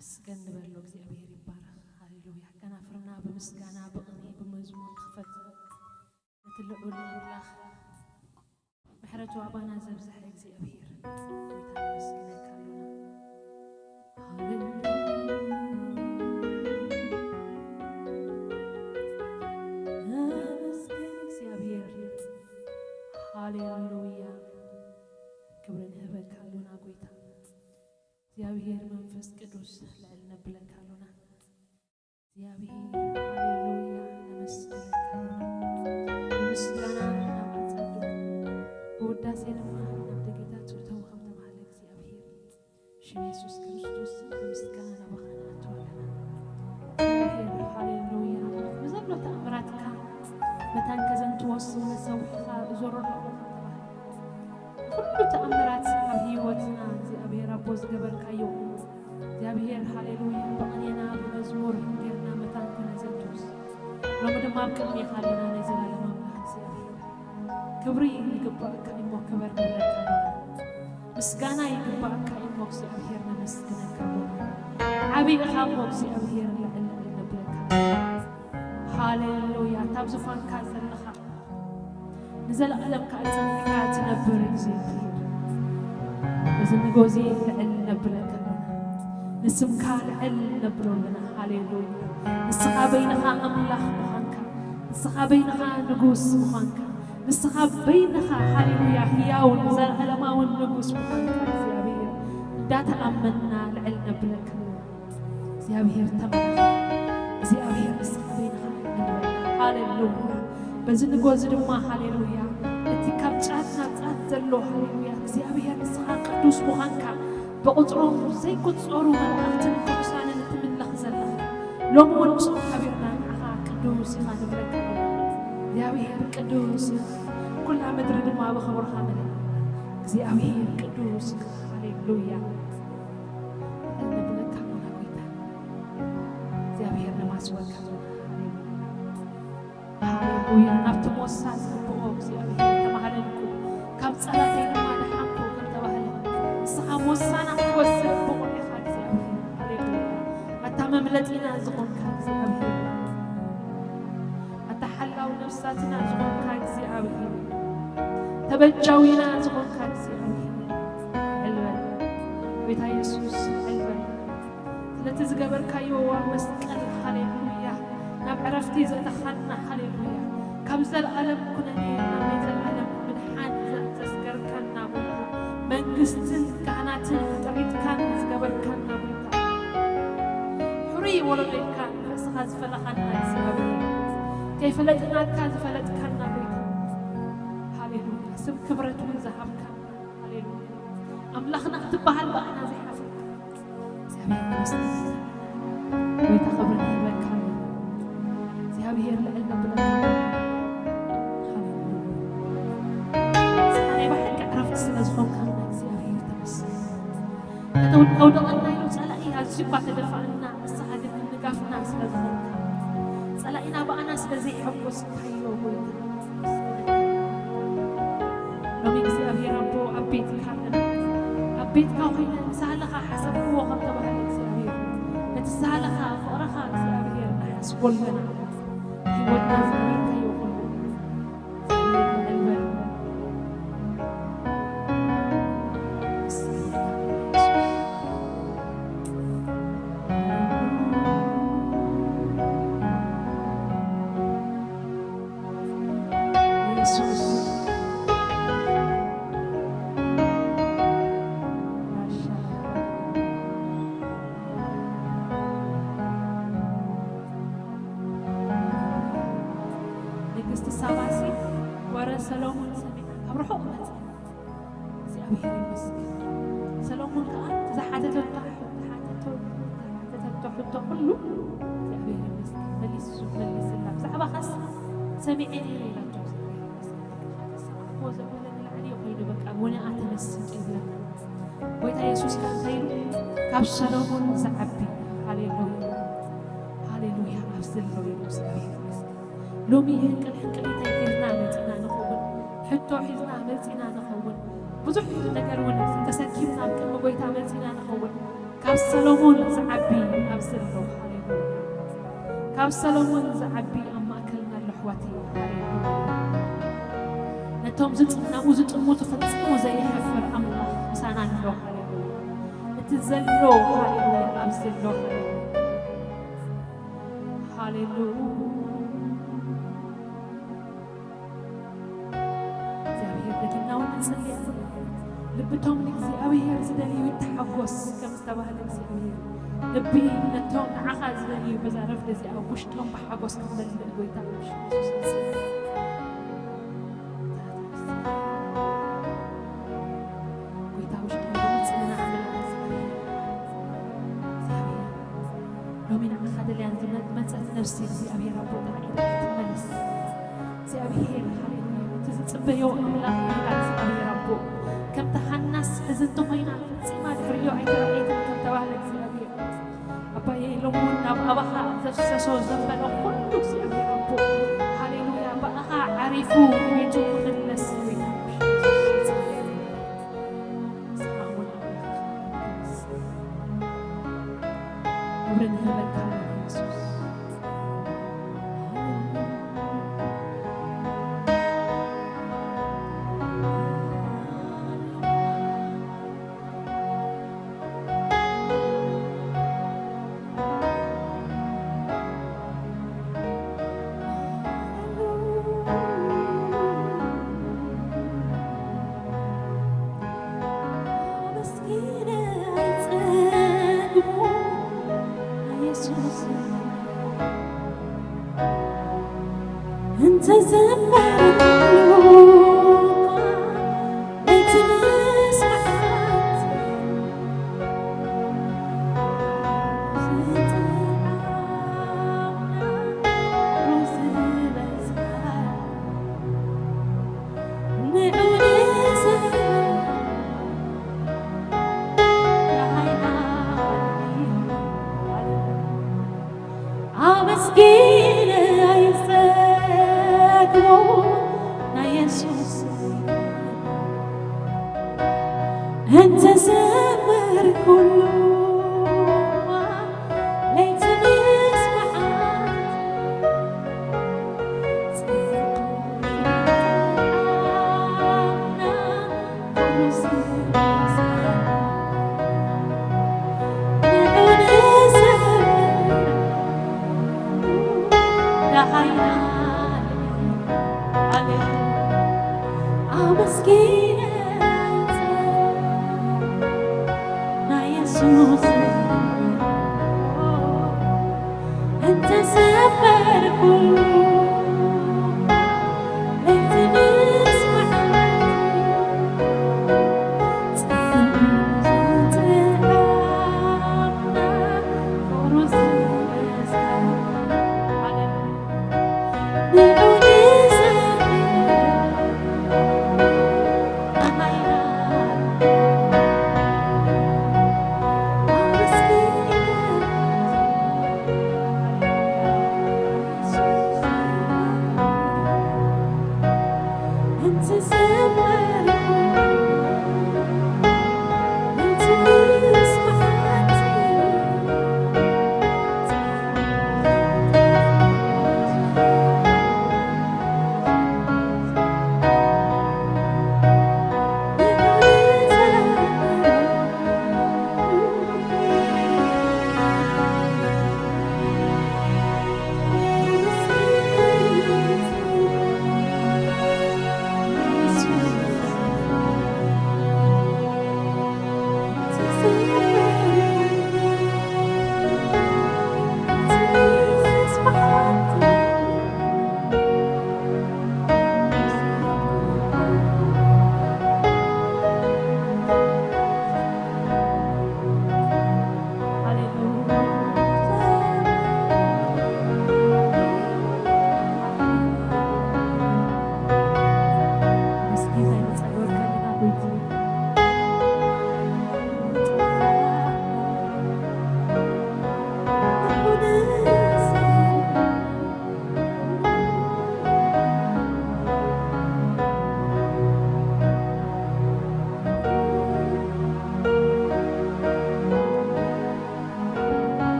ምስገን ንበሎ እግዚኣብሔር ይባረኽ። ሃሌሉያ። ከናፍርና ብምስጋና ብቕኔ ብመዝሙር ክፈት ነቲ ልዑል ኣምላኽ ምሕረቱ ኣባና ዘብዝሐ እግዚኣብሔር ጎይታ ነመስግነካ ኣሎና። ሃሌሉያ። ነመስግን እግዚኣብሔር። ሃሌሉያ። ክብሪ ንህበካ ኣሎና ጎይታ እግዚኣብሔር መንፈስ ቅዱስ ልዕል ነብለካ ኣሎና። እግዚኣብሔር ሃሌሉያ ነመስግነካ ኣሎና። ብምስጋና ናብ ኣጸዱ ብውዳሴ ድማ ናብ ደገታት እተው ከም ተባህለ እግዚኣብሔር ሽም የሱስ ክርስቶስ ብምስጋና ናባኻ ንኣቱ ኣለና። እግዚኣብሔር ሃሌሉያ ብዘሎ ተኣምራትካ መታን ከዘንትዎስ መሰዊዕኻ እዞሮ ኣለኹ ከም ተባህለ ኩሉ ተኣምራት ኣብ ህይወትና እግዚኣብሔር ኣቦ ዝገበርካዮ እግዚኣብሔር ሃሌሉያ ብቕኔና ብመዝሙር ጌርና መታን ከነዘንትውስ ሎሚ ድማ ኣብ ቅድሜኻ ኣለና ናይ ዘላለም ኣምላኽ እግዚኣብሔር ክብሪ ይግባእካ እሞ ክበር ንብለካ ኣለና። ምስጋና ይግባእካ እሞ እግዚኣብሔር ነመስግነካ ኣለና። ዓብዪ ኢኻ እሞ እግዚኣብሔር ልዕል ልዕል ነብለካ። ሃሌሉያ እታ ኣብ ዙፋንካ ዘለኻ ንዘለኣለም ከዓ ጸኒዕካ ትነብር እግዚኣብሔር። እዚ ንጎዚ ልዕል ነብለካ ኣለና። ንስምካ ልዕል ነብሎ ኣለና። ሃሌሉያ ንስኻ በይንኻ ኣምላኽ ምዃንካ ንስኻ በይንኻ ንጉስ ምዃንካ ንስኻ በይንኻ ሃሌሉያ ህያውን ዘለኣለማውን ንጉስ ምዃንካ እግዚኣብሔር እንዳተኣመንና ልዕል ነብለካ ኣለና። እግዚኣብሔር ተባረኽ። እግዚኣብሔር ንስኻ በይንኻ ንበል። ሃሌሉያ በዚ ንጎዚ ድማ ሃሌሉያ እቲ ካብ ጫት ናብ ጫት ዘሎ ሃሌሉያ እግዚኣብሔር ንስኻ ቅዱስ ምዃንካ ብቑጽሮም ዘይቁጸሩ መላእኽትን ቅዱሳንን እትምለኽ ዘለኻ ሎሚ እውን ምስኦም ሓቢርና ንዓኻ ቅዱስ ኢኻ ንብለካ ኣለና። እግዚኣብሔር ቅዱስ ኢኻ። ኩላ ምድሪ ድማ ብኽብርኻ መሊኣ እግዚኣብሔር ቅዱስ ኢኻ። ሃሌሉያ ንብለካ ኣለና ጎይታ እግዚኣብሔር ነማስወልካ ኣለና። ሃሌሉያ ሃሌሉያ ናብቲ ሞሳ ዝግብኦ እግዚኣብሔር ተባህለልኩ ካብ ጸላተይ ድማ ደሓንኩ ከም ተባህለ ንስኻ ሞሳና ክትወስድ ብቑዕ ኢኻ እግዚኣብሔር። ሃሌሉያ ኣታ መምለጢና ዝኾንካ እግዚኣብሔር ኣታ ሓላው ነፍሳትና ዝኾንካ እግዚኣብሔር ተበጃዊና ዝኾንካ እግዚኣብሔር ዕልበል ጎይታ የሱስ ዕልበል ስለቲ ዝገበርካዮ ኣብ መስቀል ሃሌሉያ ናብ ዕረፍቲ ዘእተኻና ሃሌሉያ ካብ ዘለኣለም ኩነኔ ናብ ናይ ዘለኣለም ምድሓን ዘስገርካና ጎይታ መንግስትን ካህናትን ጥሪትካን ዝገበርካና ጎይታ ሕሩይ ወለዶ ኢልካ ንርእስኻ ዝፈለኻና እግዚኣብሔር ከይፈለጥናካ ዝፈለጥካና ጎይታ ሃሌሉያ ስም ክብረት እውን ዝሃብካና ሃሌሉያ ኣምላኽና ክትበሃል ብኣና ዘይሓፍርካ እግዚኣብሔር ይመስገን። ጎይታ ክብሪ ንህበካ። እግዚኣብሔር ልዕል ነብለካ። ሃሌሉያ። ንስኻ ናይ ብሓቂ ዕረፍቲ ስለ ዝኾንካልና እግዚኣብሔር ተመስገን። ከተውድቀና ኢሉ ጸላኢ ኣዝዩ እኳ ተደፋኣና ንስኻ ግን ምንጋፍና ስለ ዝኾንካ ጸላኢና ብኣና ስለ ዘይሐጎስካዮ ጎይታ ሎሚ እግዚኣብሔር ኣቦ ኣብ ቤትካ ኣለና ኣብ ቤትካ ኮይነ ንሳህልኻ ሓሰብክዎ ከም ተባህለ እግዚኣብሔር ነቲ ሳህልኻ ፍቕርኻ እግዚኣብሔር ንሓስቦ ኣለና ህይወትና ዝገበርካዮ ኩሉ ንግስቲ ሳባሲ ወረ ሰሎሞን ሰሚዓ ካብ ርሑቕ መጽ እግዚኣብሔር ይመስገን። ሰሎሞን ከኣ ዝሓተተቶ ዝሓተቶ ዝሓተተቶ ሕቶ ኩሉ እግዚኣብሔር ይመስገን መሊሱ መሊስላ። ብዛዕባኻስ ሰሚዐ ነይረ ኢላቶ እግዚኣብሔር ይመስገን። ካብ ዝሰማዕክዎ ዘበለ ንላዕሊ እዩ ኮይኑ በቃ ወነኣ ተመሲጡ ይብለና። ጎይታ የሱስ ከኣ እንታይ ኢሉ? ካብ ሰሎሞን ዝዓቢ ሃሌሉያ ሃሌሉያ ኣብ ዘሎ ኢሉ እግዚኣብሔር ይመስገን። ሎሚ ህንቅል ሕንቅሊተይ ሒዝና መጺና ንኸውን፣ ሕቶ ሒዝና መጺና ንኸውን፣ ብዙሕ ነገር እውን ተሰኪምና ኣብ ቅድሚ ጎይታ መጺና ንኸውን። ካብ ሰሎሞን ዝዓቢ ኣብዚ ኣሎ። ሃሌሉያ። ካብ ሰሎሞን ዝዓቢ ኣብ ማእከልና ኣሎ፣ ኣሕዋተይ። ሃሌሉያ። ነቶም ዝጽ-፣ ናብኡ ዝጥምቱ ፈጺሙ ዘይሕፍር ኣምላኽ ምሳና ኣሎ። ሃሌሉያ። እቲ ዘሎ፣ ሃሌሉያ፣ ኣብዚ ኣሎ። ሃሌሉያ። እግዚኣብሔር፣ ደጊምና እውን ንጽሊ ኣለና። ልብቶም ንእግዚኣብሔር ዝደልዩ ይተሓጎስ ከም ዝተባህለ፣ እግዚኣብሔር፣ ልቢ ነቶም ንዓኻ ዝደልዩ በዛ ረፍዲ እዚኣ ውሽጦም ብሓጎስ ክትመልእ፣ ጎይታ፣ ኣብ ሽም የሱስ ንጽሊ። ጎይታ፣ ውሽጦም ብምጽንናዕ ምልኣት፣ እግዚኣብሔር። ሎሚ ንዓኻ ደልያን ዝመ-፣ መጸት ነፍሲ፣ እግዚኣብሔር ኣቦ፣ ተባዒላ ትመለስ። እግዚኣብሔር፣ ሃሌሉያ፣ እቲ ዝጽበዮ ኣምላኽ ይብላ። እግዚኣብሔር ኣቦ፣ ከምቲ ሃናስ ሕዝንቲ ኮይና ፈጺማ ድሕሪዮ ኣይተራእየትን ከም ተባህለ፣ እግዚኣብሔር ኣባየ፣ ሎሚ እውን ናብ ኣባኻ ዘፍሰሶ ዘንበለ ኩሉ፣ እግዚኣብሔር ኣቦ፣ ሃሌሉያ፣ ብኣኻ ዓሪፉ ንቤቱ ክምለስ፣ ጎይታ፣ ንስኻ እውን ኣምላኽ ኢኻ። ክብሪ ንህበካ፣ የሱስ። እንተዘመርኩ ለይትን ሰዓት ዝጥዓምና ቁሩብ ዝበዝሐ ንዑ ንሰግድ ንዓይና ኣመስጊነ ኣይጸግቦ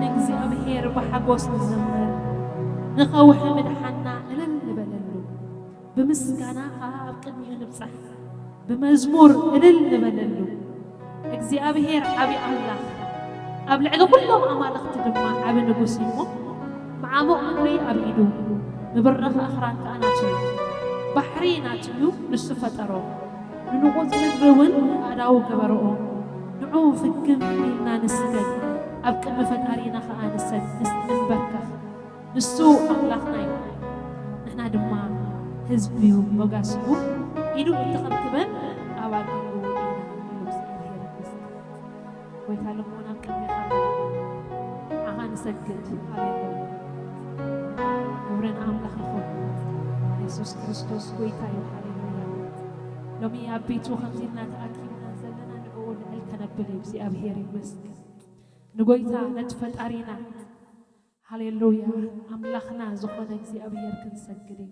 እግዚኣብሔር ብሓጎስ ንዘምር፣ ንኸውሒ ምድሓንና እልል ንበለሉ፣ ብምስጋና ኸኣ ኣብ ቅድሚኡ ንብጻሕ፣ ብመዝሙር እልል ንበለሉ። እግዚኣብሔር ዓቢ ኣምላኽ፣ ኣብ ልዕሊ ኵሎም ኣማልኽቲ ድማ ዓቢ ንጉስ እዩ እሞ፣ መዓሙቕ ምድሪ ኣብ ኢዱ፣ ምብርኽ ኣኽራን ከኣ ናቱ እዩ። ባሕሪ ናቱ እዩ፣ ንሱ ፈጠሮ። ንንቑጽ ምድሪ እውን ኣእዳዉ ገበርኦ። ንዑ ፍግም ኢልና ንስገድ፣ ኣብ ቅድሚ ፈጣሪና ኸኣ ንሰግ-፣ ንስ-፣ ንንበርከኽ። ንሱ ኣምላኽና እዩ፣ ንሕና ድማ ህዝቢ እዩ፣ ሞጋስ እዩ። ኢዱ እትኸብክበን ኣባጊዑ ኢና ኢሉ እግዚኣብሔር ይመስገን። ጎይታ፣ ልቦና ኣብ ቅድሜኻ ኣለና፣ ንዓኻ ንሰግድ። ሃሌሉያ። ክብሪ ንኣምላኽ ይኹን። የሱስ ክርስቶስ ጎይታ እዩ። ሃሌሉያ። ሎሚ ኣብ ቤቱ ከምዚ ኢልና ተኣኪብና ዘለና ንዕኡ ልዕል ከነብል እዩ። እግዚኣብሔር ይመስገን። ንጎይታ ነቲ ፈጣሪና፣ ሃሌሉያ፣ ኣምላኽና ዝኾነ እግዚኣብሔር ክንሰግድ እዩ።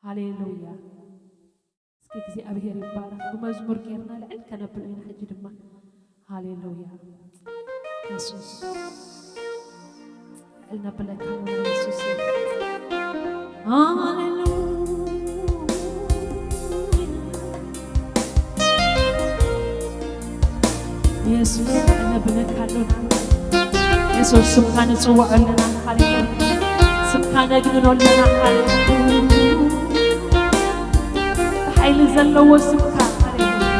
ሃሌሉያ። እስኪ እግዚኣብሔር ይባረኽ። ብመዝሙር ጌርና ልዕል ከነብሎ ኢና። ሕጂ ድማ ሃሌሉያ። የሱስ ልዕል ነብለካ ኢና የሱስ። ሃሌሉያ። የሱስ ነብለካ ኣሎና። የሱስ ስምካ ንጽውዖ ኣለና። ሃሌሉያ። ስምካ ነግንኖ ኣለና። ሃሌሉያ። ሓይሊ ዘለዎ ስምካ። ሃሌሉያ።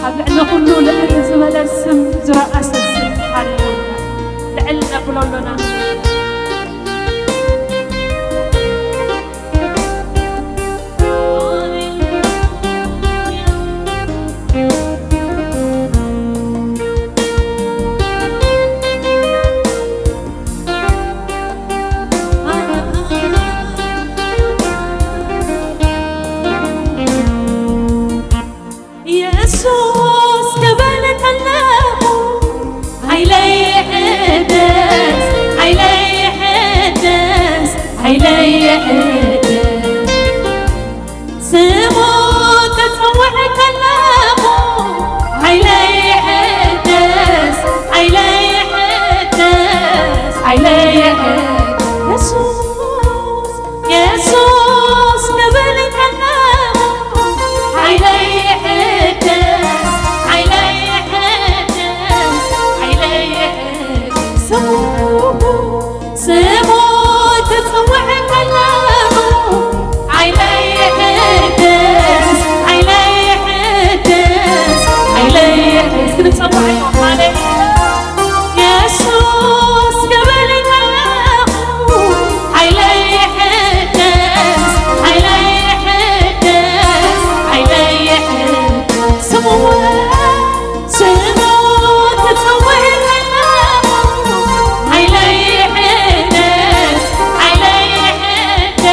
ኣብ ልዕሊ ኩሉ ልዕል ዝበለ ስም ዝረኣሰ ስም። ሃሌሉያ። ልዕል ነብሎ ኣሎና። የሱስ ክብል ከለኹ፣ ሓይለይ ይሕደስ፣ ሓይለይ ይሕደስ፣ ሓይለይ ይሕደስ። ስሙ ክጽውዕ ከለኹ፣ ሓይለይ ይሕደስ፣ ሓይለይ ይሕደስ፣ ሓይለይ ይሕደስ። የሱስ የሱስ ክብል ከለኹ፣ ሓይለይ ይሕደስ፣ ሓይለይ ይሕደስ፣ ሓይለይ ይሕደስ። ስሙ፣ ስሙ ክጽውዕ ከለኹ፣ ሓይለይ ይሕደስ፣ ሓይለይ ይሕደስ፣ ሓይለይ ይሕደስ። እስኪ ንጸውዓዮ። ሃሌሉያ። የሱስ ክብል ከለኹ፣ ሓይለይ ይሕደስ፣ ሓይለይ ይሕደስ፣ ሓይለይ ይሕደስ። ስሙ፣ ስሙ ክጽውዕ ከለኹ፣ ሓይለይ ይሕደስ፣ ሓይለይ ይሕደስ፣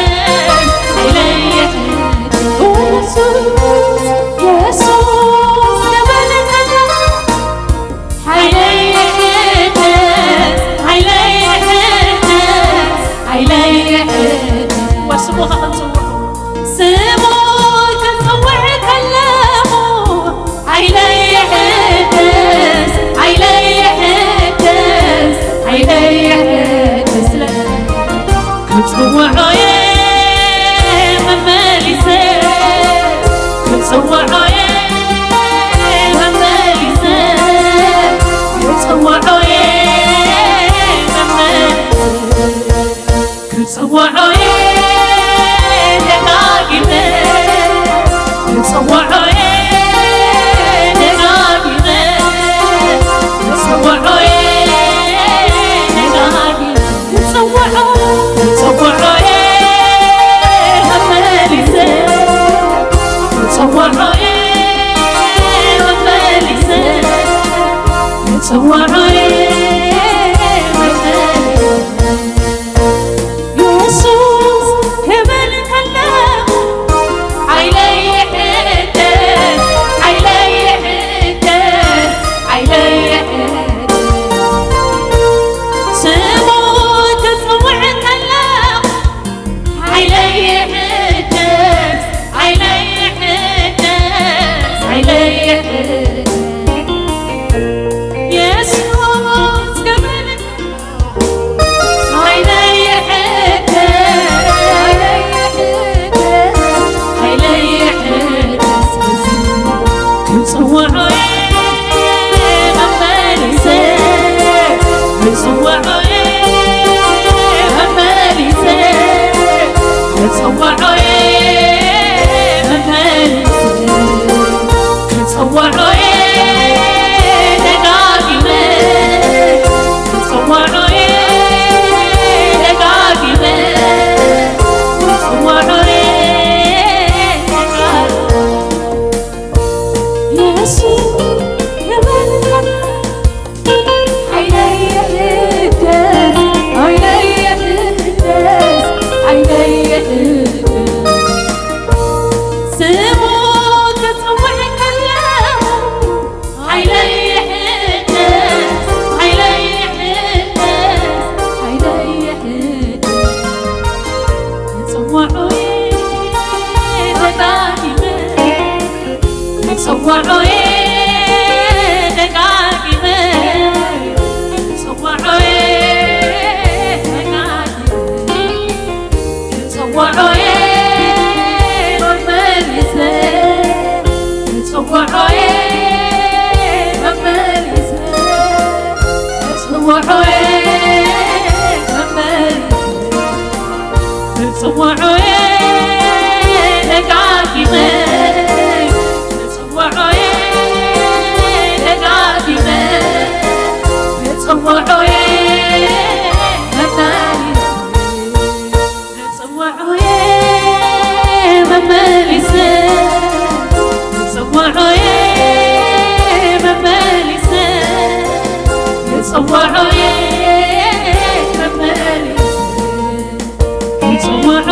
ክጽውዖ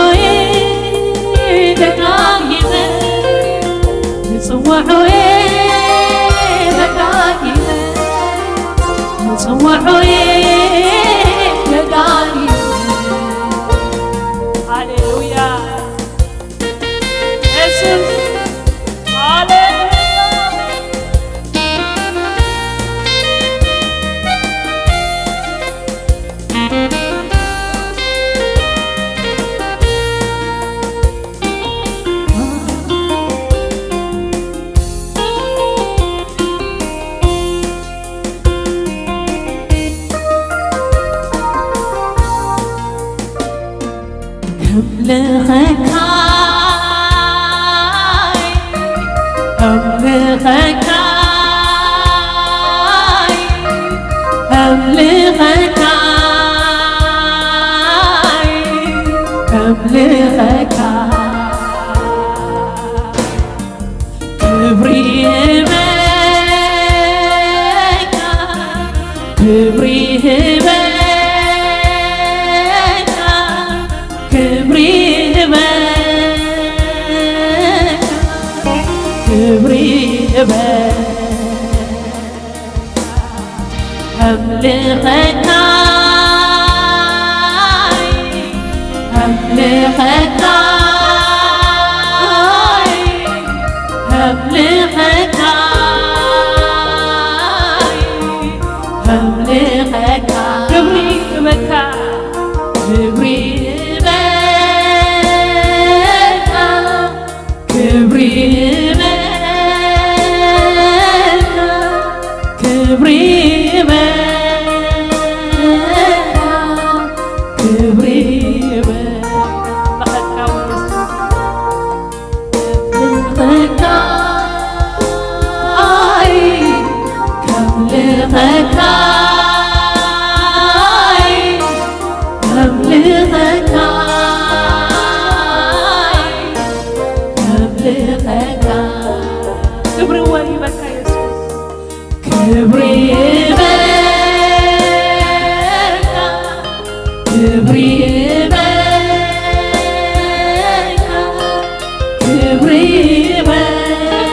ደጋጊመ፣ ክጽውዖ ደጋጊመ፣ ክጽውዖ ደጋጊመ። ሃሌሉያ። የሱስ። ሃሌሉያ። ከምልኸካይ፣ ከምልኸካይ፣ ከምልኸካይ፣ ከምልኸካይ። ክብሪ ይህበካ፣ ክብሪ ይህበካ፣ ክብሪ ይህበካ፣ ክብሪ ይህበካ። ከምልኸካይ፣ ከምልኸካይ፣ ከምልኸካይ፣ ከምልኸካይ። ክብሪ ይህበካ፣ ክብሪ ይህበካ። ክብሪ ይበልካ፣ ክብሪ ይበልካ፣ ክብሪ ይበልካ። ኣይ፣ ከምልኸካ፣ ኣይ፣ ከምልኸካ፣ ኣይ፣ ከምልኸካ። ክብሪ ይበልካ የሱስ። ክብሪ ይበልካ፣ ክብሪ ይበልካ፣ ክብሪ ይበልካ፣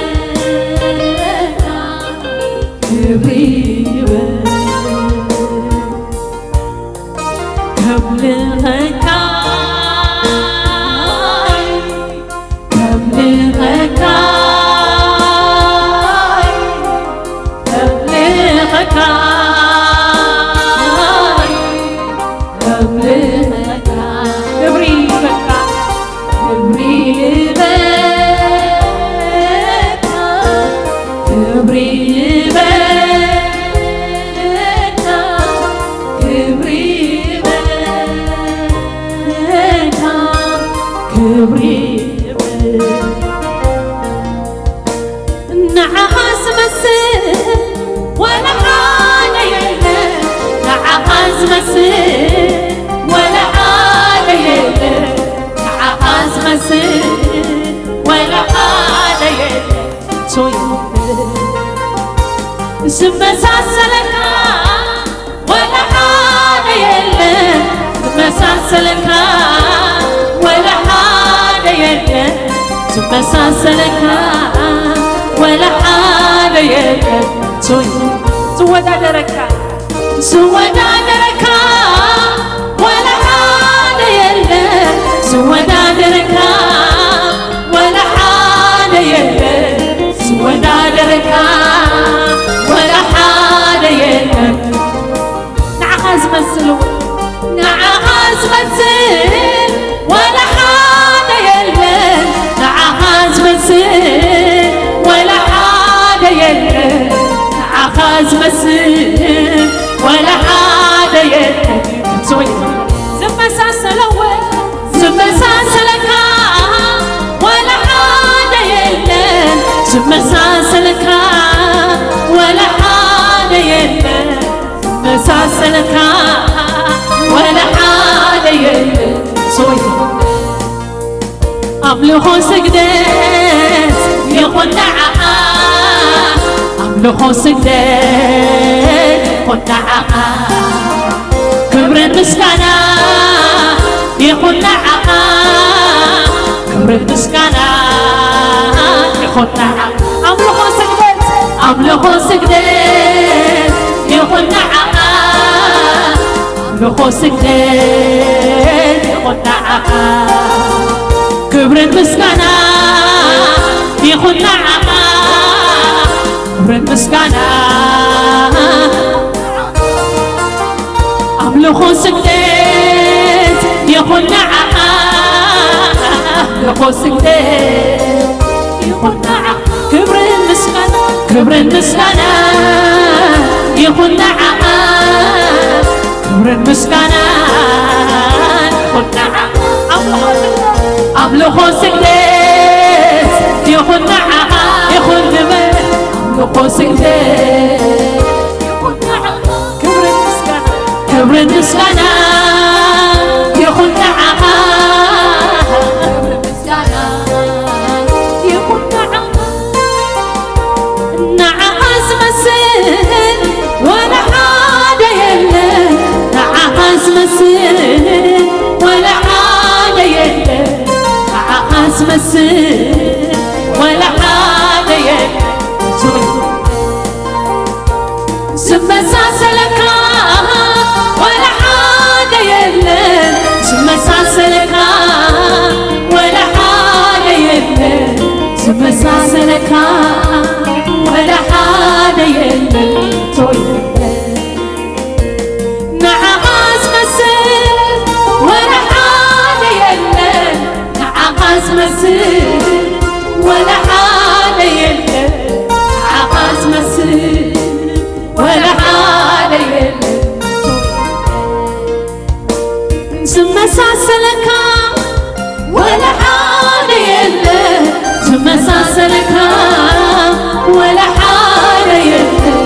ክብሪ ይበልካ። ከምልኸካ፣ ከምልኸካ፣ ከምልኸካ፣ ከምልኸካ። ክብሪ ይበልካ፣ ክብሪ ይበልካ፣ ክብሪ ይበልካ፣ ክብሪ ይበልካ፣ ክብሪ ይበልካ። ንዓኻ ዝመስል ወላ ሓደ የለን። ንዓኻ ዝመስል ወላ ሓደ የለን። ንዓኻ ዝመስል ወላ ሓደ የለን። ሶይ ዝመሳሰለካ ወላ ሓደ የለን። ዝመሳሰለካ ወላ ሓደ የለን። ዝመሳሰለካ ወላ ሓደ የለን። ሶይ ዝወዳደረካ፣ ዝወዳደረካ ወላ ሓደ የለን። ዝወዳደረካ ወላ ሓደ የለን። ዝወዳደረካ ወላ ሓደ የለን። ንዓኻ ዝመስል፣ ንዓኻ ዝመስል ወላ ሓደ የለን። ንዓኻ ዝመስል ወላ ሓደ የለን። ንዓኻ ዝመስል ወላ ሓደ የለን። ዝመሳሰለዎ፣ ዝመሳሰለካ ወላ ሓደ የለን። ዝመሳሰለካ ወላ ሓደ የለን። ዝመሳሰለካ ወላ ሓደ የለን። ሶይ ኣምልኾ ስግደት ይኹን ንዓኻ፣ ኣምልኾ ስግደት ይኹን ንዓኻ። ምስጋና ይኹን ንዓኻ፣ ክብርን ምስጋና ይኹን ንዓኻ። ኣምልኾ ስግደት፣ ኣምልኾ ስግደት ይኹን ንዓኻ፣ ኣምልኾ ስግደት ይኹን ንዓኻ። ክብርን ምስጋና ይኹን ንዓኻ፣ ክብርን ምስጋና ኣምልኾ ስግደት ይኹን ንዓኻ፣ ኣምልኾ ስግደት ይኹን ንዓኻ። ክብርን ምስጋና፣ ክብርን ምስጋና ይኹን ንዓኻ፣ ክብርን ምስጋና ይኹን ንዓኻ። ኣምልኾ ስግደት፣ ኣምልኾ ስግደት ይኹን ንዓኻ፣ ይኹን ንበል። ኣምልኾ ስግደት ይኹን ንዓኻ። ክብርን ምስጋና፣ ክብርን ምስጋና ይኹን ንዓኻ፣ ክብርን ምስጋና ይኹን ንዓኻ። ንዓኻ ዝመስል ወላ ሓደ የለን፣ ንዓኻ ዝመስል ወላ ሓደ የለን፣ ንዓኻ ዝመስል ወላ ሓደ የለን። ዝመሳሰለካ ወላ ሓደ የለን፣ ዝመሳሰለካ ወላ ሓደ የለን፣ ዝመሳሰለካ ወላ ሓደ የለን። ንዓኻ ዝመስል ወላ ሓደ የለን፣ ንዓኻ ዝመስል ወላ ሓደ የለን፣ ንዓኻ ዝመስል ወላ ሓደ የለን። ዝመሳሰለካ ወላ ሓደ የለን፣ ዝመሳሰለካ ወላ ሓደ የለን፣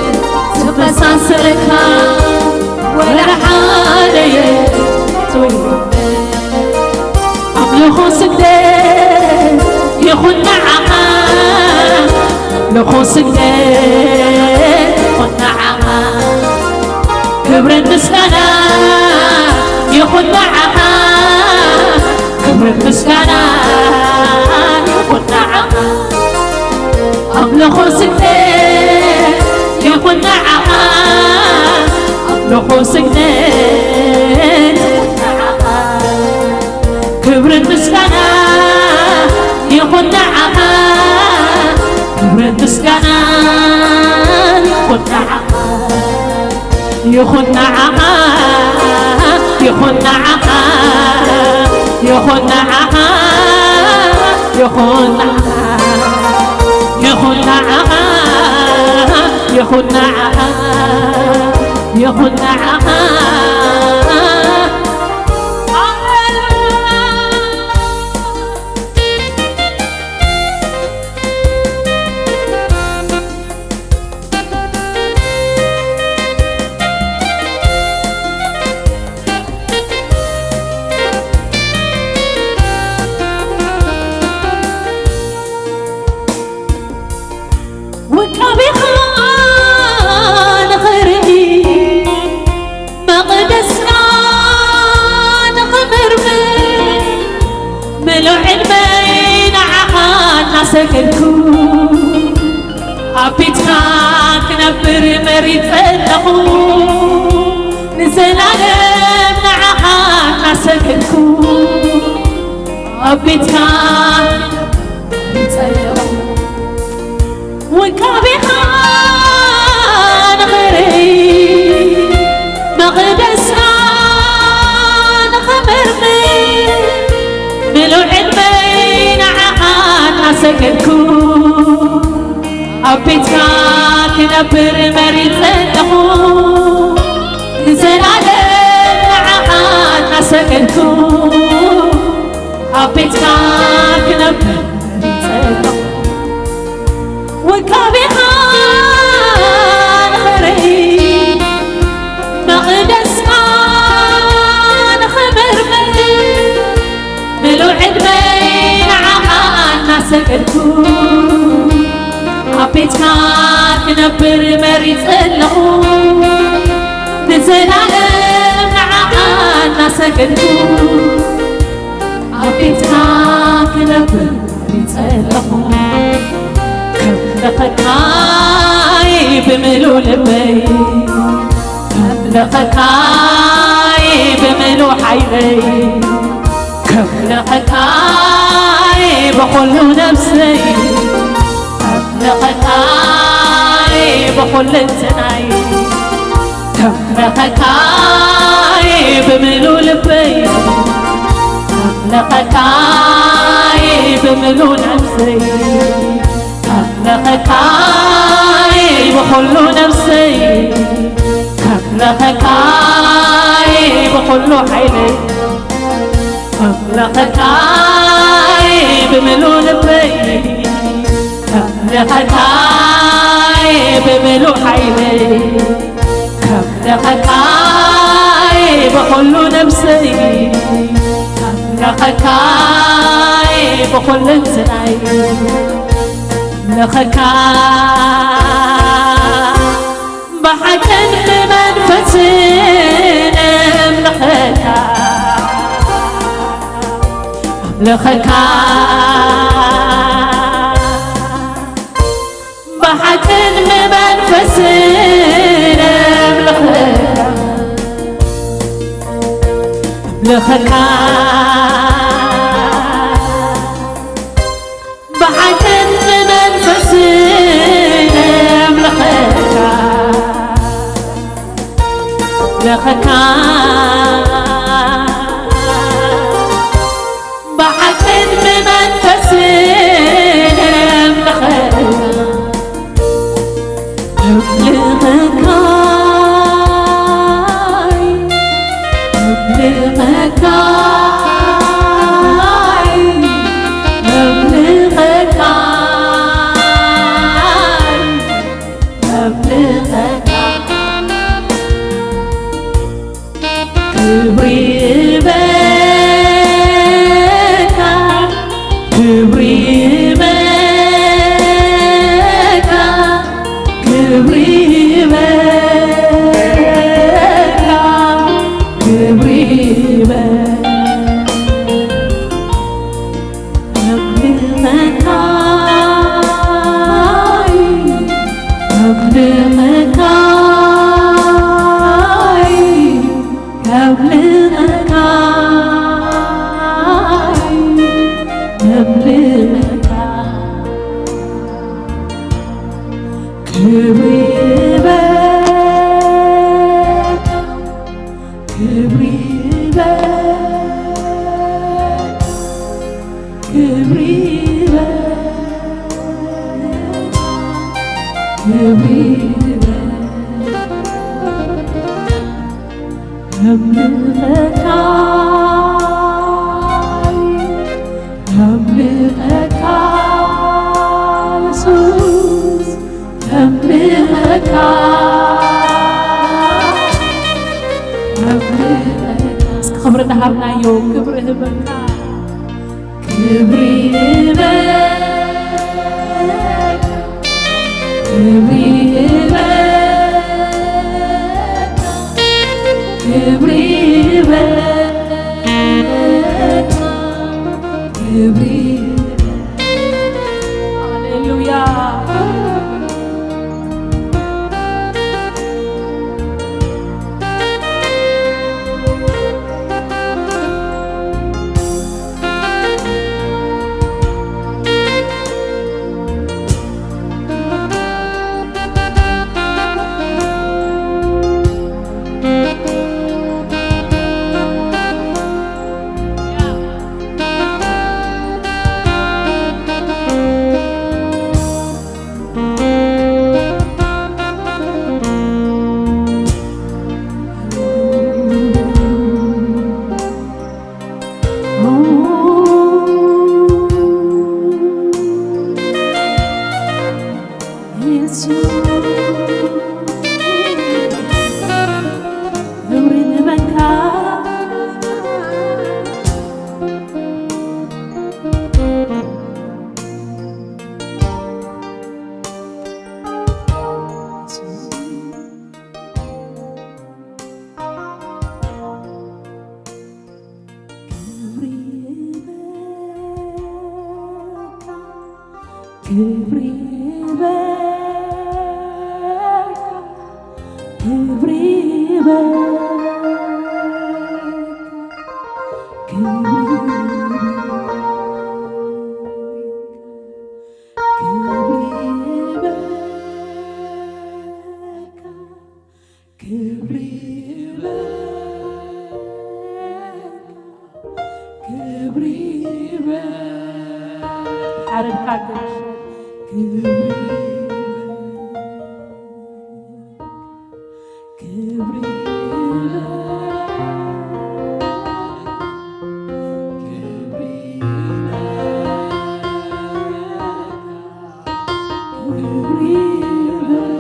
ዝመሳሰለካ ወላ ሓደ የለን። ኣምልኾ ስግደት ይኹን ንዓኻ፣ ኣምልኾ ስግደት ይኹን ንዓኻ። ክብርን ምስጋና ይኹን ንዓኻ፣ ክብርን ምስጋና ይኹን ንዓኻ። ኣምልኾ ስግደት ይኹን ንዓኻ፣ ኣምልኾ ስግደት ይኹን ንዓኻ። ክብርን ምስጋና ይኹን ንዓኻ፣ ክብርን ምስጋና ይኹን ንዓኻ፣ ይኹን ንዓኻ፣ ይኹን ንዓኻ፣ ይኹን ንዓኻ፣ ይኹን ንዓኻ፣ ይኹን ንዓኻ፣ ይኹን ንዓኻ፣ ይኹን ንዓኻ። ውቃቤኻ ንኽርኢ መቕደስካ ንኽምርምር ምሉእ ዕድመይ ንዓኻ እናሰገድኩ ኣብ ቤትካ ክነብር መሪጸ ኣለኹ። ንዘላለም ንዓኻ እናሰገድኩ ኣብ ቤትካ ክነብር መሪጸ ኣለኹ። ውቃቤኻ ንኽርኢ መቕደስካ ንኽምርምር ምሉእ ዕድመይ ንዓኻ እናሰገድኩ ኣብ ቤትካ ክነብር መሪጸ ኣለኹ። ንዘላለም ንዓኻ እናሰገድኩ ኣብ ቤትካ ክነብር መሪጸ ኣለኹ። ውቃቤኻ ንኽርኢ መቕደስካ ንኽምርምር ምሉእ ዕድመይ ንዓኻ እናሰገድኩ ኣብ ቤትካ ክነብር መሪጸ ኣለኹ። ንዘላለም ንዓኻ እናሰገድኩ ኣብ ቤትካ ክነብር ይጸለኹ። ከምለኸካይ ብምሉ ልበይ፣ ከምለኸካይ ብምሉ ሓይለይ፣ ከምለኸካይ ብኹሉ ነፍሰይ፣ ከምለኸካይ ብኹሉ ልትናይ፣ ከምለኸካይ ብምሉ ልበይ፣ ከምለኸካይ ብምሉ ነፍሰይ፣ ከምለኸካይ ብኹሉ ነፍሰይ፣ ከምለኸካይ ብኹሉ ሓይለይ፣ ከምለኸካይ ብምሉ ልበይ፣ ከምለኸካይ ብምሉ ሓይለይ፣ ከምለኸካይ ብኹሉ ነፍሰይ፣ ከምለኸካይ ብኹሉ እንትናይ፣ ለኸካ ብሓቅን ብመንፈስን እምልኸካ፣ እምልኸካ ብሓቅን ብመንፈስን እምልኸካ፣ እምልኸካ ብሓቅን ብመንፈስን እምልኸካ፣ እምልኸካ ብሓቅን ብመንፈስን እምልኸካ፣ እምልኸካ፣ እምልኸካ፣ እምልኸካ፣ እምልኸካ። ክብሪ ይበካ፣ ክብሪ ይበካ፣ ክብሪ ይበካ፣ ክብሪ ይበካ። እምልኸካ፣ እምልኸካ፣ እምልኸካ፣ እምልኸካ። ክብሪ ይበካ፣ ክብሪ ይበካ፣ ክብሪ ይበካ፣ ክብሪ ይበካ። እምልኸካ፣ እምልኸካ የሱስ፣ እምልኸካ፣ እምልኸካ። እስኪ ክብሪ እናሃብናዮ፣ ክብሪ ይህበካ። ክብሪ ይበል፣ ክብሪ ይበል፣ ክብሪ ይበል፣ ክብሪ ይበል። ሃሌሉያ። ክብሪ ይበልካ፣ ክብሪ ይበልካ፣ ክብሪ ይበልካ፣ ክብሪ ይበልካ፣ ክብሪ ይበልካ፣ ክብሪ ይበልካ። ሓረድካ ገርሸ። ክብሪ ይበልካ፣ ክብሪ ይበልካ፣ ክብሪ ይበልካ።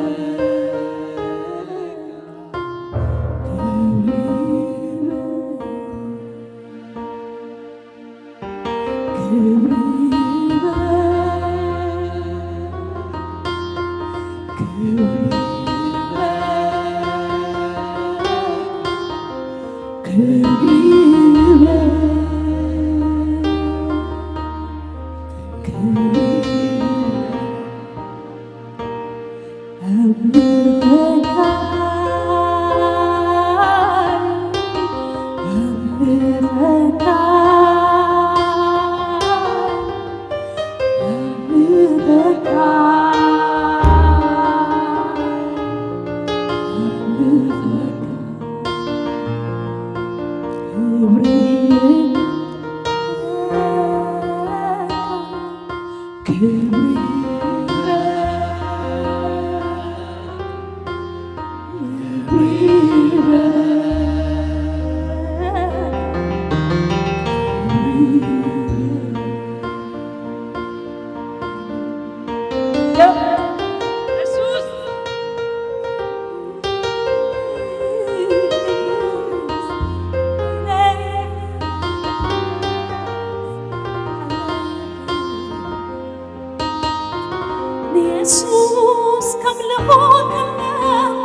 ንየሱስ ከምልኾ ከለኹ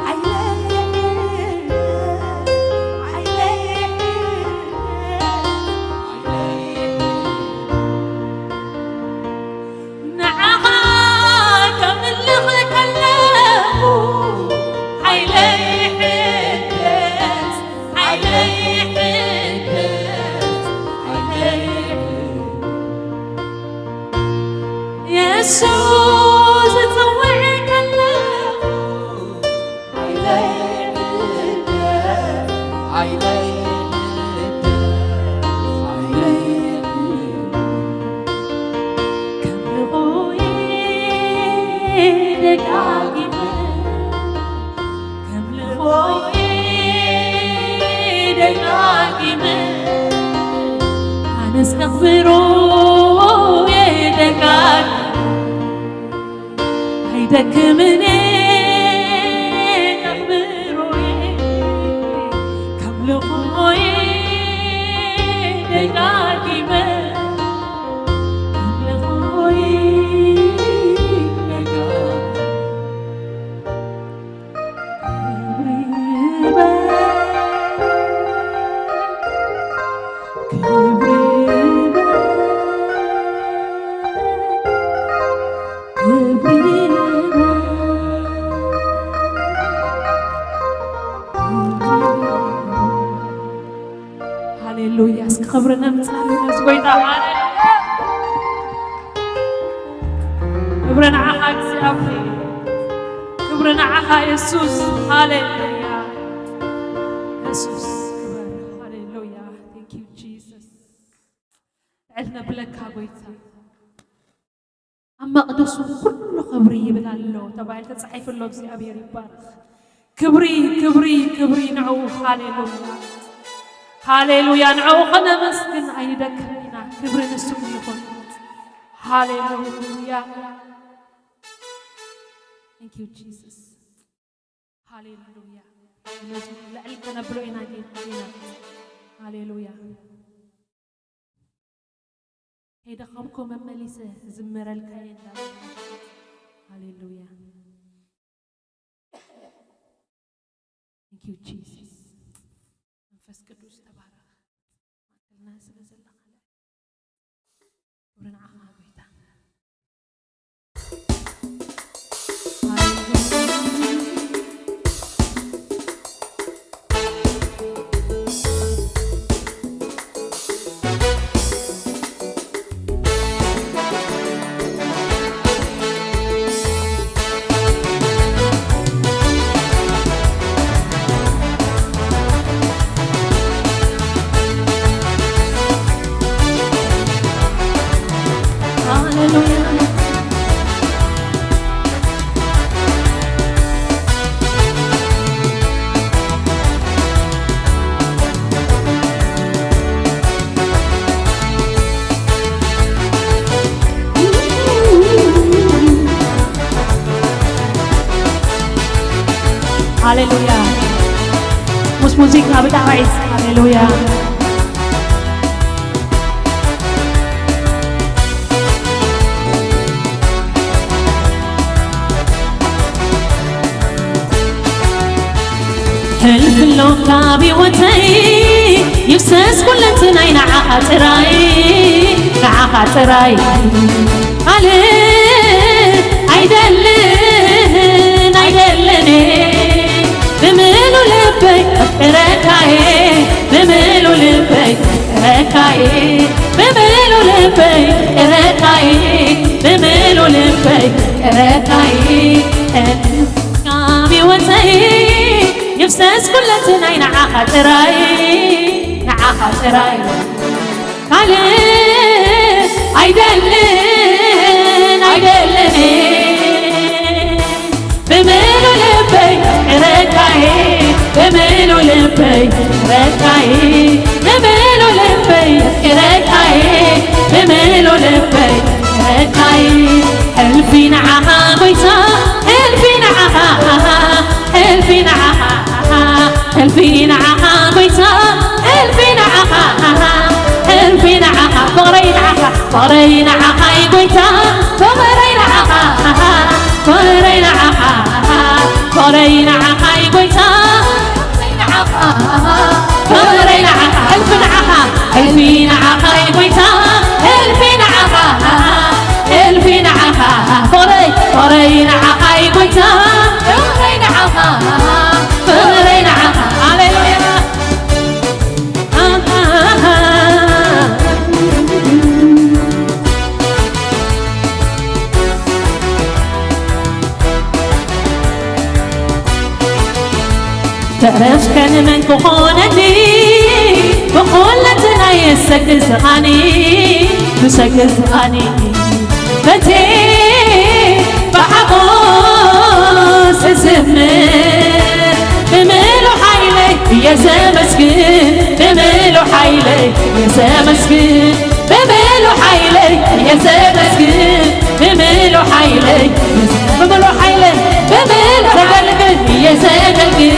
ሓይለይ ይሕደስ፣ ሓይለይ ይሕደስ፣ ሓይለይ ይሕደስ። ንዓኻ ከምልኽ ከለኹ ሓይለይ ይሕደስ፣ ሓይለይ ይሕደስ፣ ሓይለይ ይሕደስ። የሱስ ዝጽውዕ ከለኹ ሓይለይ ይሕደስ፣ ሓይለይ ይሕደስ፣ ሓይለይ ይሕደስ። ከምልኾይ ደጋጊመ፣ ከምልኾይ ደጋጊመ፣ ኣነስ ከኽብሮ ደጋጊመ። ኣይደክምን ኣኽብሮይ፣ ከምልኾይ ደጋጊመ፣ ከምልኾይ ደጋጊመ። ክብሪ ይበል፣ ክብሪ ይበል፣ ክብሪ ይበል። ሃሌሉያ። እስኪ ክብሪ ነምጽኣሉ ነዚ ጎይታ። ሃሌሉያ። ክብሪ ንዓኻ እግዚኣብሔር። ክብሪ ንዓኻ የሱስ። ሃሌሉያ። የሱስ ክብር። ሃሌሉያ። Thank you Jesus። ልዕል ነብለካ ጎይታ። ኣብ መቕደሱ ኩሉ ክብሪ ይብል ኣሎ ተባሂሉ ተጻሒፉ ኣሎ። እግዚኣብሔር ይባረኽ። ክብሪ፣ ክብሪ፣ ክብሪ ንዕኡ። ሃሌሉያ፣ ሃሌሉያ። ንዕኡ ኸነመስግን ኣይንደክም ኢና። ክብሪ ንስሙ ይኹን። ሃሌሉያ። Thank you Jesus። ሃሌሉያ። ነዚ ልዕል ከነብሎ ኢና ጌታና። ሃሌሉያ። ከይደኸምኩ መመሊሰ ዝምረልካ እየ እንዳበልኩ። ሃሌሉያ። Thank you Jesus። መንፈስ ቅዱስ ተባረኽ። ማእከልና ስለ ዘለኻ ክብሪ ንዓኻ ጎይታ። ምስ ሙዚቃ ብጣዕሚ፣ ሃሌሉያ። ሕልፍሎ ካብ ህይወተይ ይፍሰስ ኩለንትናይ ንዓኻ ጥራይ፣ ንዓኻ ጥራይ። ካልእ ኣይደልን፣ ኣይደልን። ብምሉ ልበይ ኣፍቅረካየ፣ ብምሉ ልበይ ኣፍቅረካየ፣ ብምሉ ልበይ ኣፍቅረካየ፣ ብምሉ ልበይ ኣፍቅረካየ። ካብ ህይወተይ ይፍሰስ ኩለንትናይ ንዓኻ ጥራይ፣ ንዓኻ ጥራይ። ካልእ ኣይደልን፣ ኣይደልን። ብምሉ ልበይ ኣፍቅረካየ፣ ብምሉ ልበይ ኣፍቅረካየ፣ ብምሉ ልበይ ኣፍቅረካየ፣ ብምሉ ልበይ ኣፍቅረካየ። ሕልፊ ንዓኻ ጎይታ፣ ሕልፊ ንዓኻ፣ ሕልፊ ንዓኻ፣ ሕልፊ ንዓኻ ጎይታ፣ ሕልፊ ንዓኻ፣ ሕልፊ ንዓኻ ፍቕረይ ንዓኻ፣ ፍቕረይ ንዓኻ እዩ ጎይታ፣ ፍቕረይ ንዓኻ፣ ፍቕረይ ንዓኻ፣ ፍቕረይ ንዓኻ እዩ ጎይታ፣ ፍቕረይ ንዓኻ፣ ሕልፊ ንዓኻ፣ ሕልፊ ንዓኻ እዩ ጎይታ፣ ሕልፊ ንዓኻ፣ ሕልፊ ንዓኻ፣ ፍቕረይ፣ ፍቕረይ ንዓኻ እዩ ጎይታ፣ ፍቕረይ ንዓኻ፣ ፍቕረይ ንዓኻ። ሃሌሉያ። ተረፍከ ንመን ክኾነኒ፣ ብኹለንትናይ ዝሰግድ ዝቓኒ፣ ዝሰግድ ዝቓኒ። በቲ ብሓጎስ እዝምር፣ ብምሉ ሓይለይ እየ ዘመስግን፣ ብምሉ ሓይለይ እየ ዘመስግን፣ ብምሉ ሓይለይ እየ ዘመስግን፣ ብምሉ ሓይለይ፣ ብምሉ ሓይለይ፣ ብምሉ ዘገልግል እየ ዘገልግል፣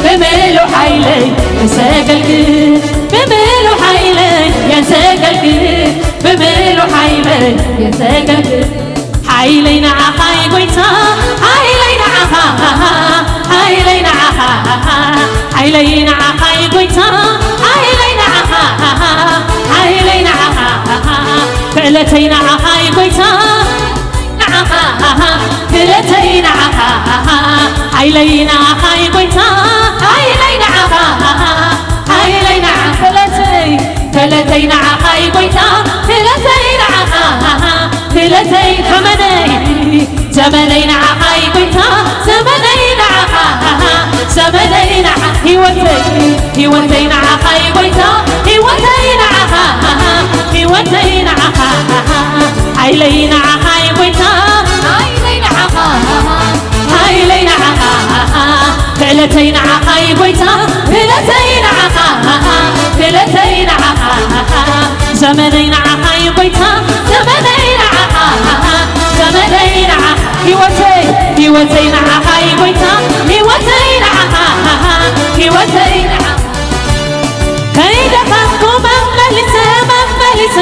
ብምሉ ሓይለይ እየ ዘገልግል፣ ብምሉ ሓይለይ እየ ዘገልግል፣ ብምሉ ሓይለይ እየ ዘገልግል። ሓይለይ ንዓኻ እዩ ጎይታ፣ ሓይለይ ንዓኻ፣ ሓይለይ ንዓኻ፣ ሓይለይ ንዓኻ እዩ ጎይታ፣ ሓይለይ ንዓኻ፣ ሓይለይ ንዓኻ፣ ክእለተይ ንዓኻ እዩ ጎይታ፣ ንዓኻ፣ ክእለተይ ንዓኻ፣ ሓይለይ ንዓኻ እዩ ጎይታ፣ ሓይለይ ንዓኻ፣ ሓይለይ ንዓኻ፣ ክእለተይ፣ ክእለተይ ንዓኻ እዩ ጎይታ፣ ክእለተይ ንዓኻ፣ ክእለተይ ዘመነይ፣ ዘመነይ ንዓኻ እዩ ጎይታ፣ ዘመነይ ንዓኻ፣ ዘመነይ ንዓ-፣ ህይወተይ፣ ህይወተይ ንዓኻ እዩ ጎይታ፣ ህይወተይ ንዓኻ፣ ህይወተይ ንዓኻ፣ ሓይለይ ንዓኻ እዩ ጎይታ፣ ሓይለይ ንዓኻ፣ ሓይለይ ንዓኻ፣ ክእለተይ ንዓኻ እዩ ጎይታ፣ ክእለተይ ንዓኻ፣ ክእለተይ ንዓኻ፣ ዘመነይ ንዓኻ እዩ ጎይታ፣ ዘመነይ ንዓኻ፣ ዘመነይ ንዓኻ፣ ህይወተይ፣ ህይወተይ ንዓኻ እዩ ጎይታ፣ ህይወተይ ንዓኻ፣ ህይወተይ ንዓኻ። ከይደኸምኩ መመሊሰ፣ መመሊሰ፣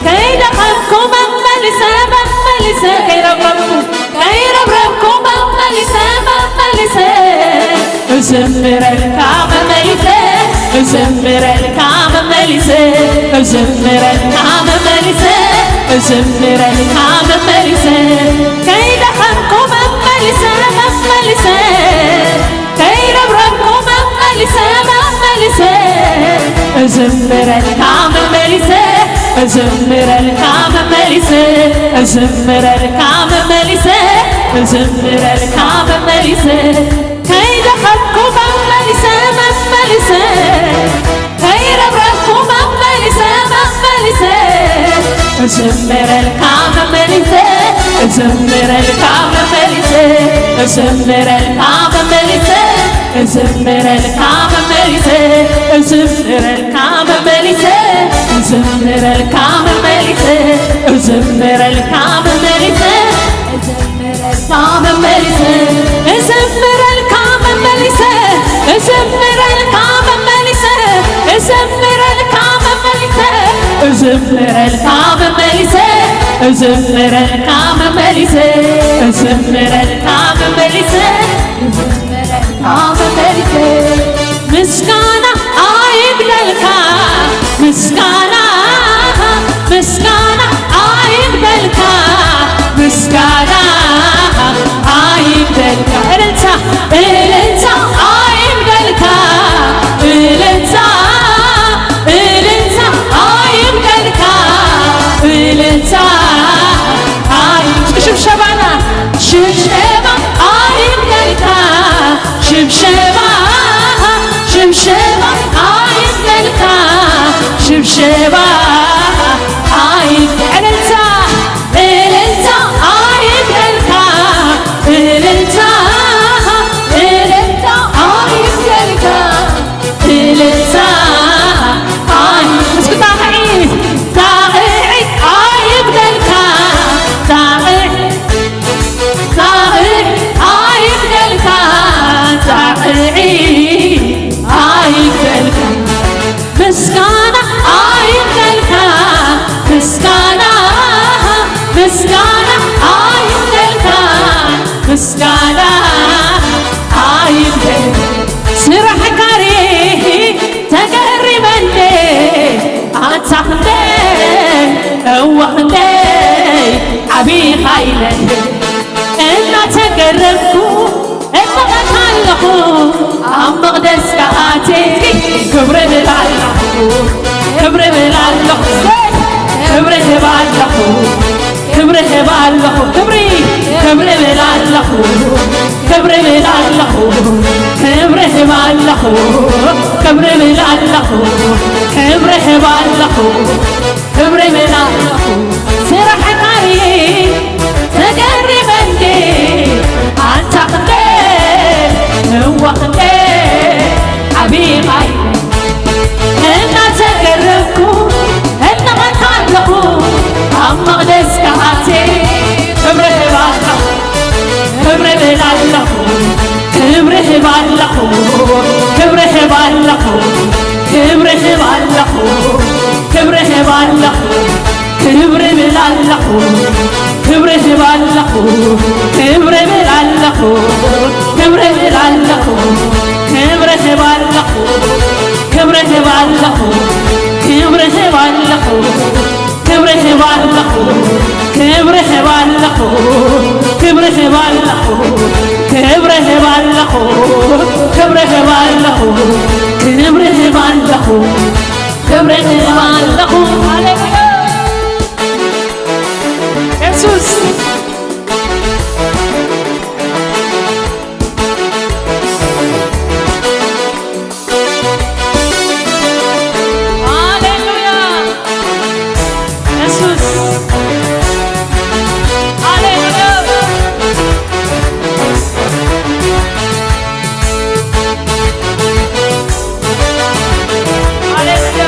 ከይደኸምኩ መመሊሰ፣ መመሊሰ፣ ከይረብረብኩ፣ ከይረብረብኩ መመሊሰ፣ መመሊሰ፣ እዝምረልካ መመሊሰ፣ እዝምረልካ መመሊሰ፣ እዝምረልካ መመሊሰ፣ እዝምረልካ መመሊሰ፣ ከይደኸምኩ መመሊሰ፣ መመሊሰ፣ ከይረብረብኩ መመሊሰ፣ መመሊሰ፣ እዝምረልካ መመሊሰ፣ እዝምረልካ መመሊሰ፣ እዝምረልካ መመሊሰ፣ እዝምረልካ መመሊሰ፣ ከይደኸምኩ መመሊሰ፣ መመሊሰ፣ ከይረብረብኩ መመሊሰ፣ መመሊሰ፣ እዝምረልካ መመሊሰ፣ እዝምረልካ መመሊሰ፣ እዝምረልካ መመሊሰ፣ እዝምረልካ መመሊሰ፣ እዝምረልካ መመሊሰ፣ እዝምረልካ መመሊሰ፣ እዝምረልካ መመሊሰ፣ እዝምረልካ መመሊሰ፣ እዝምረልካ መመሊሰ፣ እዝም- ዝምረልካ መመሊሰ፣ ዝምረልካ መመሊሰ፣ ዝምረልካ መመሊሰ፣ ዝምረልካ መመሊሰ። ምስጋና ኣይግደልካ፣ ምስጋና፣ ምስጋና ኣይግደልካ፣ ምስጋና ኣይግደልካ። እልልታ፣ እልልታ ኣይግደልካ፣ እልልታ፣ እልልታ ኣይግደልካ፣ እልልታ ኣይ-፣ ሽብሸባና፣ ሽብሸባ ኣይግደልካ፣ ሽብሸባ፣ ሽብሸባ ኣይግደልካ፣ ሽብሸባ ኣይ-፣ እልልታ፣ እልልታ ኣይግደልካ፣ እልልታ፣ እልልታ ኣይግደልካ፣ እልልታ ኣይ-፣ እስኪ ጣቕዒ፣ ጣቕዒ ኣይግደልካ፣ ጣቕዒ፣ ጣቕዒ ኣይግደልካ፣ ጣቕዒ ኣይግደልካ። ምስጋና ኣይግደልካ፣ ምስጋና፣ ምስጋና ኣይግደልካ፣ ምስጋና ኣይግደልካ። ስራሕ ካሪ ተገሪመ እንዴ ኣንታ ክንደይ እወ ክንደይ ዓቢኻ ኢለ እናተገረምኩ እጠቐት ኣለኹ ኣብ መቕደስካ ኣትየ ክብሪ እብል ኣለኹ፣ ክብሪ እብል ኣለኹ፣ ክብሪ እህብ ኣለኹ፣ ክብሪ እህብ ኣለኹ፣ ክብሪ፣ ክብሪ እብል ኣለኹ፣ ክብሪ እብል ኣለኹ፣ ክብሪ እህብ ኣለኹ፣ ክብሪ እብል ኣለኹ፣ ክብሪ እህብ ኣለኹ። ክብሪ እብል ኣለኹ ስራሕ ቃሪ ተገሪመ እንዴ ኣንታ ክንደይ እወ ክንደይ ዓቢኻ ኢለ እናተገረምኩ እጠቐት ኣለኹ ኣብ መቕደስካ ኣትየ ክብሪ እህብ ኣለኹ ክብሪ እብል ኣለኹ፣ ክብሪ እህብ ኣለኹ፣ ክብሪ እህብ ኣለኹ፣ ክብሪ እህብ ኣለኹ፣ ክብሪ እህብ ኣለኹ፣ ክብሪ እብል ኣለኹ፣ ክብሪ እህብ ኣለኹ፣ ክብሪ እብል ኣለኹ፣ ክብሪ እብል ኣለኹ፣ ክብሪ እህብ ኣለኹ፣ ክብሪ እህብ ኣለኹ፣ ክብሪ እህብ ኣለኹ። ክብሪ እህብ ኣለኹ፣ ክብሪ እህብ ኣለኹ፣ ክብሪ እህብ ኣለኹ፣ ክብሪ እህብ ኣለኹ፣ ክብሪ እህብ ኣለኹ፣ ክብሪ እህብ ኣለኹ፣ ክብሪ እህብ ኣለኹ። ሃሌሉያ። የሱስ። ሃሌሉያ። የሱስ። ሃሌሉያ። ሃሌሉያ።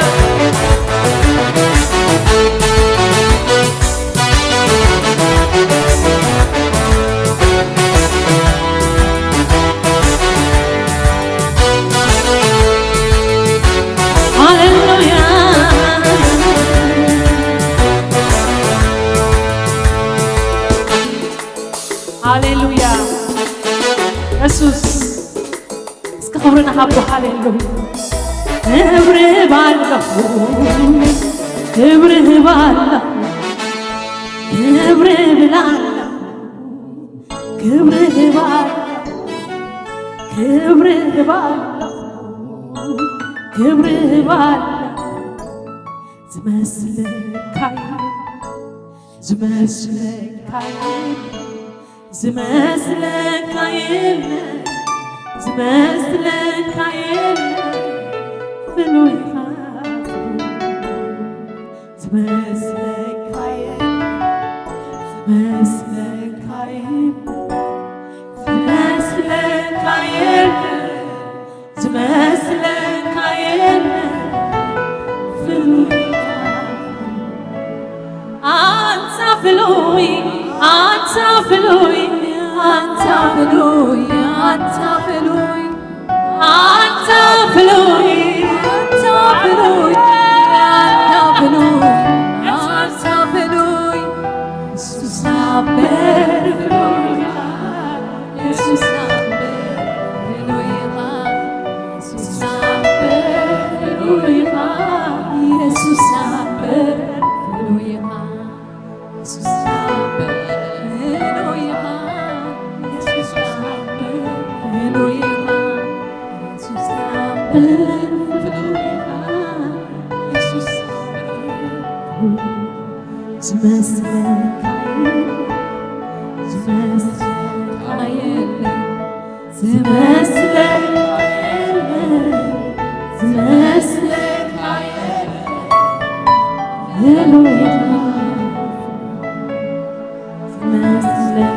ሃሌሉያ። ሃሌሉያ። የሱስ። እስከ ክብሪ ንሃቦ። ሃሌሉያ። ክብሪ እህብ ኣለኹ፣ ክብሪ እህብ ኣለኹ፣ ክብሪ እብል ኣለኹ፣ ክብሪ እህብ ኣለኹ፣ ክብሪ እህብ ኣለኹ፣ ክብሪ እህብ ኣለኹ። ዝመስለካ የለን፣ ዝመስለካ የለን፣ ዝመስለካ የለን፣ ዝመስለካ የለን፣ ፍሉይ ኢኻ። ዝመስለካ የለን፣ ዝመስለካ የለን፣ ዝመስለካ የለን፣ ዝመስለካ የለን፣ ፍሉይ ኢኻ። ኣንታ ፍሉይ፣ ኣንታ ፍሉይ፣ ኣንታ ፍሉይ፣ ኣንታ ፍሉይ፣ ኣንታ ፍሉይ፣ ኣንታ ፍሉይ፣ ኣንታ ፍሉይ፣ የለን ፍቅሩ ኢኻ የሱስ። ዝመስለካ የለን፣ ዝመስለካ የለን፣ ዝመስለካ የለን፣ ዝመስለካ የለን። ፍቅሩ ኢኻ ዝመስለካ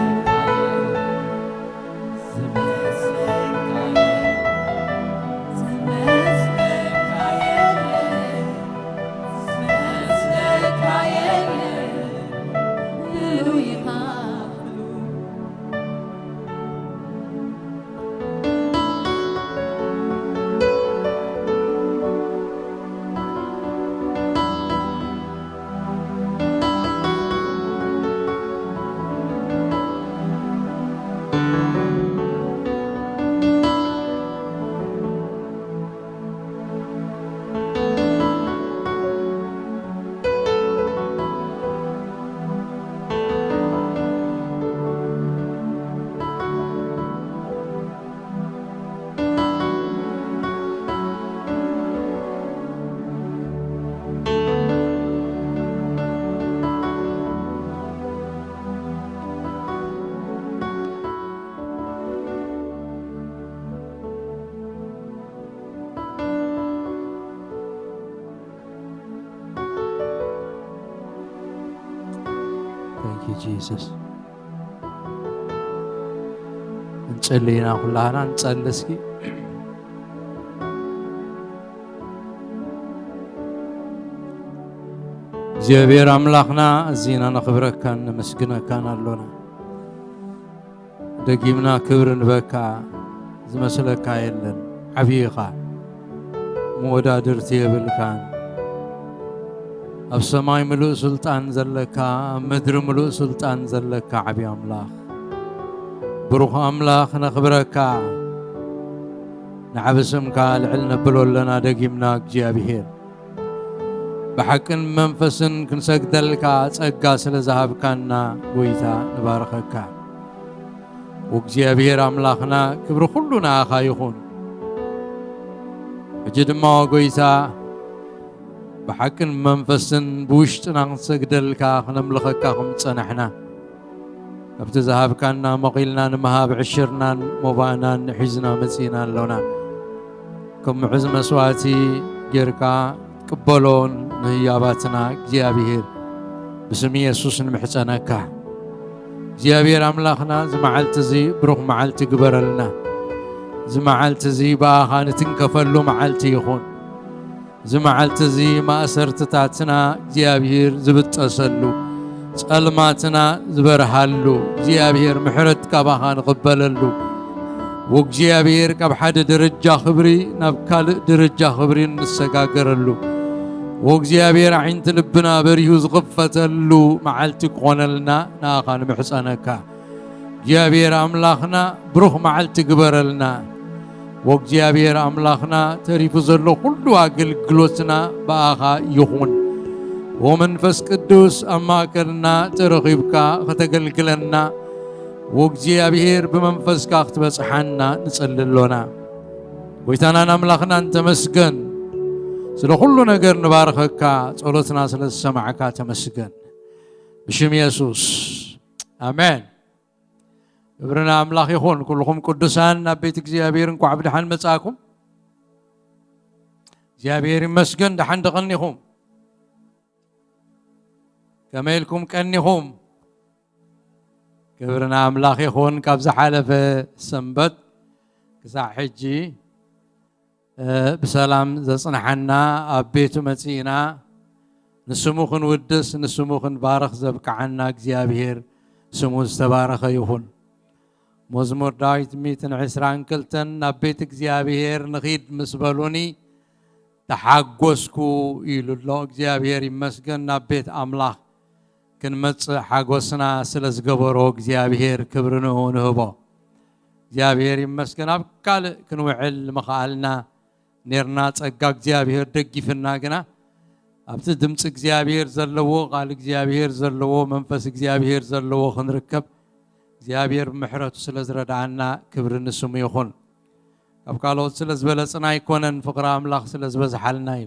Thank you, Jesus. እንጸልይና ኩላህና እንጸሊ እስኪ። እግዚኣብሔር ኣምላኽና፣ እዚና ነኽብረካን ነመስግነካን ኣሎና። ደጊምና ክብሪ ንበካ፣ ዝመስለካ የለን። ዓብዪ ኢኻ፣ መወዳድርቲ የብልካን። ኣብ ሰማይ ምሉእ ስልጣን ዘለካ፣ ኣብ ምድሪ ምሉእ ስልጣን ዘለካ ዓብዪ ኣምላኽ፣ ብሩኽ ኣምላኽ ነኽብረካ፣ ንዓቢ ስምካ ልዕል ነብሎ ኣለና ደጊምና እግዚኣብሔር። ብሓቅን መንፈስን ክንሰግደልካ ጸጋ ስለ ዝሃብካና ጎይታ ንባርኸካ። ወእግዚኣብሔር ኣምላኽና ክብሪ ኩሉ ንኣኻ ይኹን። ሕጂ ድማ ጎይታ ብሓቅን መንፈስን ብውሽጥና ክንሰግደልካ ክነምልኸካ ከም ዝጸናሕና ካብቲ ዝሃብካና መቒልና ንምሃብ ዕሽርናን ሞባእናን ሒዝና መጺእና ኣሎና። ከም ምዑዝ መስዋእቲ ጌርካ ትቅበሎን ንህያባትና እግዚኣብሔር ብስም የሱስ ንምሕጸነካ። እግዚኣብሔር ኣምላኽና፣ እዚ መዓልቲ እዚ ብሩኽ መዓልቲ ግበረልና። እዚ መዓልቲ እዚ ብኣኻ ንትንከፈሉ መዓልቲ ይኹን። እዚ መዓልቲ እዚ ማእሰርትታትና እግዚኣብሔር ዝብጠሰሉ፣ ጸልማትና ዝበርሃሉ፣ እግዚኣብሔር ምሕረት ካባኻ ንቕበለሉ፣ ወእግዚኣብሔር ካብ ሓደ ደረጃ ክብሪ ናብ ካልእ ደረጃ ክብሪ እንሰጋገረሉ፣ ወእግዚኣብሔር ኣዒንቲ ልብና በሪሁ ዝኽፈተሉ መዓልቲ ክኾነልና ንኣኻ ንምሕጸነካ። እግዚኣብሔር ኣምላኽና ብሩኽ መዓልቲ ግበረልና። ወእግዚኣብሔር ኣምላኽና ተሪፉ ዘሎ ኩሉ ኣገልግሎትና ብኣኻ ይኹን። ወመንፈስ ቅዱስ ኣብ ማእከልና ተረኺብካ ከተገልግለና ወእግዚኣብሔር ብመንፈስካ ክትበጽሓና ንጸሊ ኣሎና። ጎይታናን ኣምላኽናን ተመስገን። ስለ ኩሉ ነገር ንባርኸካ፣ ጸሎትና ስለ ዝሰማዕካ ተመስገን። ብሽም የሱስ ኣሜን። ክብሪ ንኣምላኽ ይኹን። ኩልኹም ቅዱሳን ናብ ቤት እግዚኣብሔር እንኳዕ ብደሓን መጻእኩም። እግዚኣብሔር ይመስገን፣ ደሓን ዶ ቀኒኹም? ከመይ ኢልኩም ቀኒኹም? ክብሪ ንኣምላኽ ይኹን። ካብ ዝሓለፈ ሰንበት ክሳዕ ሕጂ፣ እ፣ ብሰላም ዘጽንሓና፣ ኣብ ቤቱ መጺእና ንስሙ ክንውድስ፣ ንስሙ ክንባርኽ ዘብቅዓና እግዚኣብሔር ስሙ ዝተባረኸ ይኹን። መዝሙር ዳዊት ሚእትን ዕስራን ክልተን ናብ ቤት እግዚኣብሔር ንኺድ ምስ በሉኒ ተሓጎስኩ ኢሉ ኣሎ። እግዚኣብሔር ይመስገን፣ ናብ ቤት ኣምላኽ ክንመጽእ ሓጎስና ስለ ዝገበሮ እግዚኣብሔር ክብሪ ንኡ ንህቦ። እግዚኣብሔር ይመስገን፣ ኣብ ካልእ ክንውዕል ምኽኣልና ኔርና። ጸጋ እግዚኣብሔር ደጊፍና ግና ኣብቲ ድምፂ እግዚኣብሔር ዘለዎ፣ ቃል እግዚኣብሔር ዘለዎ፣ መንፈስ እግዚኣብሔር ዘለዎ ክንርከብ እግዚኣብሔር ብምሕረቱ ስለ ዝረድኣና ክብሪ ንስሙ ይኹን። ካብ ካልኦት ስለ ዝበለጽና ኣይኮነን፣ ፍቕሪ ኣምላኽ ስለ ዝበዝሓልና እዩ።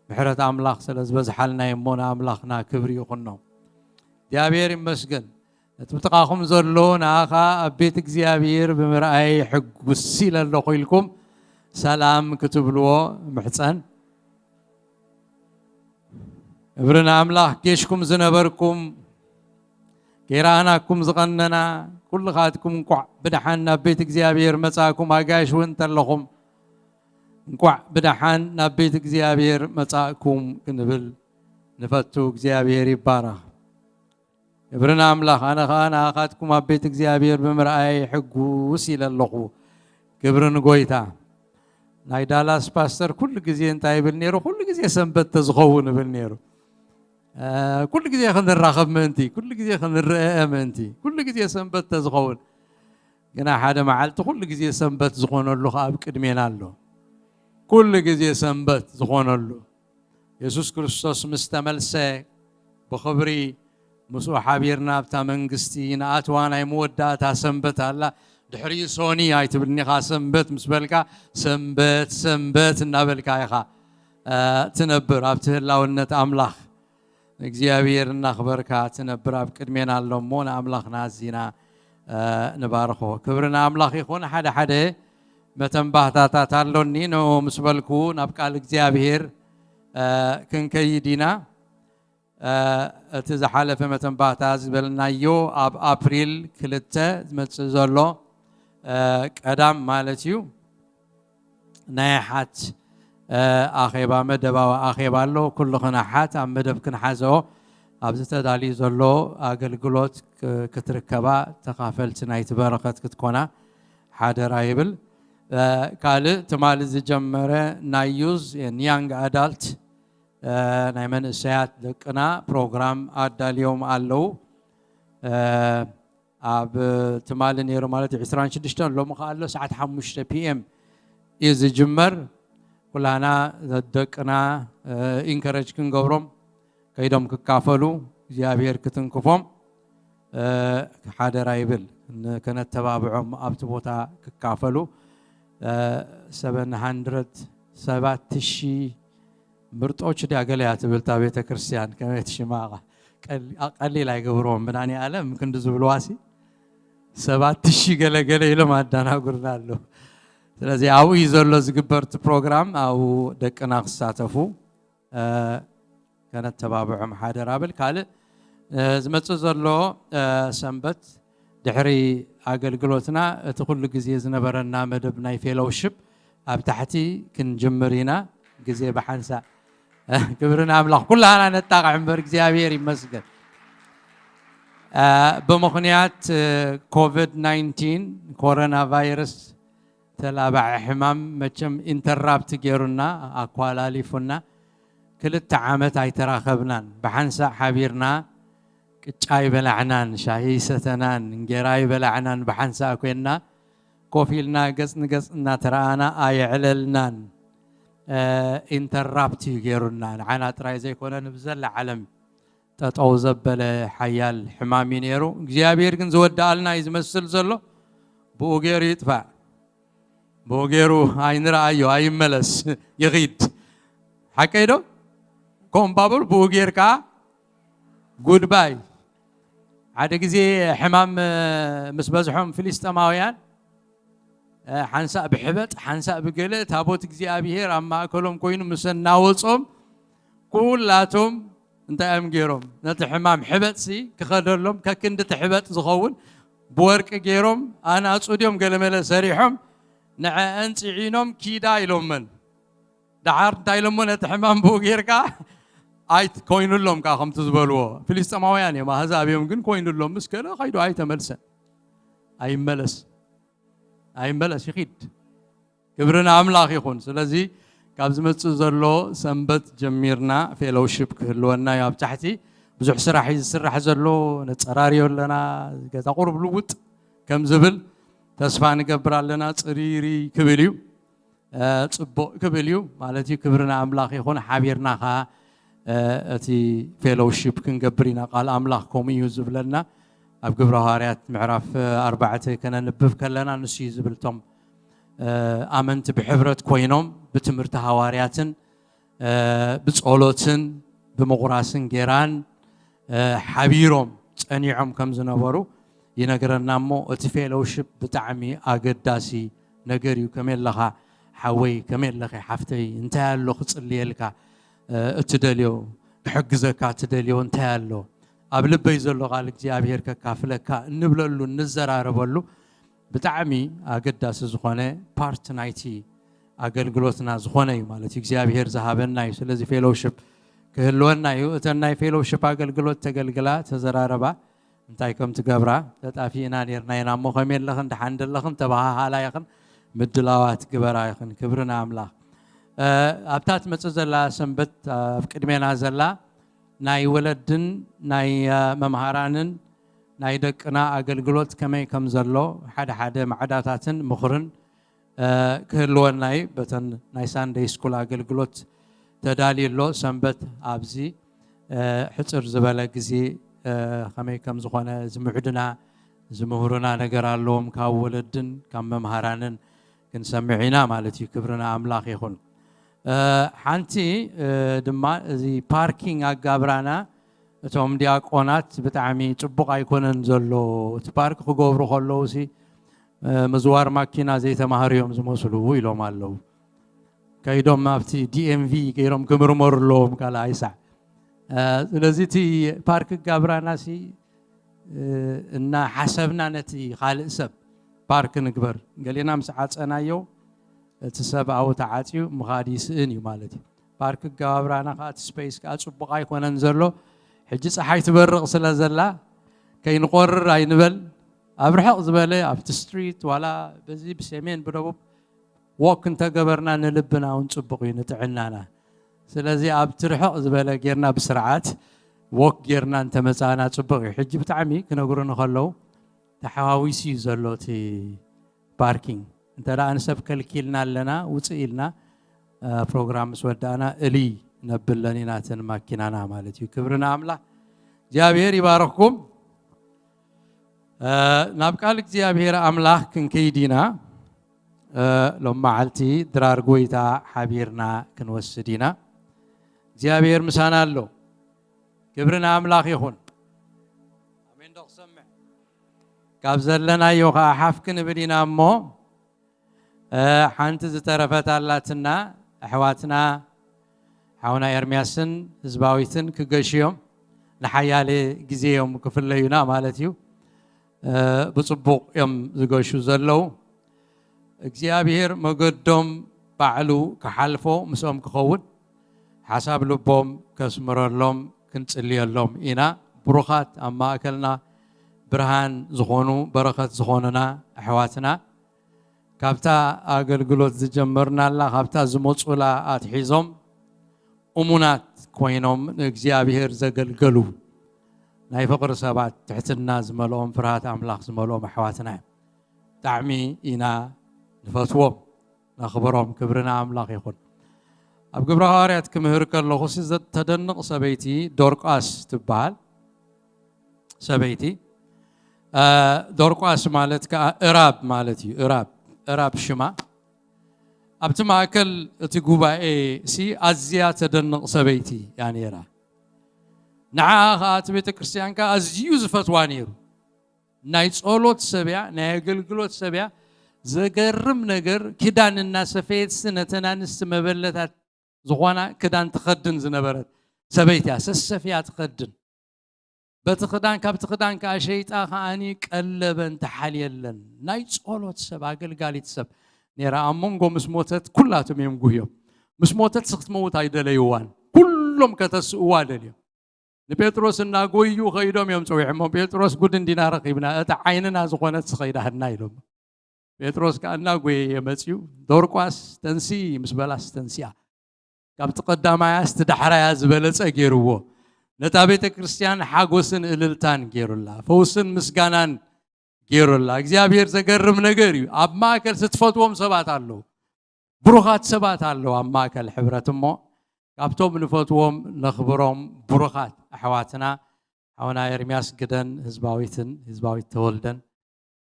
ምሕረት ኣምላኽ ስለ ዝበዝሓልና እዩ እሞ ንኣምላኽና ክብሪ ይኹኖ። እግዚኣብሔር ይመስገን። ነቲ ብጥቓኹም ዘሎ ንኣኻ ኣብ ቤት እግዚኣብሔር ብምርኣይ ሕጉስ ኢለ ኣለኹ ኢልኩም ሰላም ክትብልዎ ምሕጸን። እብርና ኣምላኽ ጌሽኩም ዝነበርኩም ጌራናኩም ዝቐነና ኩልኻትኩም እንቋዕ ብደሓን ናብ ቤት እግዚኣብሔር መጻእኩም። ኣጋይሽ እውን እንተለኹም እንቋዕ ብደሓን ናብ ቤት እግዚኣብሔር መጻእኩም ክንብል ንፈቱ። እግዚኣብሔር ይባረኽ። እብርና ኣምላኽ ኣነ ኸዓ ንኣኻትኩም ኣብ ቤት እግዚኣብሔር ብምርኣይ ሕጉስ ኢለ ኣለኹ። ክብሪ ንጎይታ። ናይ ዳላስ ፓስተር ኩሉ ግዜ እንታይ ይብል ነይሩ? ኩሉ ግዜ ሰንበት ተዝኸውን ይብል ነይሩ። ኩሉ ግዜ ክንራኸብ ምእንቲ፣ ኩሉ ግዜ ክንረአ ምእንቲ፣ ኩሉ ግዜ ሰንበት ተዝኸውን። ግና ሓደ መዓልቲ ኩሉ ግዜ ሰንበት ዝኾነሉ ኸዓ ኣብ ቅድሜና ኣሎ። ኩሉ ግዜ ሰንበት ዝኾነሉ የሱስ ክርስቶስ ምስ ተመልሰ ብኽብሪ ምስኡ ሓቢርና ኣብታ መንግስቲ ንኣትዋ። ናይ መወዳእታ ሰንበት ኣላ። ድሕሪኡ ሶኒ ኣይትብልኒ ኢኻ። ሰንበት ምስ በልካ ሰንበት ሰንበት እናበልካ ኢኻ ትነብር ኣብቲ ህላውነት ኣምላኽ። እግዚኣብሔር እናኽበርካ ትነብር ኣብ ቅድሜና ኣሎ እሞ ንኣምላኽና ኣዚና ንባርኾ። ክብሪ ንኣምላኽ ይኹን። ሓደ ሓደ መተንባህታታት ኣሎኒ፣ ንኡ ምስ በልኩ ናብ ቃል እግዚኣብሔር ክንከይድ ኢና። እቲ ዝሓለፈ መተንባህታ ዝበልናዮ ኣብ ኣፕሪል ክልተ ዝመጽእ ዘሎ ቀዳም ማለት እዩ። ናይ ሓት ኣኼባ፣ መደባዊ ኣኼባ ኣሎ። ኩልኽን ኣሓት ኣብ መደብ ክንሓዘኦ ኣብዚ ተዳልዩ ዘሎ ኣገልግሎት ክትርከባ ተኻፈልቲ ናይቲ በረኸት ክትኮና ሓደራ ይብል። ካልእ ትማሊ ዝጀመረ ናይ ዩዝ ን ያንግ ኣዳልት ናይ መንእሰያት ደቅና ፕሮግራም ኣዳልዮም ኣለዉ። ኣብ ትማሊ ነይሩ ማለት እዩ ዕስራን ሽዱሽተን፣ ሎሚ ከኣ ኣሎ ሰዓት ሓሙሽተ ፒ ኤም እዩ ዝጅመር። ኩላና ደቅና ኢንከረጅ ክንገብሮም ከይዶም ክካፈሉ እግዚኣብሔር ክትንክፎም ሓደራ ይብል። ከነተባብዖም ኣብቲ ቦታ ክካፈሉ ሰበን ሃንድረድ ሰባት ሺ ምርጦች ድያ ገለ እያ ትብል እታ ቤተ ክርስቲያን። ከመይ ትሽማ? ቀሊል ኣይገብርዎም ብናኒ ኣለም ክንዲ ዝብልዋሲ ሰባት ሺ ገለ ገለ ኢሎም ኣዳናጉርና ኣለዉ። ስለዚ ኣብኡ እዩ ዘሎ ዝግበር እቲ ፕሮግራም። ኣብኡ ደቅና ክሳተፉ ከነተባብዖም ሓደራ ብል። ካልእ ዝመጽእ ዘሎ ሰንበት ድሕሪ ኣገልግሎትና እቲ ኩሉ ግዜ ዝነበረና መደብ ናይ ፌሎውሽፕ ኣብ ታሕቲ ክንጅምር ኢና። ግዜ ብሓንሳእ ክብሪ ንኣምላኽ። ኩላና ነጣቕዕ እምበር እግዚኣብሔር ይመስገን። ብምኽንያት ኮቪድ ናይንቲን፣ ኮሮና ቫይረስ፣ ተላባዒ ሕማም መቸም ኢንተራፕት ገይሩና፣ ኣኳላሊፉና። ክልተ ዓመት ኣይተራኸብናን። ብሓንሳእ ሓቢርና ቅጫ ኣይበላዕናን፣ ሻሂ ኣይሰተናን፣ እንጌራ ኣይበላዕናን። ብሓንሳእ ኮይንና ኮፍ ኢልና ገጽ ንገጽ እናተረኣና ኣየዕለልናን። ኢንተራፕት እዩ ገይሩና። ንዓና ጥራይ ዘይኮነ ንብዘላ ዓለም ጠጠው ዘበለ ሓያል ሕማም እዩ ነይሩ። እግዚኣብሔር ግን ዝወድኣልና እዩ ዝመስል ዘሎ። ብኡ ገይሩ ይጥፋእ፣ ብኡ ገይሩ ኣይንረኣዮ፣ ኣይመለስ፣ ይኺድ። ሓቀይ ዶ? ከምኡ ባብል ብኡ ጌርካ ጉድባይ። ሓደ ግዜ ሕማም ምስ በዝሖም ፍልስጤማውያን ሓንሳእ ብሕበጥ ሓንሳእ ብገለ ታቦት እግዚኣብሔር ኣብ ማእከሎም ኮይኑ ምስ ኣናወጾም ኩላቶም እንታይ እዮም ገይሮም? ነቲ ሕማም ሕበጥሲ ክኸደሎም ከክንዲ እቲ ሕበጥ ዝኸውን ብወርቂ ገይሮም ኣናጹ ድዮም ገለመለ ሰሪሖም ንዐአን ጽዒኖም ኪዳ ኢሎመን። ደሓር እንታይ ኢሎሞ ነቲ ሕማም ብኡ ጌርካ ኣይት ኮይኑሎም ከዓ ከምቲ ዝበልዎ ፍልስጤማውያን እዮም ኣህዛብ እዮም ግን ኮይኑሎም ምስ ገለ ከይዱ ኣይተመልሰን። ኣይመለስ ኣይመለስ ይኺድ። ክብሪ ንኣምላኽ ይኹን። ስለዚ ካብ ዝመጽእ ዘሎ ሰንበት ጀሚርና ፌሎውሺፕ ክህልወና እዩ። ኣብ ታሕቲ ብዙሕ ስራሕ እዩ ዝስራሕ ዘሎ። ነጸራርዮ ኣለና። ገዛ ቁሩብ ልውጥ ከም ዝብል ተስፋ ንገብር ኣለና። ጽሪሪ ክብል እዩ። ጽቡቕ ክብል እዩ ማለት እዩ። ክብሪ ንኣምላኽ ይኹን። ሓቢርና ኸኣ እቲ ፌሎውሺፕ ክንገብር ኢና። ቃል ኣምላኽ ከምኡ እዩ ዝብለና። ኣብ ግብረ ሃዋርያት ምዕራፍ ኣርባዕተ ከነንብብ ከለና ንሱ እዩ ዝብል፣ እቶም ኣመንቲ ብሕብረት ኮይኖም ብትምህርቲ ሃዋርያትን ብጸሎትን ብምቑራስን ጌራን ሓቢሮም ጸኒዖም ከም ዝነበሩ ይነግረና። እሞ እቲ ፌሎውሽፕ ብጣዕሚ ኣገዳሲ ነገር እዩ። ከመይ ኣለኻ ሓወይ? ከመይ ኣለኺ ሓፍተይ? እንታይ ኣሎ ክጽልየልካ? እትደልዮ ክሕግዘካ እትደልዮ እንታይ ኣሎ? ኣብ ልበይ ዘሎ ቃል እግዚኣብሔር ከካፍለካ እንብለሉ እንዘራረበሉ ብጣዕሚ ኣገዳሲ ዝኾነ ፓርት ናይቲ ኣገልግሎትና ዝኾነ እዩ ማለት እዩ። እግዚኣብሔር ዝሃበና እዩ። ስለዚ ፌሎውሽፕ ክህልወና እዩ። እተን ናይ ፌሎውሽፕ ኣገልግሎት ተገልግላ ተዘራረባ እንታይ ከም ትገብራ ተጣፊእና ኔርና ኢና እሞ ከመይ ኣለኽን ደሓን ደለኽን ተባሃሃላ ኢኽን ምድላዋት ግበራ ኢኽን። ክብሪ ንኣምላኽ። ኣብታ ትመጽእ ዘላ ሰንበት ኣብ ቅድሜና ዘላ ናይ ወለድን ናይ መምሃራንን ናይ ደቅና ኣገልግሎት ከመይ ከም ዘሎ ሓደ ሓደ ማዕዳታትን ምኽርን ክህልወና እዩ። በተን ናይ ሳንደይ ስኩል ኣገልግሎት ተዳልዩ ኣሎ። ሰንበት ኣብዚ ሕፅር ዝበለ ግዜ ከመይ ከም ዝኾነ ዝምዕዱና ዝምህሩና ነገር ኣለዎም። ካብ ወለድን ካብ መምሃራንን ክንሰምዕ ኢና ማለት እዩ። ክብሪ ንኣምላኽ ይኹን። ሓንቲ ድማ እዚ ፓርኪንግ ኣጋብራና እቶም ዲያቆናት ብጣዕሚ ፅቡቕ ኣይኮነን ዘሎ። እቲ ፓርክ ክገብሩ ከለዉ ሲ ምዝዋር ማኪና ዘይተማሃሩ እዮም ዝመስሉ ኢሎም ኣለዉ። ከይዶም ኣብቲ ዲኤምቪ ገይሮም ክምርመሩ ኣለዎም ካልኣይ ሳዕ። ስለዚ እቲ ፓርክ ጋብራና ሲ እናሓሰብና ነቲ ካልእ ሰብ ፓርክ ንግበር ገሌና ምስ ዓፀናዮ እቲ ሰብኣዊ ተዓፅዩ ምኻድ ይስእን እዩ ማለት እዩ። ፓርክ ጋብራና ከዓ እቲ ስፔስ ከዓ ፅቡቕ ኣይኮነን ዘሎ። ሕጂ ፀሓይ ትበርቕ ስለ ዘላ ከይንቆርር ኣይንበል። ኣብ ርሕቕ ዝበለ ኣብቲ ስትሪት ዋላ በዚ ብሰሜን ብደቡብ ወክ እንተገበርና ንልብና እውን ፅቡቕ እዩ ንጥዕናና። ስለዚ ኣብቲ ርሕቕ ዝበለ ጌርና ብስርዓት ወክ ጌርና እንተመፃእና ፅቡቕ እዩ። ሕጂ ብጣዕሚ ክነግሩኒ ከለዉ ተሓዋዊሱ እዩ ዘሎ እቲ ፓርኪንግ። እንተ ደኣ ንሰብ ከልኪልና ኣለና ውፅእ ኢልና ፕሮግራም ምስ ወዳእና እልይ ነብለን ኢና እተን ማኪናና ማለት እዩ። ክብሪ ንኣምላኽ። እግዚኣብሔር ይባረኽኩም። ናብ ቃል እግዚኣብሔር ኣምላኽ ክንከይድ ኢና። ሎም መዓልቲ ድራር ጎይታ ሓቢርና ክንወስድ ኢና። እግዚኣብሔር ምሳና ኣሎ። ክብሪ ንኣምላኽ ይኹን። ኣሜን ዶ ክሰምዕ? ካብ ዘለናዮ ከዓ ሓፍ ክንብል ኢና እሞ ሓንቲ ዝተረፈት ኣላትና ኣሕዋትና ሓውና ኤርምያስን ህዝባዊትን ክገሹ እዮም። ንሓያለ ግዜ እዮም ክፍለዩና ማለት እዩ። ብፅቡቕ እዮም ዝገሹ ዘለዉ። እግዚኣብሔር መገዶም ባዕሉ ክሓልፎ ምስኦም ክኸውን ሓሳብ ልቦም ከስምረሎም ክንጽልየሎም ኢና። ብሩኻት ኣብ ማእከልና ብርሃን ዝኾኑ በረኸት ዝኾኑና ኣሕዋትና ካብታ ኣገልግሎት ዝጀመርናላ ካብታ ዝመፁላ ኣትሒዞም እሙናት ኮይኖም ንእግዚኣብሔር ዘገልገሉ ናይ ፍቕሪ ሰባት ትሕትና ዝመልኦም ፍርሃት ኣምላኽ ዝመልኦም ኣሕዋትና እዮም። ብጣዕሚ ኢና ንፈትዎም ነኽብሮም። ክብሪ ንኣምላኽ ይኹን። ኣብ ግብረ ሃዋርያት ክምህር ከለኹ ሲ ዘተደንቕ ሰበይቲ ዶርቃስ ትበሃል ሰበይቲ ዶርቋስ ማለት ከዓ እራብ ማለት እዩ። እራብ እራብ ሽማ ኣብቲ ማእከል እቲ ጉባኤ ሲ ኣዝያ ተደንቕ ሰበይቲ እያ ነይራ። ንዓኣ ከዓ እቲ ቤተ ክርስቲያን ከዓ ኣዝዩ ዝፈትዋ ነይሩ። ናይ ጸሎት ሰብ እያ፣ ናይ ኣገልግሎት ሰብ እያ። ዘገርም ነገር ክዳን እናሰፈየትሲ ነተን ኣንስቲ መበለታት ዝኾና ክዳን ትኸድን ዝነበረት ሰበይቲ እያ። ሰሰፍያ ትኸድን በቲ ክዳን ካብቲ ክዳን ከዓ ሸይጣ ከዓኒ ቀለበን ተሓልየለን። ናይ ጸሎት ሰብ ኣገልጋሊት ሰብ ነይራ። ኣብ መንጎ ምስ ሞተት ኩላቶም እዮም ጉህዮም። ምስ ሞተት ሲ ክትመውት ኣይደለይዋን። ኩሎም ከተስእዋ ደልዮም። ንጴጥሮስ እናጎዩ ከይዶም እዮም ጸዊዖሞ። ጴጥሮስ ጉድ እንዲና ረኺብና እታ ዓይንና ዝኾነት ስኸይዳህና ኢሎም። ጴጥሮስ ከኣ እናጎየ የመጽኡ ዶርቋስ ተንሲ ምስ በላስ ተንሲኣ ካብቲ ቀዳማያስ እቲ ዳሕራያ ዝበለጸ ገይርዎ ነታ ቤተ ክርስቲያን ሓጎስን እልልታን ገይሩላ ፈውስን ምስጋናን ገይሩላ እግዚኣብሔር ዘገርም ነገር እዩ ኣብ ማእከል ስትፈትዎም ሰባት ኣለዉ ብሩኻት ሰባት ኣለዉ ኣብ ማእከል ሕብረት እሞ ካብቶም ንፈትዎም ነኽብሮም ብሩኻት ኣሕዋትና ሓውና ኤርምያስ ግደን ህዝባዊትን ህዝባዊት ተወልደን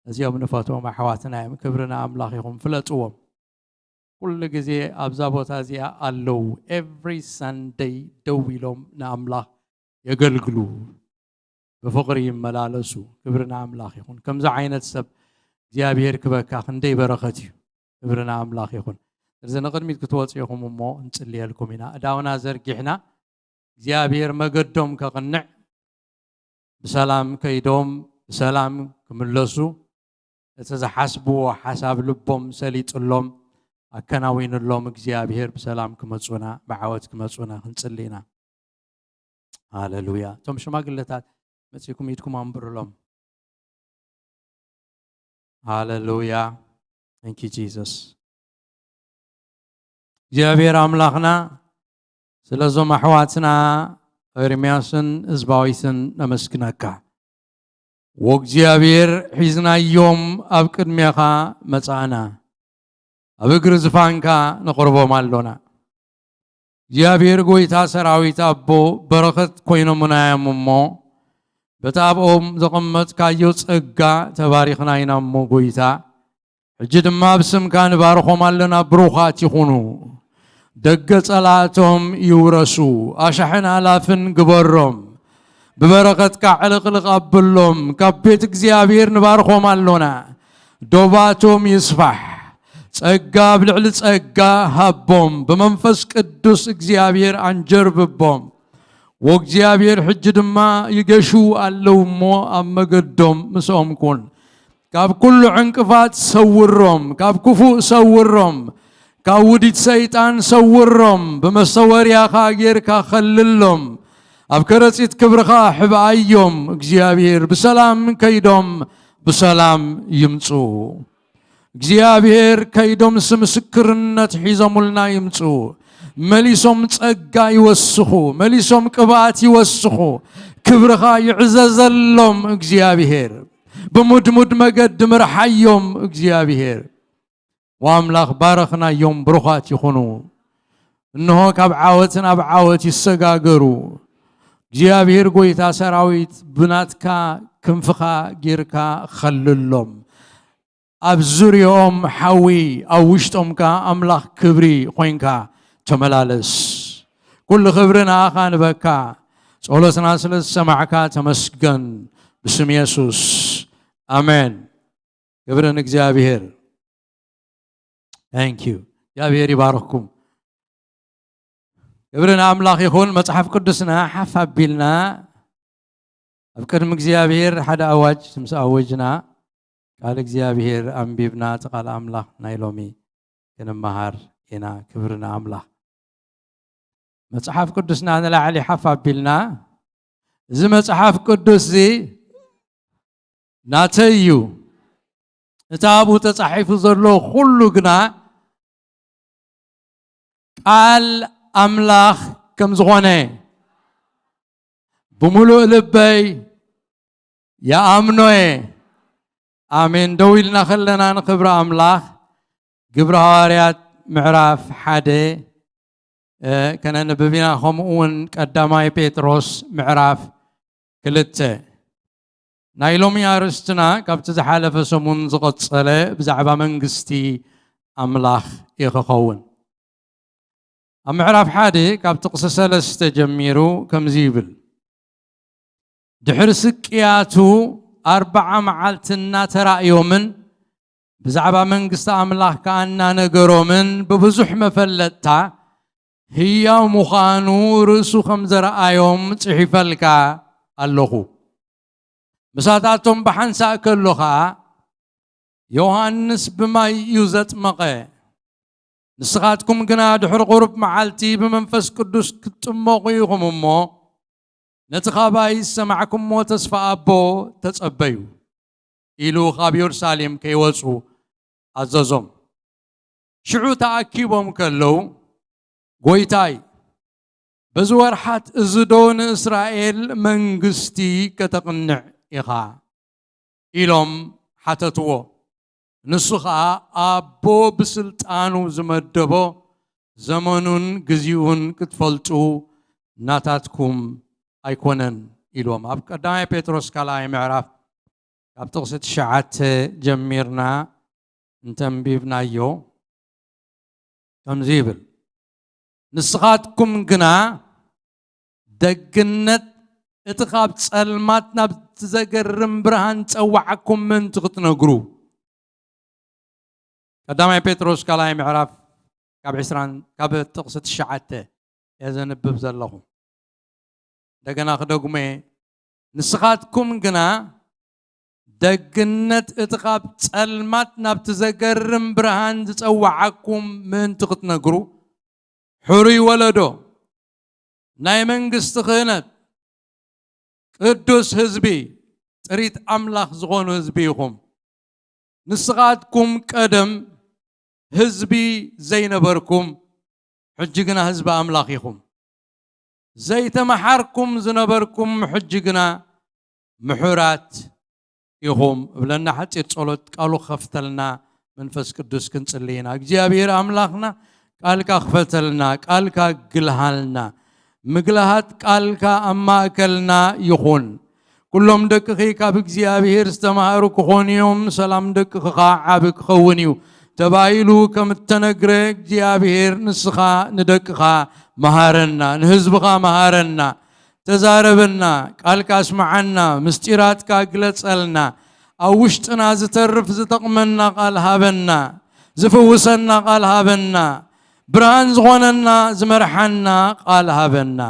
እዚኦም ንፈትዎም ኣሕዋትና እዮም። ክብሪ ንኣምላኽ ይኹን። ፍለጥዎም። ኩሉ ግዜ ኣብዛ ቦታ እዚኣ ኣለዉ። Every Sunday ደው ኢሎም ንኣምላኽ የገልግሉ፣ ብፍቕሪ ይመላለሱ። ክብሪ ንኣምላኽ ይኹን። ከምዚ ዓይነት ሰብ እግዚኣብሔር ክበካ ክንደይ በረኸት እዩ። ክብሪ ንኣምላኽ ይኹን። ስለዚ ንቕድሚት ክትወፁ ኢኹም እሞ እንጽልየልኩም ኢና። እዳውና ዘርጊሕና እግዚኣብሔር መገዶም ከቕንዕ፣ ብሰላም ከይዶም ብሰላም ክምለሱ፣ እቲ ዝሓስብዎ ሓሳብ ልቦም ሰሊጥሎም ኣከናዊንሎም እግዚኣብሔር ብሰላም ክመፁና ብዓወት ክመፁና ክንጽሊ ኢና። ሃለሉያ። እቶም ሽማግለታት መጺእኩም ኢድኩም ኣንብሩሎም። ሃለሉያ። Thank you Jesus። እግዚኣብሔር ኣምላኽና፣ ስለዞም ኣሕዋትና ኤርምያስን ህዝባዊትን ነመስግነካ። ወእግዚኣብሔር፣ ሒዝናዮም ኣብ ቅድሜኻ መጻእና፣ ኣብ እግሪ ዝፋንካ ነቕርቦም ኣሎና። እግዚኣብሔር ጐይታ ሰራዊት ኣቦ፣ በረኸት ኮይኖምና እዮም እሞ፣ በቲ ኣብኦም ዘቐመጥካዮ ጸጋ ተባሪኽና ኢና እሞ ጐይታ፣ ሕጂ ድማ ብስምካ ንባርኾም ኣለና፣ ብሩኻት ይኹኑ። ደገ ጸላእቶም ይውረሱ፣ ኣሻሕን ኣላፍን ግበሮም። ብበረኸትካ ዕልቕልቕ ኣብሎም፣ ካብ ቤት እግዚኣብሔር ንባርኾም ኣሎና። ዶባቶም ይስፋሕ፣ ጸጋ ኣብ ልዕሊ ጸጋ ሃቦም፣ ብመንፈስ ቅዱስ እግዚኣብሔር ኣንጀርብቦም። ወእግዚኣብሔር ሕጂ ድማ ይገሹ ኣለዉ እሞ ኣብ መገዶም ምስኦም ኩን። ካብ ኩሉ ዕንቅፋት ሰውሮም፣ ካብ ክፉእ ሰውሮም፣ ካብ ውዲት ሰይጣን ሰውሮም፣ ብመሰወርያኻ ጌርካ ኸልሎም፣ ኣብ ከረጺት ክብርኻ ሕብኣዮም። እግዚኣብሔር ብሰላም ከይዶም ብሰላም ይምጹ። እግዚኣብሔር ከይዶምሲ ምስክርነት ሒዞምልና ይምጹ። መሊሶም ጸጋ ይወስኹ፣ መሊሶም ቅብኣት ይወስኹ። ክብርኻ ይዕዘዘሎም እግዚኣብሔር። ብሙድሙድ መገዲ ምርሓዮም እግዚኣብሔር። ወኣምላኽ ባረኽናዮም፣ ብሩኻት ይኹኑ። እንሆ ካብ ዓወት ናብ ዓወት ይሰጋገሩ። እግዚኣብሔር ጐይታ ሰራዊት ብናትካ ክንፍኻ ጌርካ ኸልሎም። ኣብ ዙርያኦም ሓዊ፣ ኣብ ውሽጦም ከኣ ኣምላኽ ክብሪ ኾይንካ ተመላለስ። ኩሉ ክብሪ ንኣኻ ንበካ። ጸሎትና ስለ ዝሰማዕካ ተመስገን። ብስም የሱስ ኣሜን። ክብሪ ንእግዚኣብሔር። Thank you። እግዚኣብሔር ይባርኽኩም። ክብሪ ንኣምላኽ ይኹን። መጽሓፍ ቅዱስና ሓፍ ኣቢልና ኣብ ቅድሚ እግዚኣብሔር ሓደ ኣዋጅ ምስ ኣወጅና፣ ቃል እግዚኣብሔር ኣንቢብና፣ እቲ ቃል ኣምላኽ ናይ ሎሚ ክንመሃር ኢና። ክብሪ ንኣምላኽ። መጽሓፍ ቅዱስና ንላዕሊ ሓፍ ኣቢልና፣ እዚ መጽሓፍ ቅዱስ እዚ ናተይ እዩ፣ እቲ ኣብኡ ተጻሒፉ ዘሎ ኩሉ ግና ቃል ኣምላኽ ከም ዝኾነ ብምሉእ ልበይ ይኣምኖ እየ። ኣሜን። ደው ኢልና ከለና ንኽብሪ ኣምላኽ ግብሪ ሃዋርያት ምዕራፍ ሓደ፣ እ፣ ከነንብብ ኢና። ከምኡ እውን ቀዳማይ ጴጥሮስ ምዕራፍ ክልተ። ናይ ሎሚ ኣርእስትና ካብቲ ዝሓለፈ ሰሙን ዝቐጸለ ብዛዕባ መንግስቲ ኣምላኽ እዩ ክኸውን። ኣብ ምዕራፍ ሓደ ካብ ጥቕሲ ሰለስተ ጀሚሩ ከምዚ ይብል፣ ድሕሪ ስቅያቱ ኣርብዓ መዓልቲ እናተራእዮምን ብዛዕባ መንግስቲ ኣምላኽ ከኣ እናነገሮምን ብብዙሕ መፈለጥታ ህያው ምዃኑ ርእሱ ከም ዘረኣዮም ጽሒፈልካ ኣለኹ። ምሳታቶም ብሓንሳእ ከሎ ኸኣ ዮሃንስ ብማይ እዩ ዘጥመቐ፣ ንስኻትኩም ግና ድሕሪ ቁሩብ መዓልቲ ብመንፈስ ቅዱስ ክትጥመቑ ኢኹም እሞ፣ ነቲ ኻባይ ዝሰማዕኩምዎ ተስፋ ኣቦ ተጸበዩ፣ ኢሉ ኻብ የሩሳሌም ከይወጹ ኣዘዞም። ሽዑ ተኣኪቦም ከለዉ፣ ጐይታይ፣ በዚ ወርሓት እዚ ዶ ንእስራኤል መንግስቲ ከተቕንዕ ኢኻ? ኢሎም ሓተትዎ። ንሱ ኸኣ፣ ኣቦ ብስልጣኑ ዝመደቦ ዘመኑን ግዜኡን ክትፈልጡ ናታትኩም ኣይኮነን፣ ኢልዎም። ኣብ ቀዳማይ ጴጥሮስ ካልኣይ ምዕራፍ ካብ ጥቕሲ ትሽዓተ ጀሚርና እንተንቢብናዮ ከምዚ ይብል፣ ንስኻትኩም ግና ደግነት እቲ ካብ ጸልማት ናብ እቲ ዘገርም ብርሃን ጸዋዓኩም ምእንቲ ክትነግሩ። ቀዳማይ ጴጥሮስ ካልኣይ ምዕራፍ ካብ ዕስራን ካብ ጥቕሲ ትሽዓተ እየ ዘንብብ ዘለኹ። እንደገና ክደግሞ እየ። ንስኻትኩም ግና ደግነት እቲ ካብ ጸልማት ናብቲ ዘገርም ብርሃን ዝጸዋዓኩም ምእንቲ ክትነግሩ፣ ሕሩይ ወለዶ፣ ናይ መንግስቲ ክህነት፣ ቅዱስ ህዝቢ፣ ጥሪት ኣምላኽ ዝኾኑ ህዝቢ ኢኹም። ንስኻትኩም ቀደም ህዝቢ ዘይነበርኩም፣ ሕጂ ግና ህዝቢ ኣምላኽ ኢኹም። ዘይተመሓርኩም ዝነበርኩም፣ ሕጂ ግና ምሑራት ኢኹም እብለና። ሓጺር ጸሎት ቃሉ ክኸፍተልና መንፈስ ቅዱስ ክንጽሊ ኢና። እግዚኣብሔር ኣምላኽና፣ ቃልካ ክፈተልና፣ ቃልካ ግልሃልና፣ ምግልሃት ቃልካ ኣብ ማእከልና ይኹን። ኩሎም ደቅኺ ካብ እግዚኣብሔር ዝተማሃሩ ክኾኑ እዮም፣ ሰላም ደቅኺ ኸዓ ዓቢ ክኸውን እዩ ተባሂሉ ከም እተነግረ፣ እግዚኣብሔር ንስኻ ንደቅኻ መሃረና፣ ንህዝብኻ መሃረና፣ ተዛረበና፣ ቃልካ ኣስምዓና፣ ምስጢራትካ ግለጸልና፣ ኣብ ውሽጥና ዝተርፍ ዝጠቕመና ቃል ሃበና፣ ዝፍውሰና ቃል ሃበና፣ ብርሃን ዝኾነና ዝመርሓና ቃል ሃበና።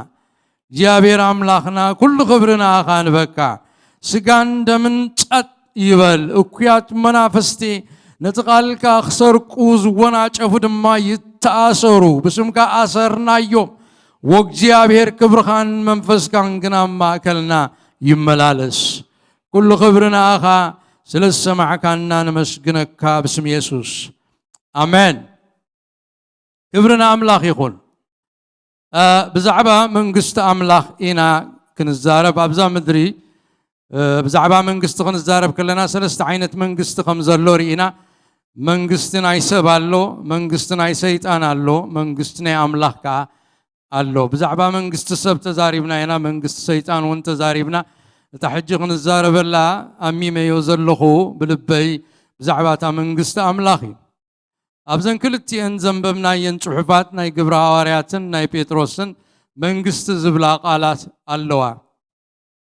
እግዚኣብሔር ኣምላኽና፣ ኩሉ ክብሪ ንኣኻ ንበካ። ስጋን ደምን ጸጥ ይበል። እኩያት መናፍስቲ ነቲ ቃልካ ክሰርቁ ዝወናጨፉ ድማ ይተኣሰሩ። ብስምካ ኣሰርናዮም። ወእግዚኣብሔር ክብርኻን መንፈስካን ግን ኣብ ማእከልና ይመላለስ። ኩሉ ክብሪ ንኣኻ፣ ስለ ዝሰማዕካና ነመስግነካ ብስም የሱስ። ኣሜን። ክብሪ ንኣምላኽ ይኹን። እ፣ ብዛዕባ መንግስቲ ኣምላኽ ኢና ክንዛረብ። ኣብዛ ምድሪ፣ እ፣ ብዛዕባ መንግስቲ ክንዛረብ ከለና ሰለስተ ዓይነት መንግስቲ ከም ዘሎ ርኢና። መንግስቲ ናይ ሰብ ኣሎ፣ መንግስቲ ናይ ሰይጣን ኣሎ፣ መንግስቲ ናይ ኣምላኽ ከኣ ኣሎ። ብዛዕባ መንግስቲ ሰብ ተዛሪብና ኢና፣ መንግስቲ ሰይጣን እውን ተዛሪብና። እታ ሕጂ ክንዛረበላ ኣሚመዮ ዘለኹ ብልበይ ብዛዕባ እታ መንግስቲ ኣምላኽ እዩ። ኣብዘን ክልቲኤን ዘንበብናየን ጽሑፋት ናይ ግብረ ሃዋርያትን ናይ ጴጥሮስን መንግስቲ ዝብላ ቃላት ኣለዋ።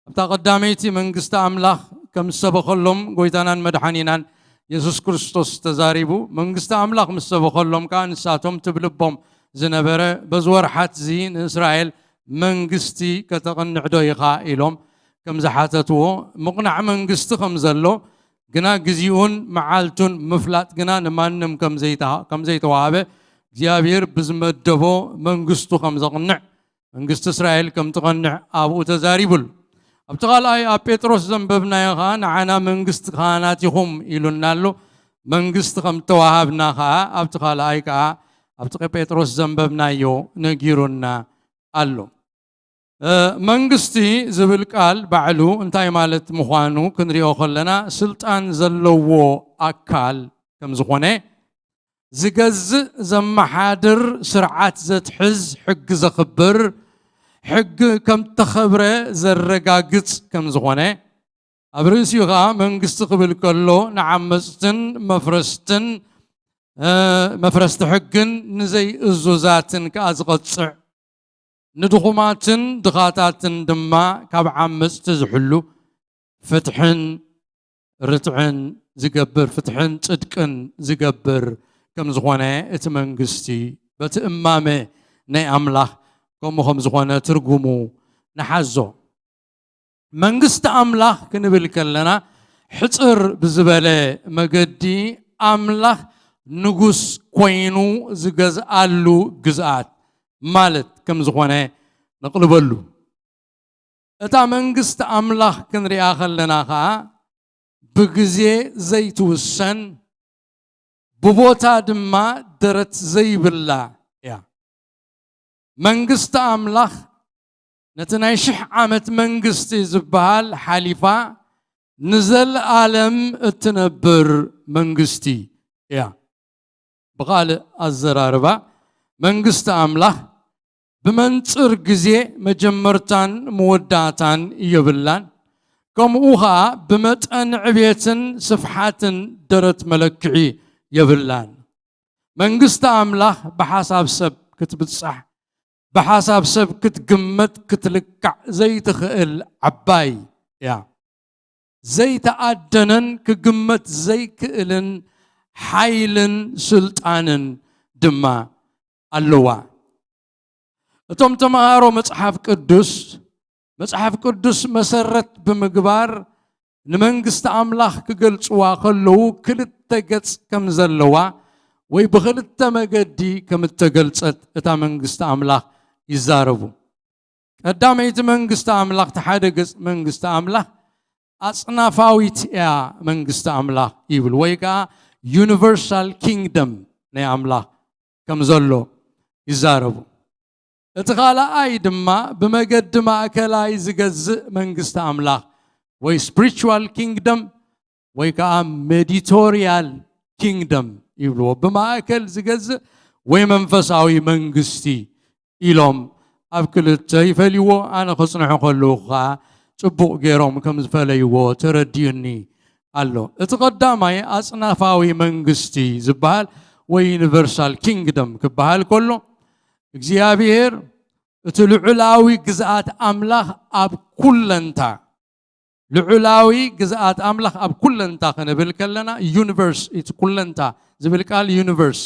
ኣብታ ቀዳመይቲ መንግስቲ ኣምላኽ ከም ዝሰበኸሎም ጎይታናን መድሓኒናን የሱስ ክርስቶስ ተዛሪቡ፣ መንግስቲ ኣምላኽ ምስ ሰበኸሎም ከኣ ንሳቶም ትብልቦም ዝነበረ፣ በዚ ወርሓት እዚ ንእስራኤል መንግስቲ ከተቕንዕ ዶ ኢኻ ኢሎም ከም ዝሓተትዎ፣ ምቕናዕ መንግስቲ ከም ዘሎ ግና ግዜኡን መዓልቱን ምፍላጥ ግና ንማንም ከም ዘይተሃ-፣ ከም ዘይተዋሃበ እግዚኣብሔር ብዝመደቦ መንግስቱ ከም ዘቕንዕ መንግስቲ እስራኤል ከም ትቐንዕ ኣብኡ ተዛሪቡሉ። ኣብቲ ካልኣይ ኣብ ጴጥሮስ ዘንበብናዮ ኸዓ ንዓና መንግስቲ ካህናት ኢኹም ኢሉና ኣሎ። መንግስቲ ከም እተዋሃብና ኸዓ ኣብቲ ካልኣይ ከኣ ኣብቲ ጴጥሮስ ዘንበብናዮ ነጊሩና ኣሎ። እ፣ መንግስቲ ዝብል ቃል ባዕሉ እንታይ ማለት ምዃኑ ክንሪኦ ከለና ስልጣን ዘለዎ ኣካል ከም ዝኾነ፣ ዝገዝእ ዘመሓድር ስርዓት ዘትሕዝ ሕጊ ዘኽብር ሕጊ ከም ተኸብረ ዘረጋግጽ ከም ዝኾነ ኣብ ርእሲኡ ኸዓ መንግስቲ ክብል ከሎ ንዓመጽትን መፍረስትን እ፣ መፍረስቲ ሕግን ንዘይእዙዛትን ከኣ ዝቐጽዕ ንድኹማትን ድኻታትን ድማ ካብ ዓመጽቲ ዝሕሉ ፍትሕን ርትዕን ዝገብር ፍትሕን ጽድቅን ዝገብር ከም ዝኾነ እቲ መንግስቲ በቲ እማመ ናይ ኣምላኽ ከምኡ ከም ዝኾነ ትርጉሙ ንሓዞ። መንግስቲ ኣምላኽ ክንብል ከለና ሕጽር ብዝበለ መገዲ ኣምላኽ ንጉስ ኮይኑ ዝገዝኣሉ ግዝኣት ማለት ከም ዝኾነ ነቕልበሉ። እታ መንግስቲ ኣምላኽ ክንሪኣ ከለና ኸኣ ብግዜ ዘይትውሰን ብቦታ ድማ ደረት ዘይብላ እያ። መንግስቲ ኣምላኽ ነቲ ናይ ሽሕ ዓመት መንግስቲ ዝበሃል ሓሊፋ ንዘለኣለም እትነብር መንግስቲ እያ። ብኻልእ ኣዘራርባ መንግስቲ ኣምላኽ ብመንጽር ግዜ መጀመርታን መወዳእታን የብላን። ከምኡ ኸኣ ብመጠን ዕቤትን ስፍሓትን ደረት መለክዒ የብላን። መንግስቲ ኣምላኽ ብሓሳብ ሰብ ክትብጻሕ፣ ብሓሳብ ሰብ ክትግመት ክትልካዕ ዘይትኽእል ዓባይ እያ። ዘይተኣደነን ክግመት ዘይክእልን ሓይልን ስልጣንን ድማ ኣለዋ። እቶም ተምሃሮ መጽሓፍ ቅዱስ፣ መጽሓፍ ቅዱስ መሰረት ብምግባር ንመንግስቲ ኣምላኽ ክገልጽዋ ከለዉ ክልተ ገጽ ከም ዘለዋ ወይ ብኽልተ መገዲ ከም እተገልጸት እታ መንግስቲ ኣምላኽ ይዛረቡ። ቀዳመይቲ መንግስቲ ኣምላኽ፣ እቲ ሓደ ገጽ መንግስቲ ኣምላኽ ኣጽናፋዊት እያ መንግስቲ ኣምላኽ ይብል፣ ወይ ከኣ ዩኒቨርሳል ኪንግደም ናይ ኣምላኽ ከም ዘሎ ይዛረቡ። እቲ ካልኣይ ድማ ብመገዲ ማእከላይ ዝገዝእ መንግስቲ ኣምላኽ ወይ ስፕሪቹዋል ኪንግደም ወይ ከኣ ሜዲቶሪያል ኪንግደም ይብልዎ፣ ብማእከል ዝገዝእ ወይ መንፈሳዊ መንግስቲ ኢሎም ኣብ ክልተ ይፈልይዎ። ኣነ ክጽንሑ ከለዉ ከኣ ጽቡቕ ገይሮም ከም ዝፈለይዎ ተረዲኡኒ ኣሎ። እቲ ቀዳማይ ኣጽናፋዊ መንግስቲ ዝበሃል ወይ ዩኒቨርሳል ኪንግደም ክበሃል ከሎ እግዚኣብሔር እቲ ልዑላዊ ግዝኣት ኣምላኽ ኣብ ኩለንታ፣ ልዑላዊ ግዝኣት ኣምላኽ ኣብ ኩለንታ ክንብል ከለና ዩኒቨርስ፣ እቲ ኩለንታ ዝብል ቃል ዩኒቨርስ፣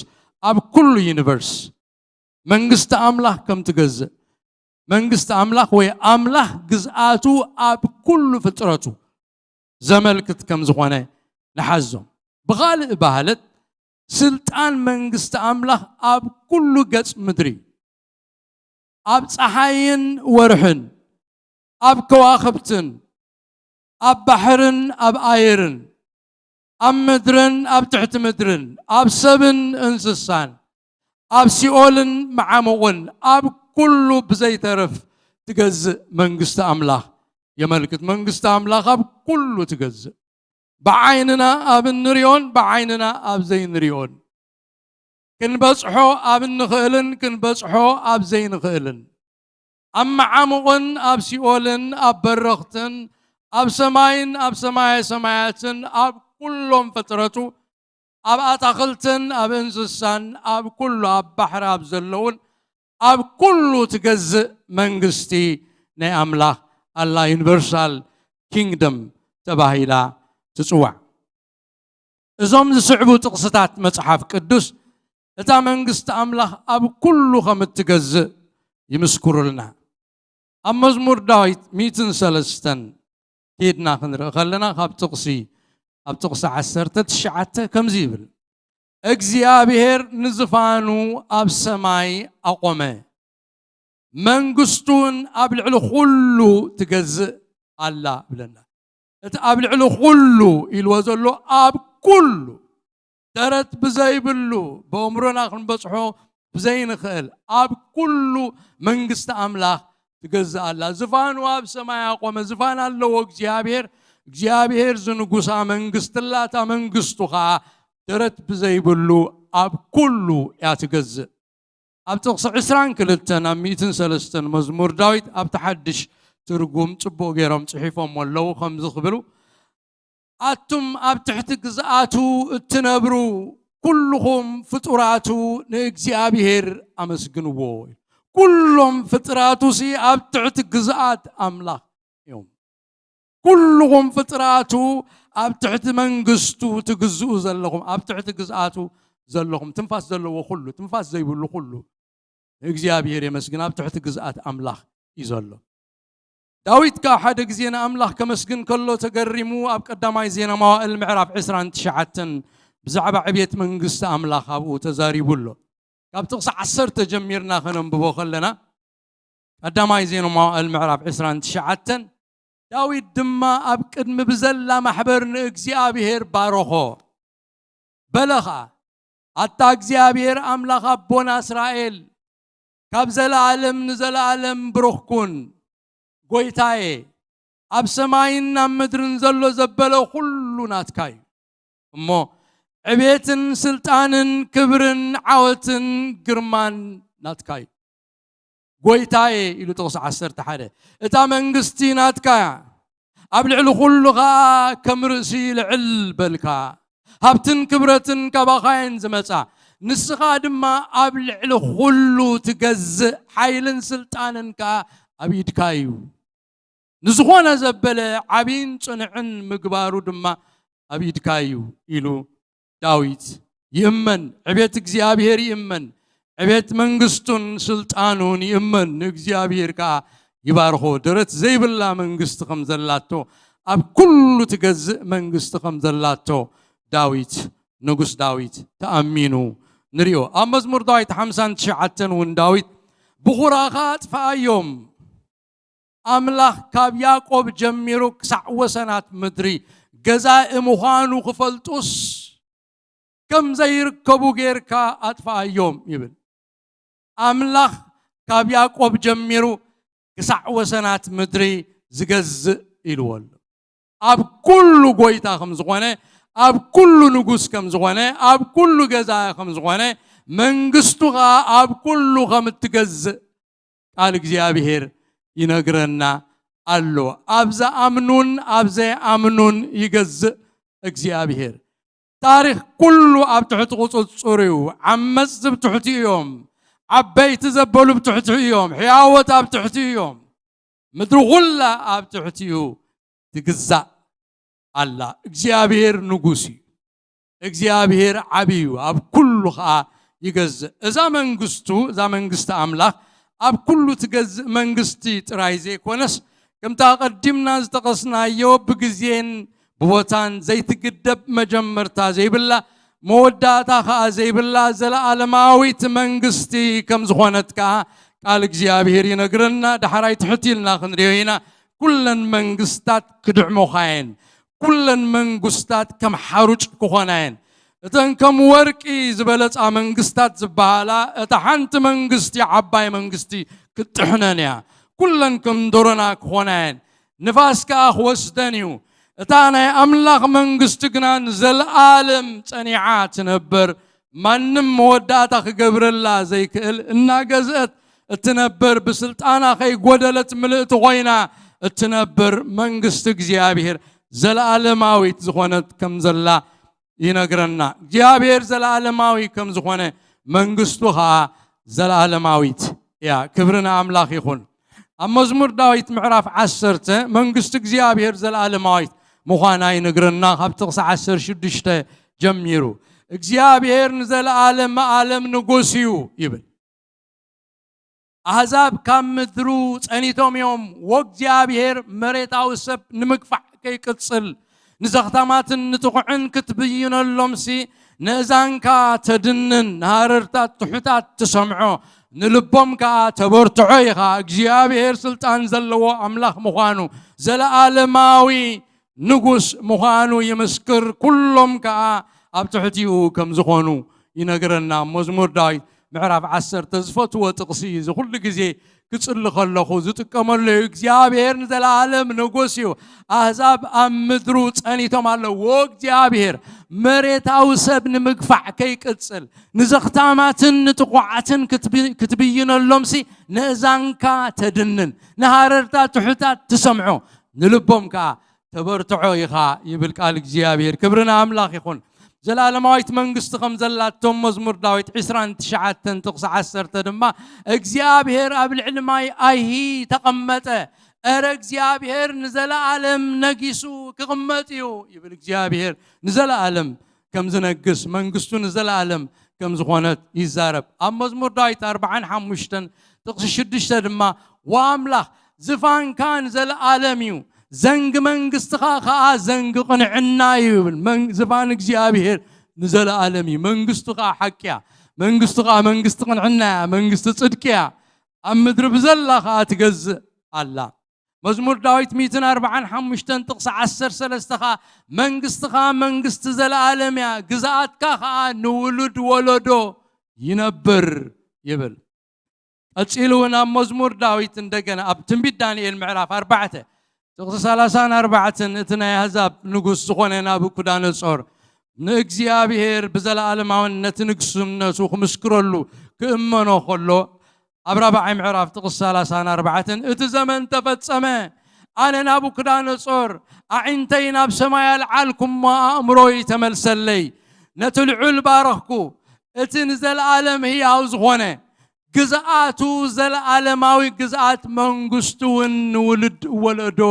ኣብ ኩሉ ዩኒቨርስ መንግስቲ ኣምላኽ ከም ትገዝእ፣ መንግስቲ ኣምላኽ ወይ ኣምላኽ ግዝኣቱ ኣብ ኩሉ ፍጥረቱ ዘመልክት ከም ዝኾነ ንሓዞ። ብኻልእ ባህለት ስልጣን መንግስቲ ኣምላኽ ኣብ ኩሉ ገጽ ምድሪ፣ ኣብ ጸሓይን ወርሕን፣ ኣብ ከዋኽብትን፣ ኣብ ባሕርን ኣብ ኣየርን፣ ኣብ ምድርን ኣብ ትሕቲ ምድርን፣ ኣብ ሰብን እንስሳን፣ ኣብ ሲኦልን መዓሙቕን፣ ኣብ ኩሉ ብዘይተርፍ ትገዝእ መንግስቲ ኣምላኽ የመልክት። መንግስቲ ኣምላኽ ኣብ ኩሉ ትገዝእ። ብዓይንና ኣብ እንሪኦን ብዓይንና ኣብ ዘይንሪኦን፣ ክንበጽሖ ኣብ እንኽእልን ክንበጽሖ ኣብ ዘይንኽእልን፣ ኣብ መዓሙቕን ኣብ ሲኦልን ኣብ በረኽትን ኣብ ሰማይን ኣብ ሰማየ ሰማያትን ኣብ ኩሎም ፍጥረቱ ኣብ ኣታኽልትን ኣብ እንስሳን ኣብ ኩሉ ኣብ ባሕሪ ኣብ ዘለውን ኣብ ኩሉ ትገዝእ መንግስቲ ናይ ኣምላኽ ኣላ፣ ዩኒቨርሳል ኪንግደም ተባሂላ ትጽዋዕ። እዞም ዝስዕቡ ጥቕስታት መጽሓፍ ቅዱስ እታ መንግስቲ ኣምላኽ ኣብ ኩሉ ከም እትገዝእ ይምስክሩልና። ኣብ መዝሙር ዳዊት ሚእትን ሰለስተን ኬድና ክንርኢ ከለና ካብ ጥቕሲ፣ ኣብ ጥቕሲ ዓሰርተ ትሽዓተ ከምዚ ይብል፣ እግዚኣብሔር ንዝፋኑ ኣብ ሰማይ ኣቖመ፣ መንግስቱን ኣብ ልዕሊ ኩሉ ትገዝእ ኣላ ብለና። እቲ ኣብ ልዕሊ ኩሉ ኢልዎ ዘሎ ኣብ ኩሉ ደረት ብዘይብሉ ብእምሮና ክንበጽሖ ብዘይንኽእል ኣብ ኩሉ መንግስቲ ኣምላኽ ትገዝእ ኣላ። ዝፋኑ ኣብ ሰማይ ኣቆመ። ዝፋን ኣለዎ እግዚኣብሔር። እግዚኣብሔር ዝንጉሳ መንግስቲ ኣላ። እታ መንግስቱ ኸዓ ደረት ብዘይብሉ ኣብ ኩሉ እያ ትገዝእ። ኣብ ጥቕሲ ዕስራን ክልተን ኣብ ሚእትን ሰለስተን መዝሙር ዳዊት ኣብቲ ሓድሽ ትርጉም ጽቡቕ ገይሮም ጽሒፎሞ ኣለዉ። ከምዚ ክብሉ፣ ኣቱም ኣብ ትሕቲ ግዝኣቱ እትነብሩ ኩልኹም ፍጡራቱ ንእግዚኣብሔር ኣመስግንዎ። ኩሎም ፍጥራቱሲ ኣብ ትሕቲ ግዝኣት ኣምላኽ እዮም። ኩልኹም ፍጥራቱ ኣብ ትሕቲ መንግስቱ ትግዝኡ ዘለኹም፣ ኣብ ትሕቲ ግዝኣቱ ዘለኹም፣ ትንፋስ ዘለዎ ኩሉ፣ ትንፋስ ዘይብሉ ኩሉ ንእግዚኣብሔር የመስግን፣ ኣብ ትሕቲ ግዝኣት ኣምላኽ እዩ ዘሎ። ዳዊት ከኣ ሓደ ግዜ ንኣምላኽ ከመስግን ከሎ ተገሪሙ፣ ኣብ ቀዳማይ ዜና መዋእል ምዕራፍ ዕስራን ትሽዓተን ብዛዕባ ዕቤት መንግስቲ ኣምላኽ ኣብኡ ተዛሪቡ ኣሎ። ካብ ጥቕሲ ዓሰርተ ጀሚርና ከነንብቦ ከለና፣ ቀዳማይ ዜና መዋእል ምዕራፍ ዕስራን ትሽዓተን፣ ዳዊት ድማ ኣብ ቅድሚ ብዘላ ማሕበር ንእግዚኣብሔር ባረኾ። በለ ኸኣ፣ ኣታ እግዚኣብሔር ኣምላኽ ኣቦና እስራኤል፣ ካብ ዘለኣለም ንዘለኣለም ብሩኽ ኩን። ጐይታየ፣ ኣብ ሰማይን ኣብ ምድርን ዘሎ ዘበለ ኹሉ ናትካ እዩ። እሞ ዕቤትን ስልጣንን ክብርን ዓወትን ግርማን ናትካ እዩ። ጐይታየ ኢሉ ጥቕሲ ዓሰርተ ሓደ፣ እታ መንግስቲ ናትካ እያ። ኣብ ልዕሊ ኩሉ ኸኣ ከም ርእሲ ልዕል በልካ። ሃብትን ክብረትን ካባኻ እየን ዝመጻ፣ ንስኻ ድማ ኣብ ልዕሊ ኩሉ ትገዝእ፣ ሓይልን ስልጣንን ከኣ ኣብ ኢድካ እዩ። ንዝኾነ ዘበለ ዓቢን ጽኑዕን ምግባሩ ድማ ኣብ ኢድካ እዩ ኢሉ ዳዊት ይእመን። ዕቤት እግዚኣብሔር ይእመን። ዕቤት መንግስቱን ስልጣኑን ይእመን። ንእግዚኣብሔር ከኣ ይባርኾ። ደረት ዘይብላ መንግስቲ ከም ዘላቶ፣ ኣብ ኩሉ ትገዝእ መንግስቲ ከም ዘላቶ ዳዊት፣ ንጉስ ዳዊት ተኣሚኑ ንሪኦ። ኣብ መዝሙር ዳዊት ሓምሳን ትሽዓተን እውን ዳዊት ብኹራኻ ኣጥፍኣዮም፣ ኣምላኽ ካብ ያዕቆብ ጀሚሩ ክሳዕ ወሰናት ምድሪ ገዛኢ ምዃኑ ክፈልጡስ፣ ከም ዘይርከቡ ጌርካ ኣጥፍኣዮም ይብል። ኣምላኽ ካብ ያዕቆብ ጀሚሩ ክሳዕ ወሰናት ምድሪ ዝገዝእ ኢልዎ ኣሎ። ኣብ ኩሉ ጎይታ ከም ዝኾነ፣ ኣብ ኩሉ ንጉስ ከም ዝኾነ፣ ኣብ ኩሉ ገዛኢ ከም ዝኾነ፣ መንግስቱ ኸኣ ኣብ ኩሉ ከም እትገዝእ ቃል እግዚኣብሔር ይነግረና ኣሎ። ኣብ ዝኣምኑን ኣብ ዘይኣምኑን ይገዝእ እግዚኣብሔር። ታሪኽ ኩሉ ኣብ ትሕቲ ቁጽጽሩ እዩ። ዓመጽቲ ኣብ ትሕቲኡ እዮም። ዓበይቲ ዘበሉ ኣብ ትሕቲኡ እዮም። ሕያዎት ኣብ ትሕቲኡ እዮም። ምድሪ ኩላ ኣብ ትሕቲኡ ትግዛእ ኣላ። እግዚኣብሔር ንጉስ እዩ። እግዚኣብሔር ዓቢ እዩ፣ ኣብ ኩሉ ኸኣ ይገዝእ። እዛ መንግስቱ፣ እዛ መንግስቲ ኣምላኽ ኣብ ኩሉ ትገዝእ መንግስቲ ጥራይ ዘይኮነስ፣ ከምቲ ኣቐዲምና ዝጠቐስናዮ ብግዜን ብቦታን ዘይትግደብ መጀመርታ ዘይብላ፣ መወዳእታ ኸኣ ዘይብላ ዘለኣለማዊት መንግስቲ ከም ዝኾነት ከኣ ቃል እግዚኣብሔር ይነግረና። ዳሕራይ ትሕት ኢልና ክንሪኦ ኢና። ኩለን መንግስታት ክድዕሙኻ እየን። ኩለን መንግስታት ከም ሓሩጭ ክኾና እየን። እተን ከም ወርቂ ዝበለጻ መንግስታት ዝበሃላ፣ እታ ሓንቲ መንግስቲ ዓባይ መንግስቲ ክትጥሕነን እያ። ኩለን ከም ዶሮና ክኾና እየን። ንፋስ ከኣ ክወስደን እዩ። እታ ናይ ኣምላኽ መንግስቲ ግና ንዘለኣለም ጸኒዓ ትነብር። ማንም መወዳእታ ክገብረላ ዘይክእል፣ እናገዝአት እትነብር፣ ብስልጣና ከይጎደለት ምልእቲ ኮይና እትነብር መንግስቲ እግዚኣብሔር ዘለኣለማዊት ዝኾነት ከም ዘላ ይነግረና። እግዚኣብሔር ዘለኣለማዊ ከም ዝኾነ መንግስቱ ኸኣ ዘለኣለማዊት እያ። ክብሪ ንኣምላኽ ይኹን። ኣብ መዝሙር ዳዊት ምዕራፍ ዓሰርተ መንግስቲ እግዚኣብሔር ዘለኣለማዊት ምዃና ይነግረና። ካብ ጥቕሲ ዓሰርተ ሽዱሽተ ጀሚሩ እግዚኣብሔር ንዘለኣለም መኣለም ንጉስ እዩ ይብል። ኣህዛብ ካብ ምድሩ ጸኒቶም እዮም፣ ወእግዚኣብሔር መሬታዊ ሰብ ንምግፋዕ ከይቅጽል፣ ንዘኽታማትን ንትኹዕን ክትብይነሎምሲ፣ ነእዛንካ ተድንን፣ ንሃረርታት ትሑታት ትሰምዖ፣ ንልቦም ከኣ ተበርትዖ ኢኻ። እግዚኣብሔር ስልጣን ዘለዎ ኣምላኽ ምዃኑ፣ ዘለኣለማዊ ንጉስ ምዃኑ ይምስክር፣ ኩሎም ከኣ ኣብ ትሕቲኡ ከም ዝኾኑ ይነግረና። መዝሙር ዳዊት ምዕራፍ ዓሰርተ ዝፈትዎ ጥቕሲ እዩ። እዚ ኩሉ ግዜ ክጽሊ ከለኹ ዝጥቀመሉ እዩ። እግዚኣብሔር ንዘለኣለም ንጉስ እዩ። ኣህዛብ ኣብ ምድሩ ጸኒቶም ኣለዎ። እግዚኣብሔር መሬታዊ ሰብ ንምግፋዕ ከይቅጽል፣ ንዘኽታማትን ንጥቑዓትን ክትብ-፣ ክትብይነሎምሲ፣ ነእዛንካ ተድንን፣ ንሃረርታ ትሑታት ትሰምዖ፣ ንልቦም ከኣ ተበርትዖ ኢኻ ይብል ቃል እግዚኣብሔር። ክብሪ ንኣምላኽ ይኹን። ዘለኣለማዊት መንግስቲ ከም ዘላቶም መዝሙር ዳዊት ዕስራን ትሽዓተን ጥቕሲ ዓሰርተ ድማ፣ እግዚኣብሔር ኣብ ልዕሊ ማይ ኣይሂ ተቐመጠ፣ እረ እግዚኣብሔር ንዘለኣለም ነጊሱ ክቕመጥ እዩ ይብል። እግዚኣብሔር ንዘለኣለም ከም ዝነግስ፣ መንግስቱ ንዘለኣለም ከም ዝኾነት ይዛረብ። ኣብ መዝሙር ዳዊት ኣርብዓን ሓሙሽተን ጥቕሲ ሽዱሽተ ድማ፣ ወኣምላኽ ዝፋንካ ንዘለኣለም እዩ፣ ዘንጊ መንግስትኻ ኸኣ ዘንጊ ቅንዕና እዩ ይብል። መን-፣ ዝፋን እግዚኣብሔር ንዘለኣለም እዩ። መንግስቱ ኸኣ ሓቂ እያ። መንግስቱ ኸኣ መንግስቲ ቅንዕና እያ፣ መንግስቲ ጽድቂ እያ። ኣብ ምድሪ ብዘላ ኸኣ ትገዝእ ኣላ። መዝሙር ዳዊት ሚእትን ኣርብዓን ሓሙሽተን ጥቕሲ ዓሰርተ ሰለስተ ኸኣ፣ መንግስትኻ መንግስቲ ዘለኣለም እያ፣ ግዝኣትካ ኸኣ ንውሉድ ወለዶ ይነብር ይብል። ቀጺሉ እውን ኣብ መዝሙር ዳዊት እንደገና ኣብ ትንቢት ዳንኤል ምዕራፍ ኣርባዕተ ጥቕሲ ሰላሳን ኣርባዕተን፣ እቲ ናይ ኣህዛብ ንጉስ ዝኾነ ናቡከደነጾር ንእግዚኣብሔር ብዘለኣለማውነት ንግስነቱ ክምስክረሉ ክእመኖ ከሎ፣ ኣብ ራብዓይ ምዕራፍ ጥቕሲ ሰላሳን ኣርባዕተን፣ እቲ ዘመን ተፈጸመ፣ ኣነ ናቡክዳነጾር ኣዒንተይ ናብ ሰማይ ኣልዓልኩ እሞ ኣእምሮይ ተመልሰለይ። ነቲ ልዑል ባረኽኩ። እቲ ንዘለኣለም ህያው ዝኾነ ግዝኣቱ ዘለኣለማዊ ግዝኣት መንግስቱ እውን ንውልድ ወለዶ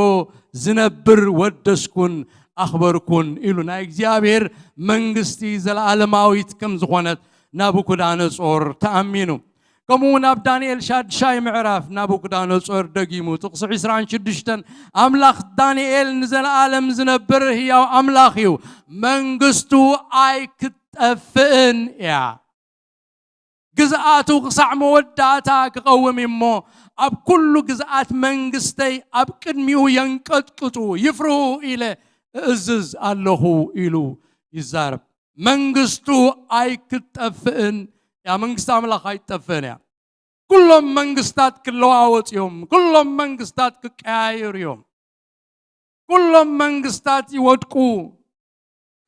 ዝነብር ወደስኩን ኣኽበርኩን ኢሉ ናይ እግዚኣብሔር መንግስቲ ዘለኣለማዊት ከም ዝኾነት ናቡኩዳነጾር ተኣሚኑ። ከምኡ እውን ኣብ ዳንኤል ሻድሻይ ምዕራፍ ናቡኩዳነጾር ደጊሙ ጥቕሲ ዕስራን ሽዱሽተን ኣምላኽ ዳንኤል ንዘለኣለም ዝነብር ህያው ኣምላኽ እዩ፣ መንግስቱ ኣይክትጠፍእን እያ። ግዝኣቱ ክሳዕ መወዳእታ ክቐውም እሞ ኣብ ኩሉ ግዝኣት መንግስተይ ኣብ ቅድሚኡ የንቀጥቅጡ ይፍርሁ ኢለ እእዝዝ ኣለኹ ኢሉ ይዛረብ። መንግስቱ ኣይክትጠፍእን እያ። መንግስቲ ኣምላኽ ኣይትጠፍእን እያ። ኩሎም መንግስታት ክለዋወጡ እዮም። ኩሎም መንግስታት ክቀያየሩ እዮም። ኩሎም መንግስታት ይወድቁ፣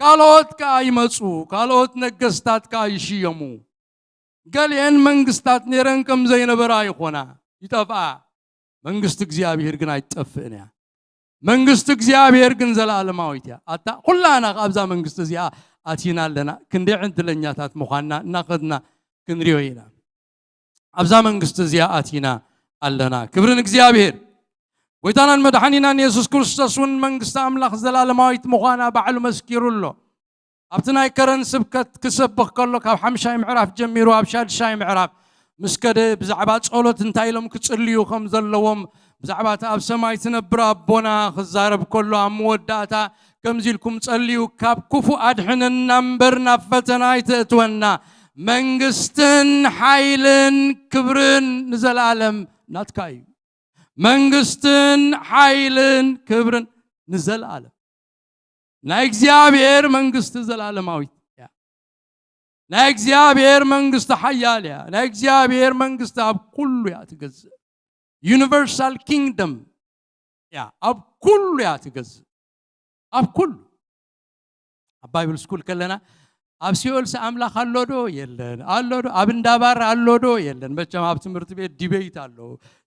ካልኦት ከኣ ይመጹ፣ ካልኦት ነገስታት ከኣ ይሽየሙ። ገሊአን መንግስታት ነይረን ከም ዘይነበራ ይኾና፣ ይጠፍኣ። መንግስቲ እግዚኣብሔር ግን ኣይትጠፍእን እያ። መንግስቲ እግዚኣብሔር ግን ዘለኣለማዊት እያ። ኣታ ኩላና ኣብዛ መንግስቲ እዚኣ ኣቲና ኣለና። ክንደይ ዕድለኛታት ምዃንና እናኸድና ክንሪኦ ኢና። ኣብዛ መንግስቲ እዚኣ ኣቲና ኣለና። ክብሪ ንእግዚኣብሔር። ጎይታናን መድሓኒናን የሱስ ክርስቶስ እውን መንግስቲ ኣምላኽ ዘላለማዊት ምዃና ባዕሉ መስኪሩ ኣሎ። ኣብቲ ናይ ከረን ስብከት ክሰብኽ ከሎ ካብ ሓምሻይ ምዕራፍ ጀሚሩ ኣብ ሻድሻይ ምዕራፍ ምስ ከደ ብዛዕባ ጸሎት እንታይ ኢሎም ክጽልዩ ከም ዘለዎም ብዛዕባ እቲ ኣብ ሰማይ ትነብር ኣቦና ክዛረብ ከሎ ኣብ መወዳእታ ከምዚ ኢልኩም ጸልዩ፣ ካብ ክፉእ ኣድሕነና እምበር ናብ ፈተና ኣይተእትወና፣ መንግስትን ሓይልን ክብርን ንዘለኣለም ናትካ እዩ። መንግስትን ሓይልን ክብርን ንዘለኣለም። ናይ እግዚኣብሔር መንግስቲ ዘላለማዊት እያ። ናይ እግዚኣብሔር መንግስቲ ሓያል እያ። ናይ እግዚኣብሔር መንግስቲ ኣብ ኩሉ እያ ትገዝእ። ዩኒቨርሳል ኪንግደም እያ፣ ኣብ ኩሉ እያ ትገዝእ። ኣብ ኩሉ። ኣብ ባይብል ስኩል ከለና ኣብ ሲኦልሲ ኣምላኽ ኣሎ ዶ የለን? ኣሎ ዶ? ኣብ እንዳባር ኣሎ ዶ የለን? መቸም ኣብ ትምህርቲ ቤት ዲቤት ኣሎ፣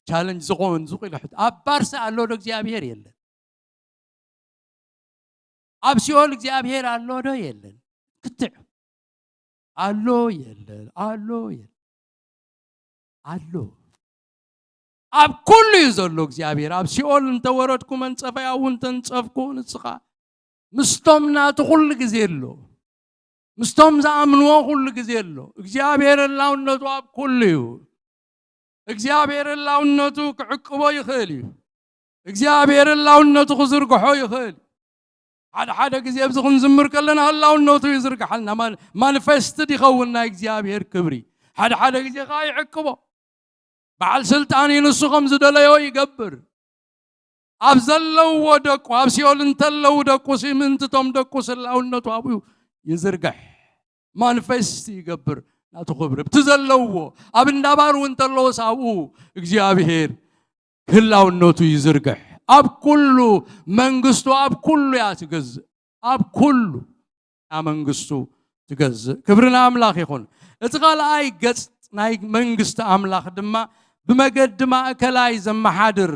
ቻለንጅ ዝኾን ዝቑል ሕት ኣብ ባርሲ ኣሎ ዶ እግዚኣብሔር የለን? ኣብ ሲኦል እግዚኣብሔር ኣሎ ዶ የለን? ክትዕ ኣሎ የለን? ኣሎ የለን? ኣሎ። ኣብ ኩሉ እዩ ዘሎ እግዚኣብሔር። ኣብ ሲኦል እንተወረድኩ መንጸፈይ ኣብኡ እንተንጸፍኩ ንስኻ ምስቶም ናቱ ኩሉ ግዜ ኣሎ። ምስቶም ዝኣምንዎ ኩሉ ግዜ ኣሎ። እግዚኣብሔር ህላውነቱ ኣብ ኩሉ እዩ። እግዚኣብሔር ህላውነቱ ክዕቅቦ ይኽእል እዩ። እግዚኣብሔር ህላውነቱ ክዝርግሖ ይኽእል። ሓደ ሓደ ግዜ ኣብዚ ክንዝምር ከለና ህላውነቱ ይዝርግሓልና። ማን-፣ ማኒፌስትድ ይኸውን ናይ እግዚኣብሔር ክብሪ። ሓደ ሓደ ግዜ ኸዓ ይዕቅቦ። በዓል ስልጣን እዩ፣ ንሱ ከም ዝደለዮ ይገብር። ኣብ ዘለውዎ ደቁ፣ ኣብ ሲኦል እንተለዉ ደቁ፣ ምእንቲ እቶም ደቁ ህላውነቱ ኣብኡ ይዝርግሕ። ማኒፌስት ይገብር ናቱ ክብሪ። ኣብቲ ዘለውዎ፣ ኣብ እንዳባር እውን እንተለዎስ ኣብኡ እግዚኣብሔር ህላውነቱ ይዝርግሕ። ኣብ ኩሉ መንግስቱ፣ ኣብ ኩሉ እያ ትገዝእ። ኣብ ኩሉ እያ መንግስቱ ትገዝእ። ክብሪ ንኣምላኽ ይኹን። እቲ ካልኣይ ገጽ ናይ መንግስቲ ኣምላኽ ድማ ብመገዲ ማእከላይ ዘመሓድር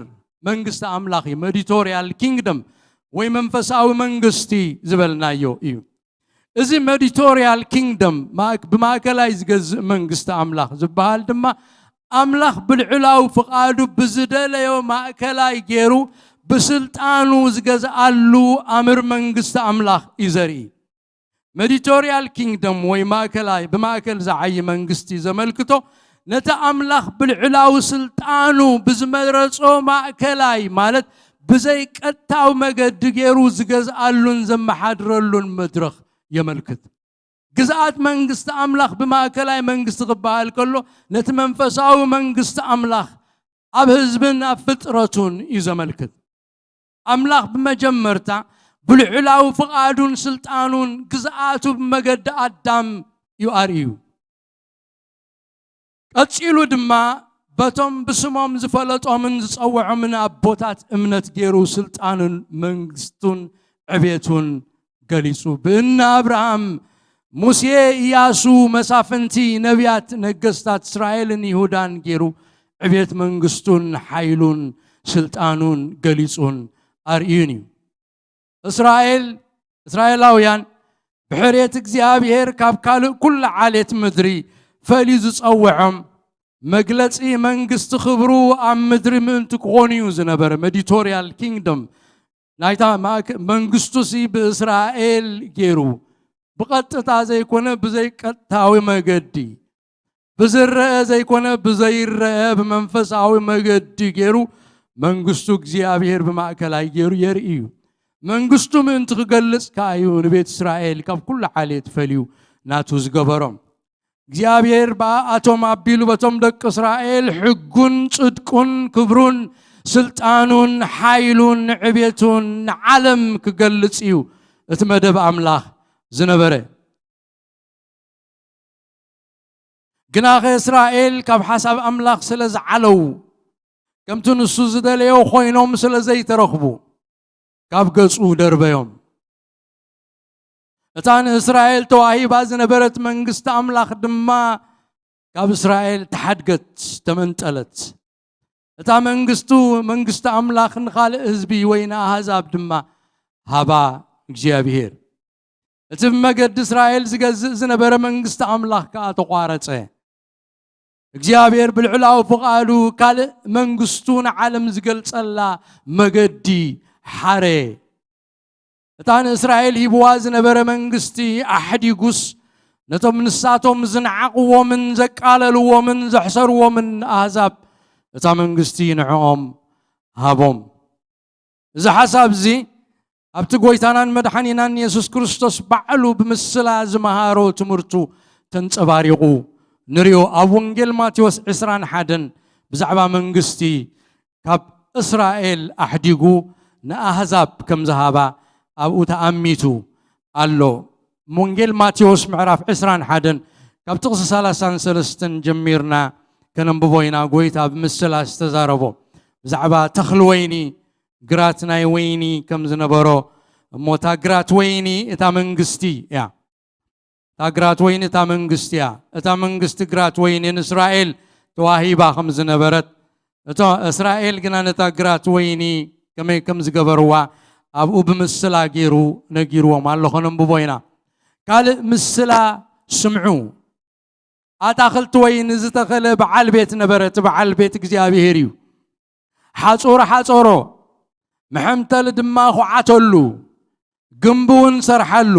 መንግስቲ ኣምላኽ እዩ። ኤዲቶሪያል ኪንግደም ወይ መንፈሳዊ መንግስቲ ዝበልናዮ እዩ። እዚ ኤዲቶሪያል ኪንግደም ማእክ-፣ ብማእከላይ ዝገዝእ መንግስቲ ኣምላኽ ዝበሃል ድማ ኣምላኽ ብልዑላዊ ፍቓዱ ብዝደለዮ ማእከላይ ገይሩ ብስልጣኑ ዝገዝኣሉ ኣምር መንግስቲ ኣምላኽ እዩ ዘርኢ። ኤዲቶሪያል ኪንግደም ወይ ማእከላይ፣ ብማእከል ዝዓዪ መንግስቲ ዘመልክቶ ነቲ ኣምላኽ ብልዑላዊ ስልጣኑ ብዝመረጾ ማእከላይ ማለት ብዘይ ቀጥታዊ መገዲ ገይሩ ዝገዝኣሉን ዘመሓድረሉን መድረኽ የመልክት። ግዝኣት መንግስቲ ኣምላኽ ብማእከላይ መንግስቲ ክበሃል ከሎ ነቲ መንፈሳዊ መንግስቲ ኣምላኽ ኣብ ህዝብን ኣብ ፍጥረቱን እዩ ዘመልክት። ኣምላኽ ብመጀመርታ ብልዑላዊ ፍቓዱን ስልጣኑን ግዝኣቱ ብመገዲ ኣዳም እዩ ኣርእዩ። ቀጺሉ ድማ በቶም ብስሞም ዝፈለጦምን ዝጸውዖምን ኣቦታት እምነት ገይሩ ስልጣኑን መንግስቱን ዕቤቱን ገሊጹ። ብእነ ኣብርሃም፣ ሙሴ፣ ኢያሱ፣ መሳፍንቲ፣ ነቢያት፣ ነገስታት እስራኤልን ይሁዳን ገይሩ ዕቤት መንግስቱን ሓይሉን ስልጣኑን ገሊጹን ኣርእዩን እዩ። እስራኤል እስራኤላውያን ብሕርየት እግዚኣብሔር ካብ ካልእ ኩሉ ዓሌት ምድሪ ፈልዩ ዝጸውዖም መግለጺ መንግስቲ ክብሩ ኣብ ምድሪ ምእንቲ ክኾኑ እዩ ዝነበረ። መዲቶርያል ኪንግደም ናይታ ማእከ- መንግስቱ ሲ ብእስራኤል ገይሩ ብቐጥታ ዘይኮነ ብዘይቀጥታዊ መገዲ ብዝረአ ዘይኮነ ብዘይረአ ብመንፈሳዊ መገዲ ገይሩ መንግስቱ እግዚኣብሔር ብማእከላይ ገይሩ የርኢ እዩ። መንግስቱ ምእንቲ ክገልጽ ከኣ እዩ ንቤት እስራኤል ካብ ኩሉ ዓሌት ፈልዩ ናቱ ዝገበሮም። እግዚኣብሔር ብኣኣቶም ኣቢሉ በቶም ደቂ እስራኤል ሕጉን ጽድቁን ክብሩን ስልጣኑን ሓይሉን ዕቤቱን ንዓለም ክገልጽ እዩ እቲ መደብ ኣምላኽ ዝነበረ። ግናኸ እስራኤል ካብ ሓሳብ ኣምላኽ ስለ ዝዓለዉ፣ ከምቲ ንሱ ዝደለዮ ኮይኖም ስለ ዘይተረኽቡ፣ ካብ ገጹ ደርበዮም። እታ ንእስራኤል ተዋሂባ ዝነበረት መንግስቲ ኣምላኽ ድማ ካብ እስራኤል ተሓድገት፣ ተመንጠለት። እታ መንግስቱ መንግስቲ ኣምላኽ ንኻልእ ህዝቢ ወይ ንኣህዛብ ድማ ሃባ እግዚኣብሔር። እቲ ብመገዲ እስራኤል ዝገዝእ ዝነበረ መንግስቲ ኣምላኽ ከኣ ተቋረጸ። እግዚኣብሔር ብልዕላዊ ፍቓዱ ካልእ መንግስቱ ንዓለም ዝገልጸላ መገዲ ሓረ። እታ ንእስራኤል ሂብዋ ዝነበረ መንግስቲ ኣሕዲጉስ፣ ነቶም ንሳቶም ዝነዓቕዎምን ዘቃለልዎምን ዘሕሰርዎምን ኣህዛብ እታ መንግስቲ ንዕኦም ሃቦም። እዚ ሓሳብ እዚ ኣብቲ ጎይታናን መድሓኒናን የሱስ ክርስቶስ ባዕሉ ብምስላ ዝመሃሮ ትምህርቱ ተንጸባሪቑ ንሪኦ። ኣብ ወንጌል ማቴዎስ ዕስራን ሓደን ብዛዕባ መንግስቲ ካብ እስራኤል ኣሕዲጉ ንኣህዛብ ከም ዝሃባ ኣብኡ ተኣሚቱ ኣሎ። ወንጌል ማቴዎስ ምዕራፍ ዕስራን ሓደን ካብ ጥቕሲ ሰላሳን ሰለስተን ጀሚርና ከነንብቦ ኢና። ጎይታ ብምስላ ዝተዛረቦ ብዛዕባ ተኽሊ ወይኒ፣ ግራት ናይ ወይኒ ከም ዝነበሮ፣ እሞ እታ ግራት ወይኒ እታ መንግስቲ እያ። እታ ግራት ወይኒ እታ መንግስቲ እያ። እታ መንግስቲ ግራት ወይኒ ንእስራኤል ተዋሂባ ከም ዝነበረት፣ እቶ እስራኤል ግና ነታ ግራት ወይኒ ከመይ ከም ዝገበርዋ ኣብኡ ብምስላ ገይሩ ነጊርዎም ኣሎ። ከነንብቦ ኢና። ካልእ ምስላ ስምዑ። ኣታኽልቲ ወይኒ ዝተኸለ በዓል ቤት ነበረ። እቲ በዓል ቤት እግዚኣብሔር እዩ። ሓጹር ሓጾሮ፣ መሐምተሊ ድማ ኹዓተሉ፣ ግምቢ እውን ሰርሓሉ።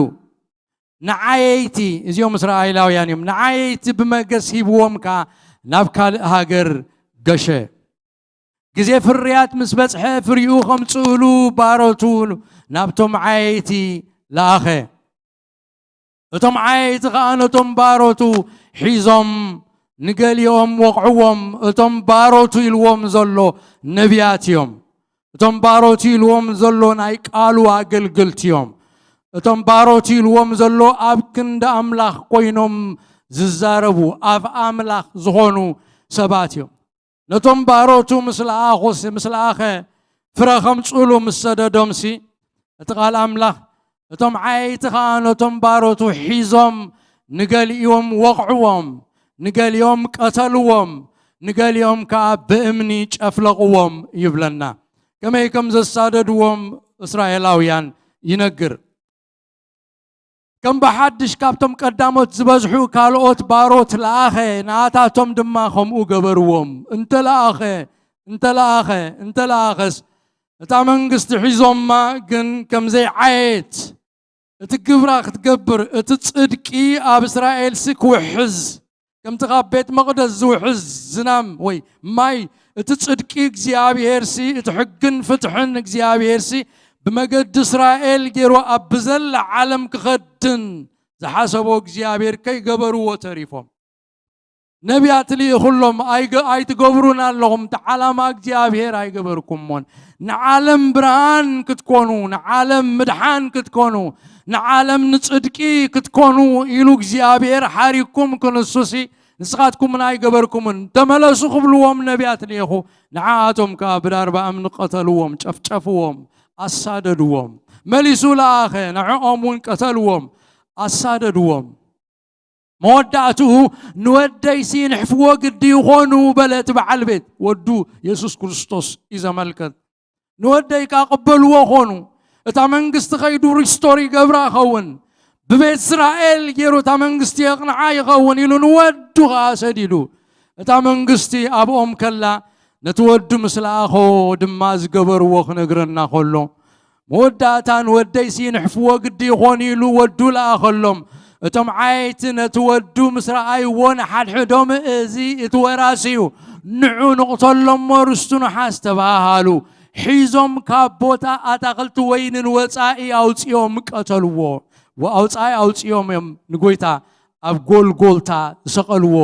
ንዓየይቲ፣ እዚኦም እስራኤላውያን እዮም፣ ንዓየይቲ ብመገስ ሂብዎም ከኣ ናብ ካልእ ሃገር ገሸ። ግዜ ፍርያት ምስ በጽሐ ፍሪኡ ኸምጽእሉ ባሮቱ ናብቶም ዓየይቲ ለኣኸ። እቶም ዓየይቲ ኸኣ ነቶም ባሮቱ ሒዞም ንገሊኦም ወቕዕዎም። እቶም ባሮቱ ኢልዎም ዘሎ ነቢያት እዮም። እቶም ባሮቱ ኢልዎም ዘሎ ናይ ቃሉ ኣገልገልቲ እዮም። እቶም ባሮቱ ኢልዎም ዘሎ ኣብ ክንዲ ኣምላኽ ኮይኖም ዝዛረቡ፣ ኣፍ ኣምላኽ ዝኾኑ ሰባት እዮም። ነቶም ባሮቱ ምስ ለኣኹስ-፣ ምስ ለኣኸ ፍረ ኸምጽኡሉ ምስ ሰደዶምሲ፣ እቲ ቃል ኣምላኽ፣ እቶም ዓየይቲ ኸኣ ነቶም ባሮቱ ሒዞም ንገሊኦም ወቕዕዎም፣ ንገሊኦም ቀተልዎም፣ ንገሊኦም ከኣ ብእምኒ ጨፍለቕዎም ይብለና። ከመይ ከም ዘሳደድዎም እስራኤላውያን ይነግር። ከም ብሓድሽ ካብቶም ቀዳሞት ዝበዝሑ ካልኦት ባሮት ለኣኸ፣ ንኣታቶም ድማ ከምኡ ገበርዎም። እንተ ለኣኸ፣ እንተ ለኣኸ፣ እንተ ለኣኸስ፣ እታ መንግስቲ ሒዞማ ግን ከም ዘይዓየት፣ እቲ ግብራ ክትገብር፣ እቲ ጽድቂ ኣብ እስራኤልሲ ክውሕዝ፣ ከምቲ ካብ ቤት መቕደስ ዝውሕዝ ዝናም ወይ ማይ፣ እቲ ጽድቂ እግዚኣብሄርሲ፣ እቲ ሕግን ፍትሕን እግዚኣብሄርሲ፣ ብመገዲ እስራኤል ገይሩ ኣብ ብዘላ ዓለም ክኸድን ዝሓሰቦ እግዚኣብሄር ከይገበርዎ ተሪፎም። ነቢያት ልኢኹሎም፣ ኣይገ-፣ ኣይትገብሩን ኣለኹም፣ እቲ ዓላማ እግዚኣብሄር ኣይገበርኩሞን። ንዓለም ብርሃን ክትኮኑ፣ ንዓለም ምድሓን ክትኮኑ፣ ንዓለም ንጽድቂ ክትኮኑ ኢሉ እግዚኣብሄር ሓሪኩም ክንሱሲ፣ ንስኻትኩም እውን ኣይገበርኩምን። ተመለሱ ክብልዎም ነቢያት ልኢኹ፣ ንዓኣቶም ከኣ ብዳርባ እምኒ ቀተልዎም፣ ጨፍጨፍዎም፣ ኣሳደድዎም። መሊሱ ለኣኸ፣ ንዕኦም እውን ቀተልዎም፣ ኣሳደድዎም። መወዳእትኡ ንወደይሲ ንሕፍዎ ግዲ ይኾኑ በለ እቲ በዓል ቤት። ወዱ የሱስ ክርስቶስ እዩ ዘመልከት። ንወደይ ከኣ ቅበልዎ ኾኑ። እታ መንግስቲ ከይዱ ሪስቶር ይገብራ ይኸውን። ብቤት እስራኤል ገይሩ እታ መንግስቲ የቕንዓ ይኸውን ኢሉ ንወዱ ኸኣ ሰዲዱ። እታ መንግስቲ ኣብኦም ከላ ነቲ ወዱ ምስ ለኣኾ ድማ ዝገበርዎ ክነግረና ከሎ፣ መወዳእታ ንወደይሲ ንሕፍዎ ግዲ ይኾን ኢሉ ወዱ ለኣኸሎም። እቶም ዓየይቲ ነቲ ወዱ ምስ ረኣይዎ ንሓድሕዶም፣ "እዚ እቲ ወራሲ እዩ፣ ንዑ ንቕተሎ እሞ ርስቱ ንሓዝ" ተባሃሃሉ። ሒዞም ካብ ቦታ ኣታኽልቲ ወይኒ ንወጻኢ ኣውጺኦም ቀተልዎ። ወ-፣ ኣውጻኢ ኣውጺኦም እዮም ንጎይታ ኣብ ጎልጎልታ ዝሰቐልዎ።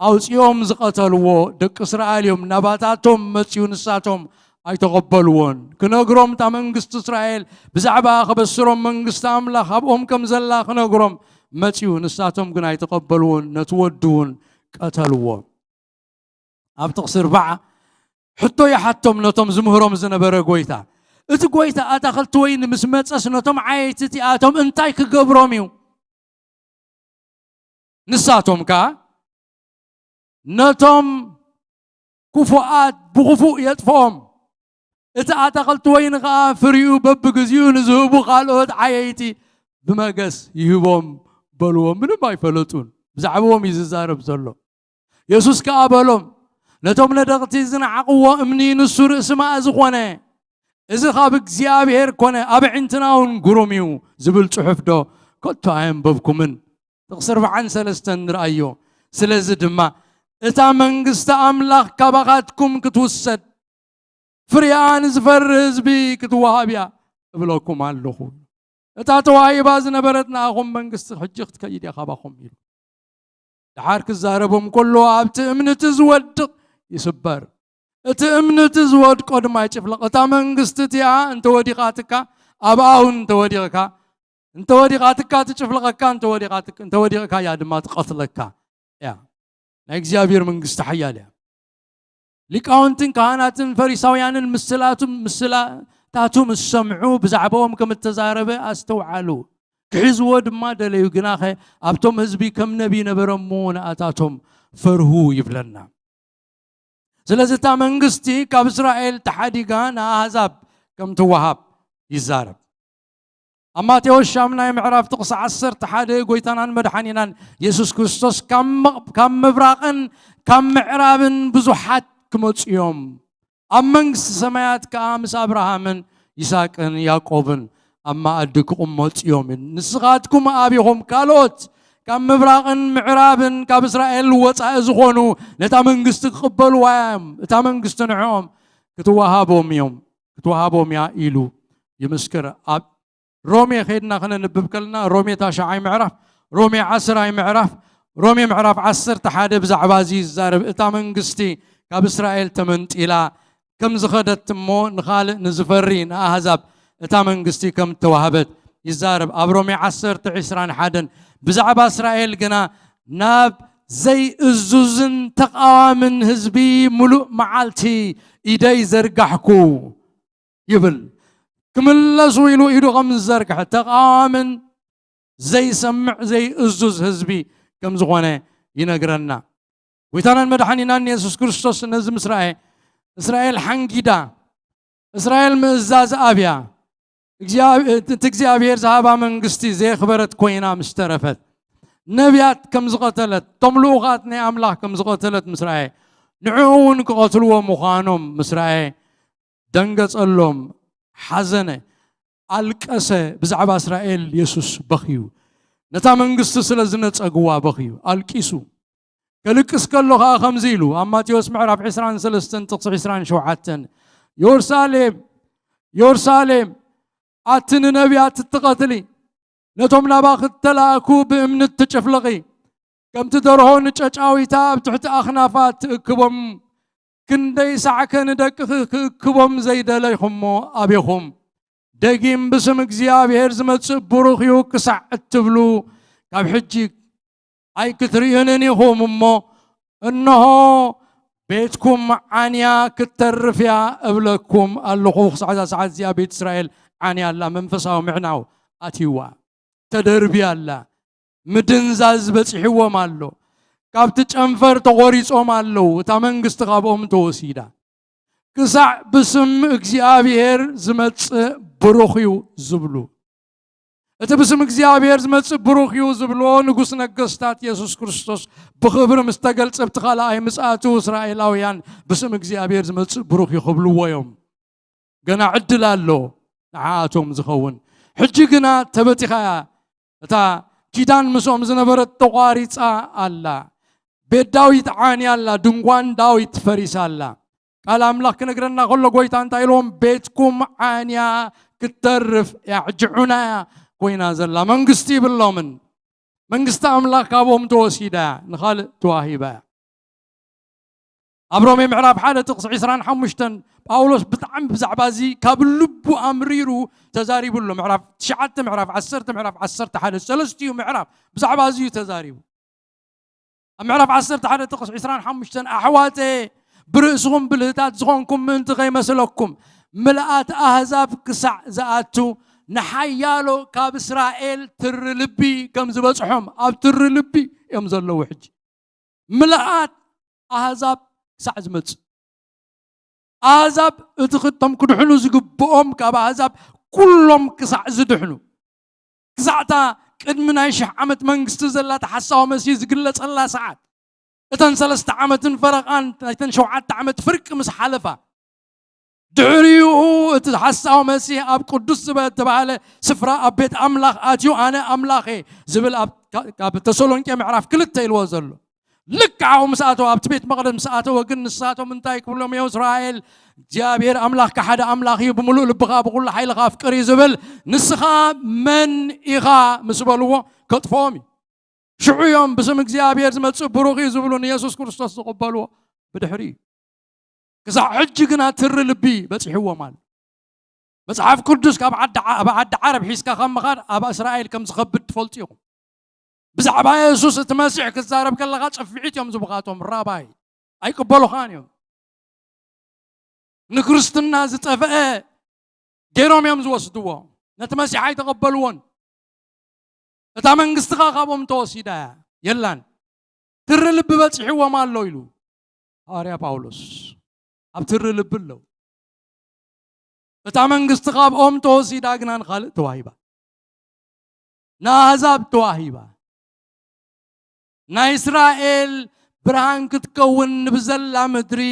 ኣውጺኦም ዝቐተልዎ ደቂ እስራኤል እዮም። ናባታቶም መጺኡ፣ ንሳቶም ኣይተቐበልዎን። ክነግሮም እታ መንግስቲ እስራኤል ብዛዕባ ከበስሮም መንግስቲ ኣምላኽ ኣብኦም ከም ዘላ ክነግሮም መጺኡ። ንሳቶም ግን ኣይተቐበልዎን። ነቲ ወዱ እውን ቀተልዎ። ኣብ ጥቕሲ ኣርባዓ ሕቶ ይሓቶም ነቶም ዝምህሮም ዝነበረ ጎይታ። እቲ ጎይታ ኣታኽልቲ ወይኒ ምስ መጸስ ነቶም ዓየይቲ እቲኣቶም እንታይ ክገብሮም እዩ? ንሳቶም ከኣ ነቶም ክፉኣት ብኽፉእ የጥፍኦም፣ እቲ ኣታኽልቲ ወይኒ ከኣ ፍሪኡ በብግዜኡ ንዝህቡ ካልኦት ዓየይቲ ብመገስ ይህቦም በልዎ። ምንም ኣይፈለጡን። ብዛዕባኦም እዩ ዝዛረብ ዘሎ። የሱስ ከኣ በሎም፣ "ነቶም ነደቕቲ ዝነዓቕዎ እምኒ ንሱ ርእሲ ማእ ዝኾነ፣ እዚ ካብ እግዚኣብሔር ኮነ፣ ኣብ ኣዕንትና እውን ግሩም እዩ" ዝብል ጽሑፍ ዶ ከቶ ኣየንበብኩምን? ጥቕሲ ኣርባዓን ሰለስተን ንርኣዮ። ስለዚ ድማ እታ መንግስቲ ኣምላኽ ካባኻትኩም ክትውሰድ፣ ፍሬኣ ንዝፈሪ ህዝቢ ክትወሃብ እያ እብለኩም ኣለኹ። እታ ተዋሂባ ዝነበረት ንኣኹም መንግስቲ ሕጂ ክትከይድ እያ ካባኹም ኢሉ። ደሓር ክዛረቦም ከሎ ኣብቲ እምኒ እቲ ዝወድቕ ይስበር፣ እቲ እምኒ እቲ ዝወድቆ ድማ ይጭፍለቕ። እታ መንግስቲ እቲኣ እንተወዲቓትካ፣ ኣብኣ እውን እንተወዲቕካ፣ እንተወዲቓትካ ትጭፍለቐካ፣ እንተወዲቓትክ-፣ እንተወዲቕካ እያ ድማ ትቐትለካ እያ። ናይ እግዚኣብሔር መንግስቲ ሓያል እያ። ሊቃውንትን ካህናትን ፈሪሳውያንን ምስላቱ-፣ ምስላታቱ ምስ ሰምዑ ብዛዕባኦም ከም እተዛረበ ኣስተውዓሉ። ክሕዝዎ ድማ ደለዩ፣ ግናኸ ኣብቶም ህዝቢ ከም ነቢ ነበረ እሞ ንኣታቶም ፈርሁ ይብለና። ስለዚ እታ መንግስቲ ካብ እስራኤል ተሓዲጋ ንኣህዛብ ከም ትወሃብ ይዛረብ። ኣብ ማቴዎስ ሻምናይ ምዕራፍ ጥቕሲ ዓሰርተ ሓደ ጎይታናን መድሓኒናን የሱስ ክርስቶስ ካብ ምቕ-፣ ካብ ምብራቕን ካብ ምዕራብን ብዙሓት ክመጹ እዮም፣ ኣብ መንግስቲ ሰማያት ከኣ ምስ ኣብርሃምን ይስሐቅን ያዕቆብን ኣብ መኣዲ ክቕመጹ እዮም። ንስኻትኩም ኣቢኹም ካልኦት ካብ ምብራቕን ምዕራብን ካብ እስራኤል ወጻኢ ዝኾኑ ነታ መንግስቲ ክቕበልዋ እዮም። እታ መንግስቲ ንዕኦም ክትወሃቦም እዮም፣ ክትወሃቦም እያ ኢሉ ይምስክር። ኣብ ሮሜ ኸይድና ክነንብብ ከለና፣ ሮሜ ታሽዓይ ምዕራፍ፣ ሮሜ ዓስራይ ምዕራፍ፣ ሮሜ ምዕራፍ ዓሰርተ ሓደ ብዛዕባ እዚ ይዛረብ። እታ መንግስቲ ካብ እስራኤል ተመንጢላ ከም ዝኸደት እሞ ንኻልእ ንዝፈሪ ንኣህዛብ እታ መንግስቲ ከም እተዋህበት ይዛረብ። ኣብ ሮሜ ዓሰርተ ዒስራን ሓደን ብዛዕባ እስራኤል ግና ናብ ዘይእዙዝን ተቓዋምን ህዝቢ ምሉእ መዓልቲ ኢደይ ዘርጋሕኩ ይብል። ክምለሱ ኢሉ ኢዱ ከም ዝዘርግሐ ተቓዋምን ዘይሰምዕ ዘይእዙዝ ህዝቢ ከም ዝኾነ ይነግረና። ጎይታናን መድሓኒናን የሱስ ክርስቶስ ነዚ ምስ ረኣየ፣ እስራኤል ሓንጊዳ፣ እስራኤል ምእዛዝ ኣብያ፣ እግዚኣብ-፣ እቲ እግዚኣብሔር ዝሃባ መንግስቲ ዘየኽበረት ኮይና ምስ ተረፈት፣ ነቢያት ከም ዝቐተለት፣ እቶም ልኡኻት ናይ ኣምላኽ ከም ዝቐተለት ምስ ረኣየ፣ ንዕኡ እውን ክቐትልዎ ምዃኖም ምስ ረኣየ፣ ደንገጸሎም፣ ሓዘነ፣ ኣልቀሰ። ብዛዕባ እስራኤል የሱስ በኽዩ። ነታ መንግስቲ ስለ ዝነጸግዋ በኽዩ፣ ኣልቂሱ። ከልቅስ ከሎ ኸኣ ከምዚ ኢሉ፣ ኣብ ማቴዎስ ምዕራፍ ዕስራን ሰለስተን ጥቕሲ ዕስራን ሸውዓተን፣ "የሩሳሌም፣ የሩሳሌም፣ ኣቲ ንነቢያት እትቐትሊ፣ ነቶም ናባኺ እተላእኩ ብእምኒ እትጭፍልቒ፣ ከምቲ ደርሆ ንጨጫዊታ ኣብ ትሕቲ ኣኽናፋ ትእክቦም፣ ክንደይ ሳዕከ ንደቅኺ ክእክቦም ዘይደለይኹሞ ኣቤኹም። ደጊም ብስም እግዚኣብሔር ዝመጽእ ብሩኽ እዩ ክሳዕ እትብሉ፣ ካብ ሕጂ ኣይክትርእዩንን ኢኹም እሞ፣ እንሆ ቤትኩም ዓንያ ክትተርፍ እያ እብለኩም ኣለኹ። ክሳዕ እዛ ሰዓት እዚኣ ቤት እስራኤል ዓንያ ኣላ፣ መንፈሳዊ ምዕናው ኣትይዋ፣ ተደርብያ ኣላ። ምድንዛዝ በጺሕዎም ኣሎ። ካብቲ ጨንፈር ተቖሪጾም ኣለዉ። እታ መንግስቲ ካብኦም ተወሲዳ። ክሳዕ ብስም እግዚኣብሔር ዝመጽእ ብሩኽ እዩ ዝብሉ። እቲ ብስም እግዚኣብሔር ዝመጽእ ብሩኽ እዩ ዝብልዎ ንጉስ ነገስታት የሱስ ክርስቶስ ብኽብሪ ምስ ተገልጸ ኣብቲ ካልኣይ ምጽኣቱ እስራኤላውያን ብስም እግዚኣብሔር ዝመጽእ ብሩኽ እዩ ክብልዎ እዮም። ገና ዕድል ኣሎ ንዓኣቶም ዝኸውን። ሕጂ ግና ተበቲኻ እያ። እታ ኪዳን ምስኦም ዝነበረት ተቋሪጻ ኣላ። ቤት ዳዊት ዓንያ ኣላ፣ ድንኳን ዳዊት ፈሪሳ ኣላ። ቃል ኣምላኽ ክነግረና ከሎ ጎይታ እንታይ ኢልዎም? ቤትኩም ዓንያ ክትተርፍ እያ፣ ሕጂ ዑና እያ ኮይና ዘላ። መንግስቲ ይብሎምን። መንግስቲ ኣምላኽ ካብኦም ተወሲዳ እያ፣ ንኻልእ ተዋሂባ እያ። ኣብ ሮሜ ምዕራፍ ሓደ ጥቕሲ ዕስራን ሓሙሽተን ጳውሎስ ብጣዕሚ ብዛዕባ እዚ ካብ ልቡ ኣምሪሩ ተዛሪቡ ኣሎ። ምዕራፍ ትሽዓተ፣ ምዕራፍ ዓሰርተ፣ ምዕራፍ ዓሰርተ ሓደ፣ ሰለስቲኡ ምዕራፍ ብዛዕባ እዚ እዩ ተዛሪቡ። ኣብ ምዕራፍ ዓሰርተ ሓደ ጥቕሲ ዕስራን ሓሙሽተን ኣሕዋተ ብርእስኹም ብልህታት ዝኾንኩም ምእንቲ ከይመስለኩም ምልኣት ኣህዛብ ክሳዕ ዝኣቱ ንሓያሎ ካብ እስራኤል ትሪ ልቢ ከም ዝበጽሖም ኣብ ትሪ ልቢ እዮም ዘለዉ። ሕጂ ምልኣት ኣህዛብ ክሳዕ ዝመጽእ ኣህዛብ እቲ ክቶም ክድሕኑ ዝግብኦም ካብ ኣህዛብ ኩሎም ክሳዕ ዝድሕኑ ክሳዕታ ቅድሚ ናይ ሽሕ ዓመት መንግስቲ ዘላ ተሓሳዊ መሲህ ዝግለጸላ ሰዓት እተን ሰለስተ ዓመትን ፈረቓን ናይተን ሸውዓተ ዓመት ፍርቂ ምስ ሓለፋ ድሕሪኡ እቲ ሓሳዊ መሲህ ኣብ ቅዱስ ዝበ- ዝተባህለ ስፍራ ኣብ ቤት ኣምላኽ ኣትዩ ኣነ ኣምላኽ እየ ዝብል ኣብ ካ- ካብ ተሰሎንቄ ምዕራፍ ክልተ ኢልዎ ዘሎ ልክዓኡ ምስ ኣተወ ኣብቲ ቤት መቕደስ ምስ ኣተወ ግን ንሳቶም እንታይ ክብሎም እዮም እስራኤል እግዚኣብሔር ኣምላኽካ ሓደ ኣምላኽ እዩ ብምሉእ ልብኻ ብኩሉ ሓይልኻ ኣፍቅር እዩ ዝብል ንስኻ መን ኢኻ ምስ በልዎ ከጥፍኦም እዩ ሽዑ እዮም ብስም እግዚኣብሔር ዝመፅእ ብሩኽ እዩ ዝብሉ ንየሱስ ክርስቶስ ዝቕበልዎ ብድሕሪ እዩ ክሳዕ ሕጂ ግና ትሪ ልቢ በፂሕዎም ኣሎ መፅሓፍ ቅዱስ ካብ ዓዲ ዓ- ኣብ ዓዲ ዓረብ ሒዝካ ካብ ምኻድ ኣብ እስራኤል ከም ዝኸብድ ትፈልጡ ኢኹም ብዛዕባ የሱስ እቲ መሲሕ ክትዛረብ ከለኻ ፅፍዒት እዮም ዝብኻቶም ራባይ ኣይቅበሉኻን እዮም ንክርስትና ዝጠፍአ ገይሮም እዮም ዝወስድዎ ነቲ መሲሕ ኣይተቐበልዎን እታ መንግስቲ ኸኣ ካብኦም ተወሲዳ እያ የላን ትሪ ልቢ በጺሕዎም ኣሎ ኢሉ ሃዋርያ ጳውሎስ ኣብ ትሪ ልቢ ኣለዉ እታ መንግስቲ ካብኦም ተወሲዳ ግና ንኻልእ ተዋሂባ ንኣህዛብ ተዋሂባ ናይ እስራኤል ብርሃን ክትከውን ንብዘላ ምድሪ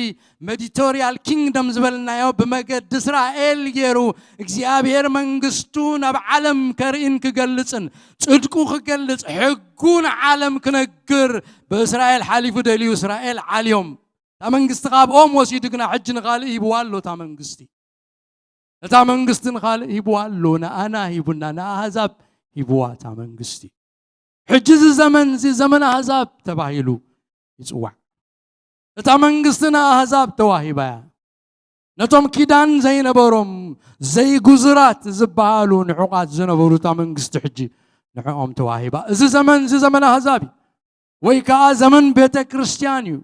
መዲቶሪያል ኪንግደም ዝበልናዮ ብመገዲ እስራኤል ገይሩ እግዚኣብሔር መንግስቱ ናብ ዓለም ከርእን ክገልጽን ጽድቁ ክገልጽ ሕጉ ንዓለም ክነግር ብእስራኤል ሓሊፉ ደልዩ እስራኤል ዓልዮም እታ መንግስቲ ካብኦም ወሲዱ ግና ሕጂ ንኻልእ ሂብዋ ኣሎ እታ መንግስቲ እታ መንግስቲ ንኻልእ ሂብዋ ኣሎ ንኣና ሂቡና ንኣህዛብ ሂብዋ እታ መንግስቲ ሕጂ እዚ ዘመን እዚ ዘመን ኣህዛብ ተባሂሉ ይፅዋዕ እታ መንግስቲ ንኣህዛብ ተዋሂባ እያ ነቶም ኪዳን ዘይነበሮም ዘይጉዙራት ዝበሃሉ ንዑቓት ዝነበሩ እታ መንግስቲ ሕጂ ንዕኦም ተዋሂባ እዚ ዘመን እዚ ዘመን ኣህዛብ እዩ ወይ ከዓ ዘመን ቤተ ክርስቲያን እዩ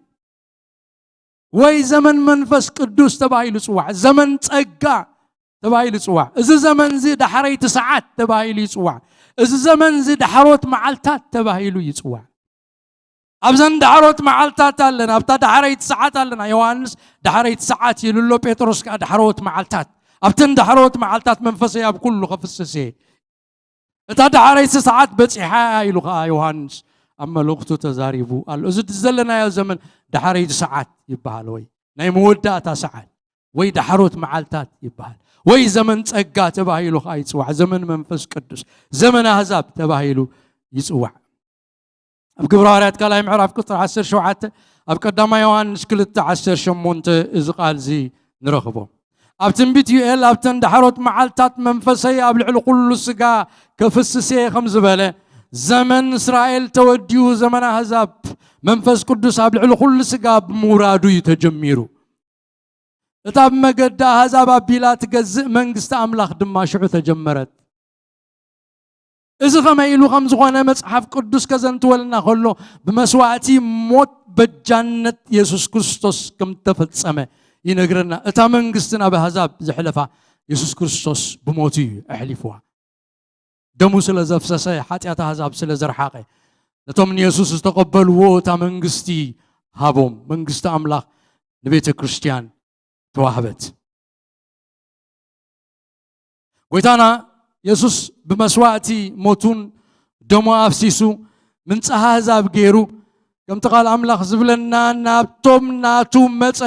ወይ ዘመን መንፈስ ቅዱስ ተባሂሉ ይፅዋዕ፣ ዘመን ፀጋ ተባሂሉ ይፅዋዕ። እዚ ዘመን እዚ ዳሕረይቲ ሰዓት ተባሂሉ ይፅዋዕ። እዚ ዘመን እዚ ዳሕሮት መዓልታት ተባሂሉ ይፅዋዕ። ኣብዘን ዳሕሮት መዓልታት ኣለና፣ ኣብታ ዳሕረይቲ ሰዓት ኣለና። ዮሃንስ ዳሕረይቲ ሰዓት ኢሉ ኣሎ፣ ጴጥሮስ ከዓ ዳሕሮት መዓልታት። ኣብተን ዳሕሮት መዓልታት መንፈሰይ ኣብ ኩሉ ከፍስስ እየ። እታ ዳሕረይቲ ሰዓት በጺሓ ኢሉ ኸዓ ዮሃንስ ኣብ መልእኽቱ ተዛሪቡ ኣሎ። እዚ ዘለናዮ ዘመን ዳሕረይቲ ሰዓት ይበሃል፣ ወይ ናይ መወዳእታ ሰዓት፣ ወይ ዳሕሮት መዓልታት ይበሃል፣ ወይ ዘመን ጸጋ ተባሂሉ ኸዓ ይጽዋዕ፣ ዘመን መንፈስ ቅዱስ፣ ዘመን ኣህዛብ ተባሂሉ ይጽዋዕ። ኣብ ግብረ ሃዋርያት ካልኣይ ምዕራፍ ቁፅሪ ዓሰርተ ሸውዓተ ኣብ ቀዳማይ ዮሃንስ ክልተ ዓሰርተ ሸሞንተ እዚ ቃል እዚ ንረኽቦ። ኣብ ትንቢት ዩኤል ኣብተን ዳሕሮት መዓልታት መንፈሰይ ኣብ ልዕሊ ኩሉ ስጋ ከፍስስ እየ ከም ዝበለ ዘመን እስራኤል ተወዲኡ ዘመን ኣህዛብ መንፈስ ቅዱስ ኣብ ልዕሊ ኩሉ ስጋ ብምውራዱ እዩ ተጀሚሩ። እታ ብመገዲ ኣህዛብ ኣቢላ ትገዝእ መንግስቲ ኣምላኽ ድማ ሽዑ ተጀመረት። እዚ ኸመይ ኢሉ ከም ዝኾነ መጽሓፍ ቅዱስ ከዘንትወልና ከሎ ብመስዋዕቲ ሞት በጃነት የሱስ ክርስቶስ ከም ተፈጸመ ይነግረና። እታ መንግስቲ ናብ ኣህዛብ ዘሕለፋ የሱስ ክርስቶስ ብሞቱ እዩ ኣሕሊፍዋ። ደሙ ስለ ዘፍሰሰ፣ ሓጢኣት ኣህዛብ ስለ ዘርሓቐ፣ ነቶም ንየሱስ ዝተቐበልዎ እታ መንግስቲ ሃቦም። መንግስቲ ኣምላኽ ንቤተ ክርስቲያን ተዋህበት። ጎይታና የሱስ ብመስዋእቲ ሞቱን ደሙ ኣፍሲሱ ምንጻህ ኣህዛብ ገይሩ፣ ከምቲ ቃል ኣምላኽ ዝብለና፣ ናብቶም ናቱ መጸ፣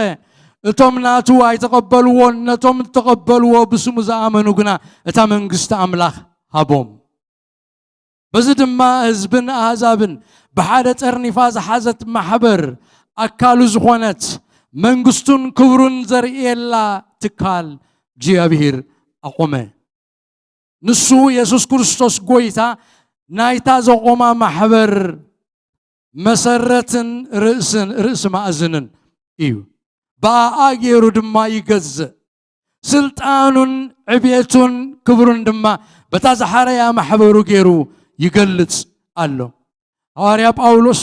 እቶም ናቱ ኣይተቐበልዎን፣ ነቶም እተቐበልዎ ብስሙ ዝኣመኑ ግና እታ መንግስቲ ኣምላኽ ሃቦም። በዚ ድማ ህዝብን ኣህዛብን ብሓደ ጠርኒፋ ዝሓዘት ማሕበር ኣካሉ ዝኾነት መንግስቱን ክብሩን ዘርእየላ ትካል እግዚኣብሔር ኣቆመ። ንሱ የሱስ ክርስቶስ ጎይታ ናይታ ዘቆማ ማሕበር መሰረትን ርእስን፣ ርእሲ ማእዝንን እዩ። ብኣኣ ገይሩ ድማ ይገዝእ። ስልጣኑን ዕቤቱን ክብሩን ድማ በታ ዝሓረያ ማሕበሩ ገይሩ ይገልጽ ኣሎ። ሃዋርያ ጳውሎስ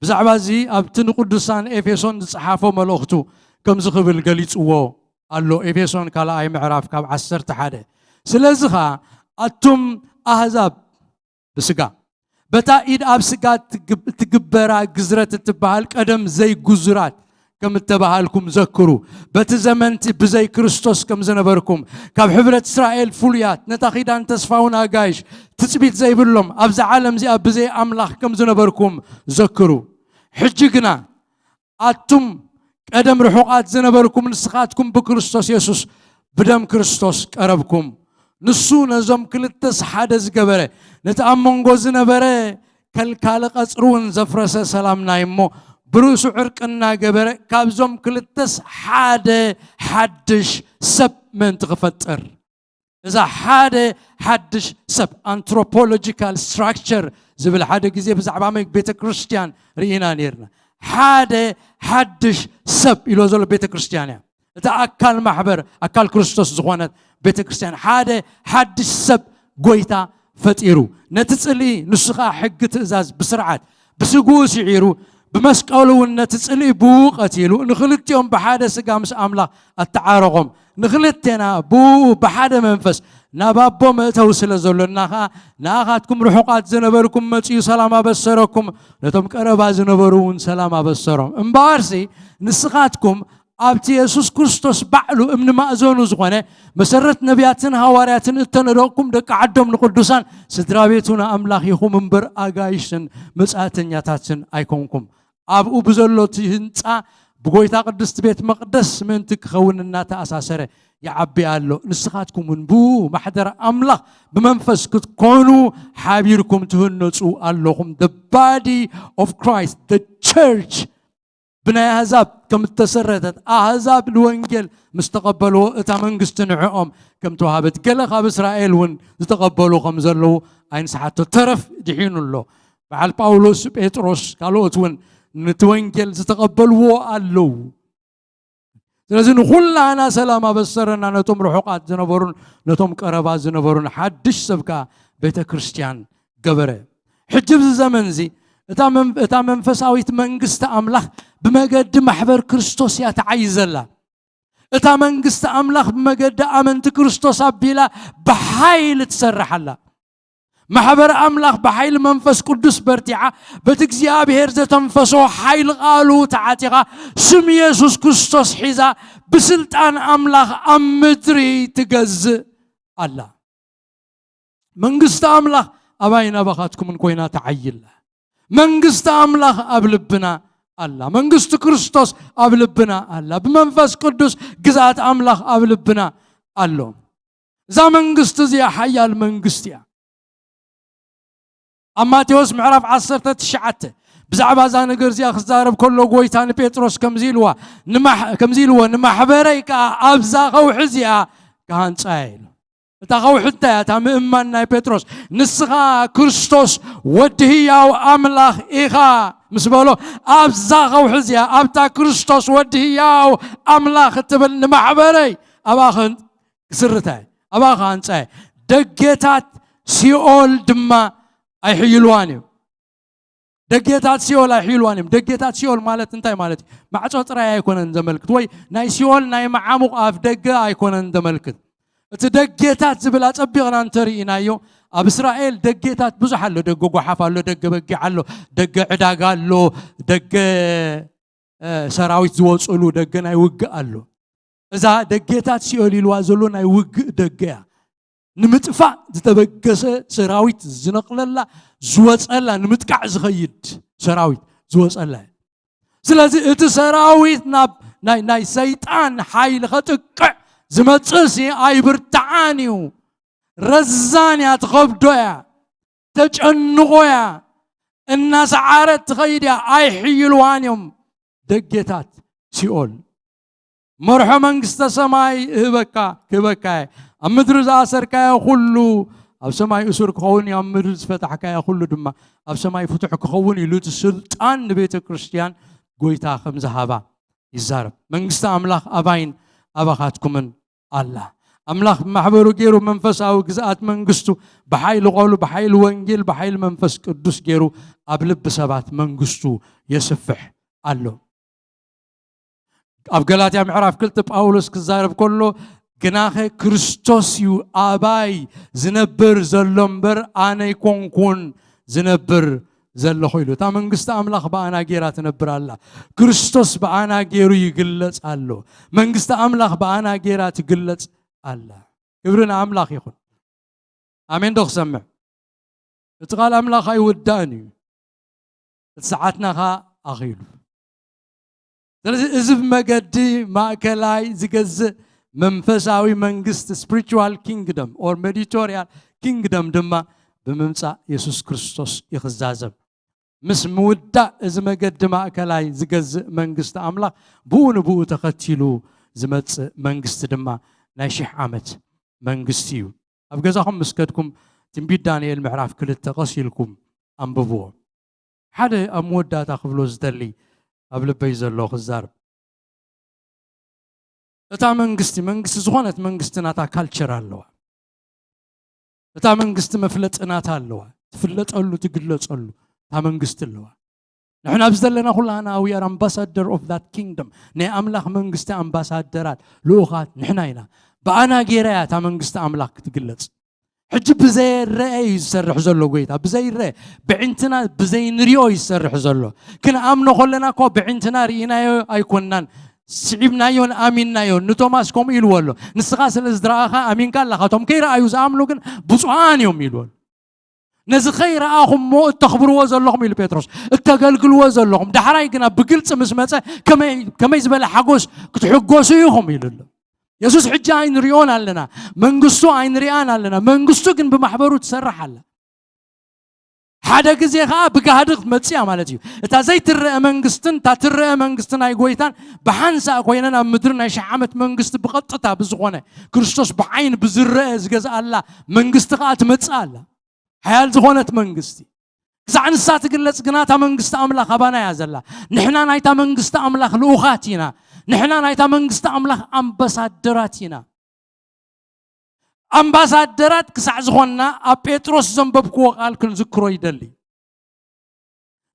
ብዛዕባ እዚ ኣብቲ ንቅዱሳን ኤፌሶን ዝጸሓፎ መልእኽቱ ከምዚ ክብል ገሊጽዎ ኣሎ። ኤፌሶን ካልኣይ ምዕራፍ ካብ ዓሰርተ ሓደ። ስለዚ ኸኣ ኣቱም ኣህዛብ ብስጋ፣ በታ ኢድ ኣብ ስጋ ትግብ-፣ ትግበራ ግዝረት እትበሃል ቀደም ዘይግዙራት ከም እተባሃልኩም ዘክሩ። በቲ ዘመንቲ ብዘይ ክርስቶስ ከም ዝነበርኩም፣ ካብ ሕብረት እስራኤል ፍሉያት፣ ነታ ኪዳን ተስፋውን ኣጋይሽ ትጽቢት ዘይብሎም፣ ኣብዛ ዓለም እዚኣ ብዘይ ኣምላኽ ከም ዝነበርኩም ዘክሩ። ሕጂ ግና ኣቱም ቀደም ርሑቓት ዝነበርኩም፣ ንስኻትኩም ብክርስቶስ የሱስ ብደም ክርስቶስ ቀረብኩም። ንሱ ነዞም ክልተስ ሓደ ዝገበረ፣ ነቲ ኣብ መንጎ ዝነበረ ከልካሊ ቀጽሪ እውን ዘፍረሰ ሰላምና እዩ እሞ፣ ብርእሱ ዕርቂ እናገበረ፣ ካብዞም ክልተስ ሓደ ሓድሽ ሰብ ምእንቲ ክፈጥር። እዛ ሓደ ሓድሽ ሰብ፣ ኣንትሮፖሎጂካል ስትራክቸር ዝብል ሓደ ግዜ ብዛዕባ መ-፣ ቤተ ክርስቲያን ርኢና ነይርና። ሓደ ሓድሽ ሰብ ኢሎ ዘሎ ቤተ ክርስቲያን እያ። እታ ኣካል ማሕበር፣ ኣካል ክርስቶስ ዝኾነት ቤተ ክርስቲያን፣ ሓደ ሓድሽ ሰብ ጎይታ ፈጢሩ። ነቲ ጽልኢ፣ ንሱ ኸኣ ሕጊ ትእዛዝ ብስርዓት ብስግኡ ስዒሩ፣ ብመስቀሉ እውን ነቲ ጽልኢ ብኡ ቀቲሉ፣ ንኽልቲኦም ብሓደ ስጋ ምስ ኣምላኽ ኣተዓረቖም። ንኽልቴና ብኡ ብሓደ መንፈስ ናብ ኣቦ መእተዊ ስለ ዘሎና ኸኣ፣ ንኣኻትኩም ርሑቓት ዝነበርኩም መጺኡ ሰላም ኣበሰረኩም፣ ነቶም ቀረባ ዝነበሩ እውን ሰላም ኣበሰሮም። እምበኣርሲ ንስኻትኩም ኣብቲ የሱስ ክርስቶስ ባዕሉ እምኒ ማእዘኑ ዝኾነ፣ መሰረት ነቢያትን ሃዋርያትን እተነደቕኩም ደቂ ዓዶም ንቅዱሳን ስድራ ቤቱ ንኣምላኽ ኢኹም እምበር ኣጋይሽን መጻእተኛታትን ኣይኮንኩም። ኣብኡ ብዘሎ እቲ ህንጻ ብጎይታ ቅድስቲ ቤት መቕደስ ምእንቲ ክኸውን እናተኣሳሰረ ይዓቢ ኣሎ። ንስኻትኩም እውን ብኡ ማሕደር ኣምላኽ ብመንፈስ ክትኮኑ ሓቢርኩም ትህነጹ ኣለኹም። The body of Christ, the church ብናይ ኣህዛብ ከም እተሰረተት፣ ኣህዛብ ንወንጌል ምስ ተቐበልዎ፣ እታ መንግስቲ ንዕኦም ከም ተዋህበት፣ ገለ ካብ እስራኤል እውን ዝተቐበሉ ከም ዘለዉ ኣይንስሓቶ። ተረፍ ድሒኑ ኣሎ። በዓል ጳውሎስ፣ ጴጥሮስ፣ ካልኦት እውን ነቲ ወንጌል ዝተቐበልዎ ኣለዉ። ስለዚ ንኹላና ሰላም ኣበሰረና፣ ነቶም ርሑቓት ዝነበሩን ነቶም ቀረባ ዝነበሩን፣ ሓድሽ ሰብ ከኣ ቤተ ክርስቲያን ገበረ። ሕጂ ኣብዚ ዘመን እዚ እታ መን-፣ እታ መንፈሳዊት መንግስቲ ኣምላኽ ብመገዲ ማሕበር ክርስቶስ እያ ተዓይ ዘላ። እታ መንግስቲ ኣምላኽ ብመገዲ ኣመንቲ ክርስቶስ ኣቢላ ብሓይሊ ትሰርሕ ኣላ። ማሕበር ኣምላኽ ብሓይሊ መንፈስ ቅዱስ በርቲዓ፣ በቲ እግዚኣብሔር ዘተንፈሶ ሓይሊ ቃሉ ተዓጢቓ፣ ስም የሱስ ክርስቶስ ሒዛ፣ ብስልጣን ኣምላኽ ኣብ ምድሪ ትገዝእ ኣላ። መንግስቲ ኣምላኽ ኣባይን ኣባኻትኩምን ኮይና ተዓይላ። መንግስቲ ኣምላኽ ኣብ ልብና ኣላ። መንግስቲ ክርስቶስ ኣብ ልብና ኣላ። ብመንፈስ ቅዱስ ግዝኣት ኣምላኽ ኣብ ልብና ኣሎ። እዛ መንግስቲ እዚኣ ሓያል መንግስቲ እያ። ኣብ ማቴዎስ ምዕራፍ ዓሰርተ ትሽዓተ ብዛዕባ እዛ ነገር እዚኣ ክዛረብ ከሎ፣ ጎይታ ንጴጥሮስ ከምዚ ኢልዋ፣ ንማሕ-፣ ከምዚ ኢልዎ፣ "ንማሕበረይ ከኣ ኣብዛ ከውሒ እዚኣ ክሃንጻ እየ" ኢሉ። እታ ከውሒ እንታይ እያ? እታ ምእማን ናይ ጴጥሮስ። "ንስኻ ክርስቶስ ወዲ ህያው ኣምላኽ ኢኻ" ምስ በሎ፣ ኣብዛ ከውሒ እዚኣ፣ ኣብታ ክርስቶስ ወዲ ህያው ኣምላኽ እትብል ንማሕበረይ ኣብኣ ክን-፣ ክስርታ እየ፣ ኣብኣ ክሃንጻ እየ። ደጌታት ሲኦል ድማ ኣይሕይልዋን እዮም። ደጌታት ሲኦል ኣይሕይልዋን እዮም። ደጌታት ሲኦል ማለት እንታይ ማለት እዩ? ማዕጾ ጥራይ ኣይኮነን ዘመልክት፣ ወይ ናይ ሲኦል ናይ መዓሙቕ ኣፍ ደገ ኣይኮነን ዘመልክት። እቲ ደጌታት ዝብል ኣጸቢቕና እንተርኢናዮ፣ ኣብ እስራኤል ደጌታት ብዙሕ ኣሎ። ደገ ጓሓፍ ኣሎ፣ ደገ በጊዕ ኣሎ፣ ደገ ዕዳጋ ኣሎ፣ ደገ ሰራዊት ዝወፅሉ ደገ ናይ ውግእ ኣሎ። እዛ ደጌታት ሲኦል ኢልዋ ዘሎ ናይ ውግእ ደገ እያ። ንምጥፋእ ዝተበገሰ ሰራዊት ዝነቕለላ፣ ዝወፀላ፣ ንምጥቃዕ ዝኸይድ ሰራዊት ዝወፀላ እያ። ስለዚ እቲ ሰራዊት ናብ ናይ ናይ ሰይጣን ሓይሊ ከጥቅዕ ዝመፅእ ሲ ኣይብርትዓን እዩ። ረዛን እያ፣ ትኸብዶ እያ፣ ተጨንቆ እያ፣ እናሰዓረት ትኸይድ እያ። ኣይሕይልዋን እዮም ደጌታት ሲኦል። መርሖ መንግስተ ሰማይ እህበካ ክህበካ እየ። ኣብ ምድሪ ዝኣሰርካዮ ኩሉ ኣብ ሰማይ እሱር ክኸውን እዩ፣ ኣብ ምድሪ ዝፈታሕካዮ ኩሉ ድማ ኣብ ሰማይ ፍቱሕ ክኸውን እዩ ኢሉ እቲ ስልጣን ንቤተ ክርስቲያን ጎይታ ከም ዝሃባ ይዛረብ። መንግስቲ ኣምላኽ ኣባይን ኣባኻትኩምን ኣላ። ኣምላኽ ብማሕበሩ ገይሩ መንፈሳዊ ግዝኣት መንግስቱ ብሓይሊ ቆሉ፣ ብሓይሊ ወንጌል፣ ብሓይሊ መንፈስ ቅዱስ ገይሩ ኣብ ልቢ ሰባት መንግስቱ የስፍሕ ኣሎ። ኣብ ገላትያ ምዕራፍ ክልተ ጳውሎስ ክዛረብ ከሎ፣ ግናኸ ክርስቶስ እዩ ኣባይ ዝነብር ዘሎ እምበር ኣነ ኣይኮንኩን ዝነብር ዘለኹ ኢሉ። እታ መንግስቲ ኣምላኽ ብኣና ጌራ ትነብር ኣላ። ክርስቶስ ብኣና ጌሩ ይግለጽ ኣሎ። መንግስቲ ኣምላኽ ብኣና ጌራ ትግለጽ ኣላ። ክብሪ ንኣምላኽ ይኹን። ኣሜን ዶ ክሰምዕ? እቲ ቃል ኣምላኽ ኣይውዳእን እዩ። እቲ ሰዓትና ኸኣ ኣኺሉ። ስለዚ እዚ ብመገዲ ማእከላይ ዝገዝእ መንፈሳዊ መንግስቲ፣ spiritual kingdom or mediatorial kingdom ድማ ብምምጻእ የሱስ ክርስቶስ እዩ ክዛዘም። ምስ ምውዳእ እዚ መገዲ ማእከላይ ዝገዝእ መንግስቲ ኣምላኽ ብኡ ንብኡ ተኸቲሉ ዝመጽእ መንግስቲ ድማ ናይ ሽሕ ዓመት መንግስቲ እዩ። ኣብ ገዛኹም ምስ ከድኩም ትንቢት ዳንኤል ምዕራፍ ክልተ ቀስ ኢልኩም ኣንብብዎ። ሓደ ኣብ መወዳእታ ክብሎ ዝደሊ ኣብ ልበይ ዘሎ ክዛርብ። እታ መንግስቲ፣ መንግስቲ ዝኾነት መንግስቲ ናታ ካልቸር ኣለዋ። እታ መንግስቲ መፍለጢ ናታ ኣለዋ። ትፍለጠሉ፣ ትግለጸሉ እታ መንግስቲ ኣለዋ። ንሕና ኣብዚ ዘለና ኩላና we are ambassador of that kingdom። ናይ ኣምላኽ መንግስቲ ኣምባሳደራት፣ ልኡኻት ንሕና ኢና። ብኣና ጌራ እያ እታ መንግስቲ ኣምላኽ ክትግለጽ። ሕጂ ብዘይረአ እዩ ዝሰርሕ ዘሎ ጎይታ፣ ብዘይረአ ብዕንትና ብዘይንሪኦ እዩ ዝሰርሕ ዘሎ። ክንኣምኖ ከለና እኮ ብዕንትና ርኢናዮ ኣይኮናን፣ ስዒብናዮን ኣሚንናዮን። ንቶማስ ከምኡ ኢልዎ ኣሎ፣ "ንስኻ ስለ ዝረኣኻ ኣሚንካ ኣለኻ፣ እቶም ከይረኣዩ ዝኣምኑ ግን ብፁዓን እዮም" ኢልዎ ኣሎ። ነዚ ከይረኣኹም እሞ እተኽብርዎ ዘለኹም ኢሉ ጴጥሮስ፣ እተገልግልዎ ዘለኹም፣ ዳሕራይ ግና ብግልፂ ምስ መፀ ከመይ ከመይ ዝበለ ሓጎስ ክትሕጎሱ ኢኹም ኢሉ ኣሎ። የሱስ ሕጂ ኣይንሪኦን ኣለና፣ መንግስቱ ኣይንሪኣን ኣለና። መንግስቱ ግን ብማሕበሩ ትሰርሕ ኣላ። ሓደ ግዜ ኸኣ ብጋህዲ ክትመጽእ እያ ማለት እዩ። እታ ዘይትረአ መንግስትን እታ ትረአ መንግስቲ ናይ ጎይታን ብሓንሳእ ኮይነን ኣብ ምድሪ ናይ ሽሕ ዓመት መንግስቲ ብቐጥታ ብዝኾነ ክርስቶስ ብዓይኒ ብዝረአ ዝገዝኣላ መንግስቲ ኸኣ ትመጽእ ኣላ። ሓያል ዝኾነት መንግስቲ። ክሳዕ ንሳ ትግለጽ ግና እታ መንግስቲ ኣምላኽ ኣባና እያ ዘላ። ንሕና ናይታ መንግስቲ ኣምላኽ ልኡኻት ኢና። ንሕና ናይታ መንግስቲ ኣምላኽ ኣምባሳደራት ኢና። ኣምባሳደራት ክሳዕ ዝኾንና ኣብ ጴጥሮስ ዘንበብክዎ ቃል ክንዝክሮ ይደሊ።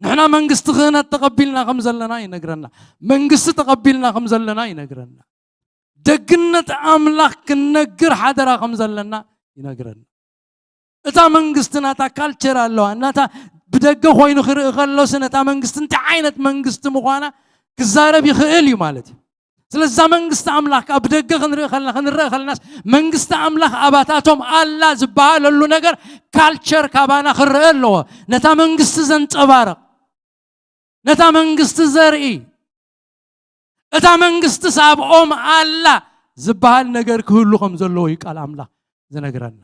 ንሕና መንግስቲ ክህነት ተቐቢልና ከም ዘለና ይነግረና። መንግስቲ ተቐቢልና ከም ዘለና ይነግረና። ደግነት ኣምላኽ ክንነግር ሓደራ ከም ዘለና ይነግረና። እታ መንግስቲ ናታ ካልቸር ኣለዋ። ናታ ብደገ ኮይኑ ክርኢ ከሎስ ነታ መንግስቲ እንታይ ዓይነት መንግስቲ ምዃና ክዛረብ ይኽእል እዩ ማለት እዩ። ስለዚ እዛ መንግስቲ ኣምላኽ ከዓ ብደገ ክንርኢ ከለና፣ ክንረአ ከለናስ መንግስቲ ኣምላኽ ኣባታቶም ኣላ ዝበሃለሉ ነገር ካልቸር ካባና ክረአ ኣለዎ። ነታ መንግስቲ ዘንጸባርቕ፣ ነታ መንግስቲ ዘርኢ፣ እታ መንግስቲ ሳብኦም ኣላ ዝበሃል ነገር ክህሉ ከም ዘለዎ እዩ ቃል ኣምላኽ ዝነግረና።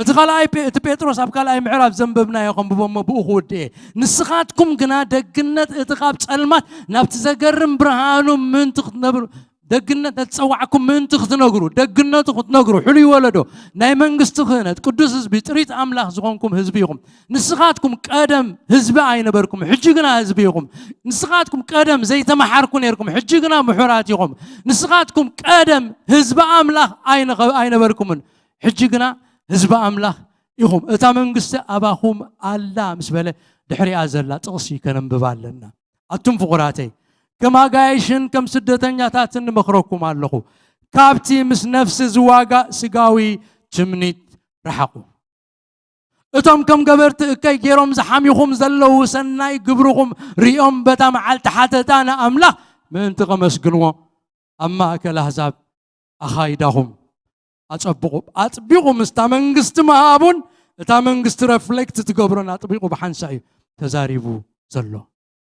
እቲ ካልኣይ ፔ-፣ እቲ ጴጥሮስ ኣብ ካልኣይ ምዕራፍ ዘንበብናዮ ከንብቦ እሞ ብኡ ክውድእ እየ። "ንስኻትኩም ግና ደግነት እቲ ካብ ጸልማት ናብቲ ዘገርም ብርሃኑ ምእንቲ ክትነብሩ፣ ደግነት ነቲ ጸዋዕኩም ምእንቲ ክትነግሩ፣ ደግነቱ ክትነግሩ፣ ሕሉይ ወለዶ፣ ናይ መንግስቲ ክህነት፣ ቅዱስ ህዝቢ፣ ጥሪት ኣምላኽ ዝኾንኩም ህዝቢ ኢኹም። ንስኻትኩም ቀደም ህዝቢ ኣይነበርኩም፣ ሕጂ ግና ህዝቢ ኢኹም። ንስኻትኩም ቀደም ዘይተመሓርኩ ነይርኩም፣ ሕጂ ግና ምሑራት ኢኹም። ንስኻትኩም ቀደም ህዝቢ ኣምላኽ ኣይነኸ-፣ ኣይነበርኩምን፣ ሕጂ ግና ህዝቢ ኣምላኽ ኢኹም። እታ መንግስቲ ኣባኹም ኣላ" ምስ በለ ድሕሪኣ ዘላ ጥቕሲ ከነንብባ ኣለና። ኣቱም ፍቑራተይ፣ ከም ኣጋይሽን ከም ስደተኛታትን እመኽረኩም ኣለኹ፣ ካብቲ ምስ ነፍሲ ዝዋጋእ ስጋዊ ትምኒት ርሓቑ። እቶም ከም ገበርቲ እከይ ገይሮም ዝሓሚኹም ዘለዉ ሰናይ ግብርኹም ርእዮም በታ መዓልቲ ሓተታ ንኣምላኽ ምእንቲ ከመስግንዎ ኣብ ማእከል ኣህዛብ ኣኻይዳኹም ኣጸብቑ። ኣጥቢቑ ምስታ መንግስቲ ምሃቡን እታ መንግስቲ ረፍሌክት ትገብሮን ኣጥቢቑ ብሓንሳእ እዩ ተዛሪቡ ዘሎ።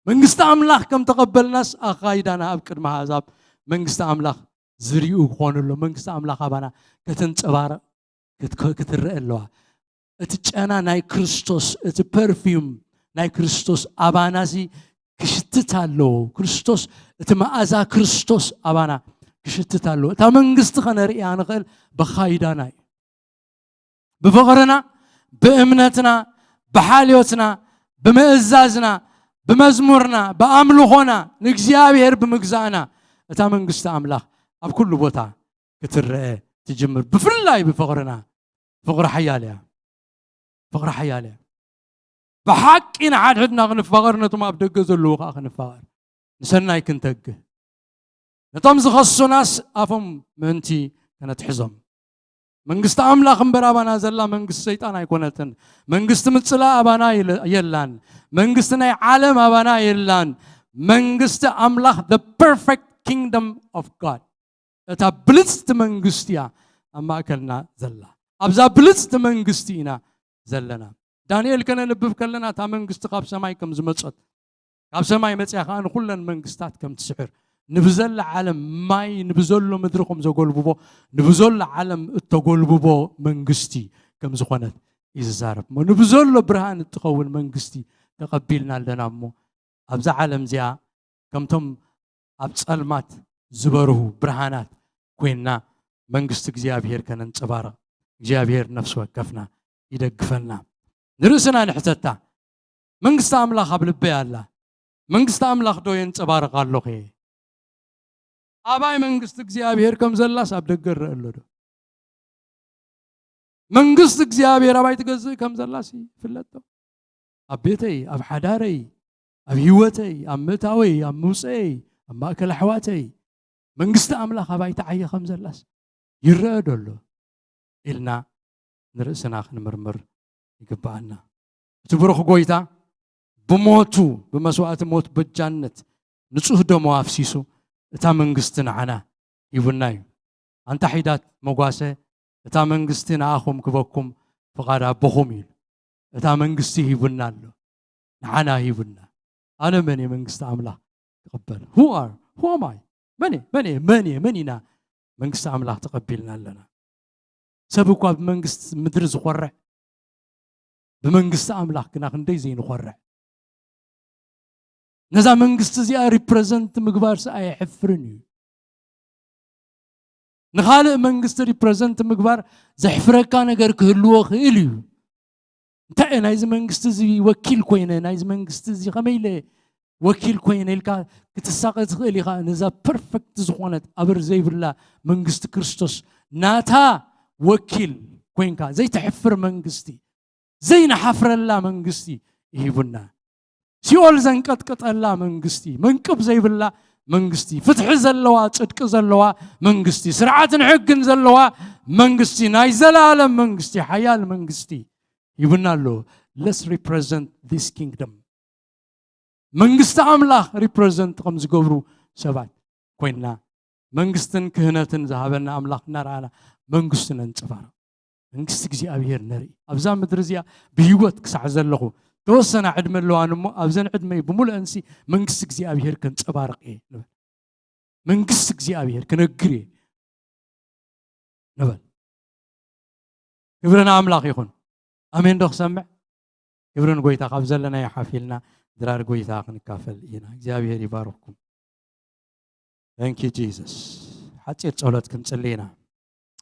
መንግስቲ ኣምላኽ ከም ተቐበልናስ ኣኻይዳና ኣብ ቅድሚ ኣህዛብ መንግስቲ ኣምላኽ ዝርእዩ ክኾኑ ኣሎ። መንግስቲ ኣምላኽ ኣባና ከተንጸባርቕ ክትከ-፣ ክትረአ ኣለዋ። እቲ ጨና ናይ ክርስቶስ፣ እቲ ፐርፊዩም ናይ ክርስቶስ ኣባናሲ ክሽትት ኣለዎ። ክርስቶስ፣ እቲ መኣዛ ክርስቶስ ኣባና ክሽትት ኣለዎ። እታ መንግስቲ ከነርእያ ንኽእል ብኻይዳና እዩ። ብፍቕርና፣ ብእምነትና፣ ብሓልዮትና፣ ብምእዛዝና፣ ብመዝሙርና፣ ብኣምልኾና፣ ንእግዚኣብሔር ብምግዛእና፣ እታ መንግስቲ ኣምላኽ ኣብ ኩሉ ቦታ ክትረአ ትጅምር። ብፍላይ ብፍቕርና። ፍቕሪ ሓያል እያ። ፍቕሪ ሓያል እያ። ብሓቂ ንሓድሕድና ክንፋቐር፣ ነቶም ኣብ ደገ ዘለዉ ከኣ ክንፋቐር፣ ንሰናይ ክንተግህ፣ ነቶም ዝኸሱናስ ኣፎም ምእንቲ ከነትሕዞም። መንግስቲ ኣምላኽ እምበር ኣባና ዘላ መንግስቲ ሰይጣን ኣይኮነትን። መንግስቲ ምጽላ ኣባና የለ-፣ የላን። መንግስቲ ናይ ዓለም ኣባና የላን። መንግስቲ ኣምላኽ፣ the perfect kingdom of God፣ እታ ብልጽቲ መንግስቲ እያ ኣብ ማእከልና ዘላ። ኣብዛ ብልጽቲ መንግስቲ ኢና ዘለና። ዳንኤል ከነንብብ ከለና እታ መንግስቲ ካብ ሰማይ ከም ዝመጸት፣ ካብ ሰማይ መጽያ ከኣ ንኹለን መንግስታት ከም ትስዕር፣ ንብዘላ ዓለም ማይ ንብዘሎ ምድሪ ከም ዘጎልብቦ፣ ንብዘሎ ዓለም እተጎልብቦ መንግስቲ ከም ዝኾነት እዩ ዝዛረብ። እሞ ንብዘሎ ብርሃን እትኸውን መንግስቲ ተቐቢልና ኣለና። እሞ ኣብዛ ዓለም እዚኣ ከምቶም ኣብ ጸልማት ዝበርሁ ብርሃናት ኮይንና መንግስቲ እግዚኣብሔር ከነንጸባርቕ እግዚኣብሔር ነፍሲ ወከፍና ይደግፈና። ንርእስና ንሕተታ፣ መንግስቲ ኣምላኽ ኣብ ልበይ ኣላ? መንግስቲ ኣምላኽ ዶ የንጸባርቕ ኣለኹ እየ? ኣባይ መንግስቲ እግዚኣብሔር ከም ዘላስ ኣብ ደገ እረአ ኣሎ ዶ? መንግስቲ እግዚኣብሔር ኣባይ ትገዝእ ከም ዘላስ ይፍለጥ ዶ? ኣብ ቤተይ፣ ኣብ ሓዳረይ፣ ኣብ ህይወተይ፣ ኣብ ምእታወይ፣ ኣብ ምውፀየይ፣ ኣብ ማእከል ኣሕዋተይ መንግስቲ ኣምላኽ ኣባይ ትዓየ ከም ዘላስ ይረአ ዶ ኣሎ ኢልና ንርእስና ክንምርምር ይግብኣና። እቲ ብሩኽ ጎይታ ብሞቱ፣ ብመስዋእቲ ሞት በጃነት ንጹህ ደሙ ኣፍሲሱ እታ መንግስቲ ንዓና ሂቡና እዩ። ኣንታ ሒዳት መጓሰ፣ እታ መንግስቲ ንኣኹም ክበኩም ፍቓድ ኣቦኹም እዩ። እታ መንግስቲ ሂቡና ኣሎ፣ ንዓና ሂቡና። ኣነ መን እየ መንግስቲ ኣምላኽ ክቕበል? Who are? Who am I? መን እየ? መን እየ? መን እየ? መን ኢና መንግስቲ ኣምላኽ ተቐቢልና ኣለና? ሰብ እኳ ብመንግስቲ ምድሪ ዝኾርዕ፣ ብመንግስቲ ኣምላኽ ግና ክንደይ ዘይንኾርዕ። ነዛ መንግስቲ እዚኣ ሪፕረዘንት ምግባርስ ኣየሕፍርን እዩ። ንኻልእ መንግስቲ ሪፕረዘንት ምግባር ዘሕፍረካ ነገር ክህልዎ ክእል እዩ። እንታይ እየ ናይዚ መንግስቲ እዚ ወኪል ኮይነ፣ ናይዚ መንግስቲ እዚ ከመይ ኢለ ወኪል ኮይነ ኢልካ ክትሳቐ ትኽእል ኢኻ። ነዛ ፐርፌክት ዝኾነት ኣበር ዘይብላ መንግስቲ ክርስቶስ ናታ ወኪል ኮይንካ፣ ዘይተሕፍር መንግስቲ፣ ዘይንሓፍረላ መንግስቲ ይሂቡና። ሲኦል ዘንቀጥቀጠላ መንግስቲ፣ መንቅብ ዘይብላ መንግስቲ፣ ፍትሒ ዘለዋ፣ ጽድቂ ዘለዋ መንግስቲ፣ ስርዓትን ሕግን ዘለዋ መንግስቲ፣ ናይ ዘላለም መንግስቲ፣ ሓያል መንግስቲ ሂቡና ኣሎ። Let's represent this kingdom። መንግስቲ ኣምላኽ ሪፕረዘንት ከም ዝገብሩ ሰባት ኮይንና፣ መንግስትን ክህነትን ዝሃበና ኣምላኽ እናረኣና መንግስቱ ነንጽባርቕ። መንግስቲ እግዚኣብሔር ንርኢ። ኣብዛ ምድሪ እዚኣ ብህይወት ክሳዕ ዘለኹ፣ ተወሰና ዕድመ ኣለዋን እሞ፣ ኣብዘን ዕድመይ ብምሉአንሲ መንግስቲ እግዚኣብሔር ከንጸባርቕ እየ ንበል። መንግስቲ እግዚኣብሔር ክነግር እየ ንበል። ክብሪ ንኣምላኽ ይኹን። ኣሜን ዶ ክሰምዕ? ክብሪ ንጎይታ። ካብ ዘለናዮ ሓፍ ኢልና ድራር ጎይታ ክንካፈል ኢና። እግዚኣብሔር ይባርኽኩም። Thank you Jesus። ሓጺር ጸሎት ክንጽሊ ኢና።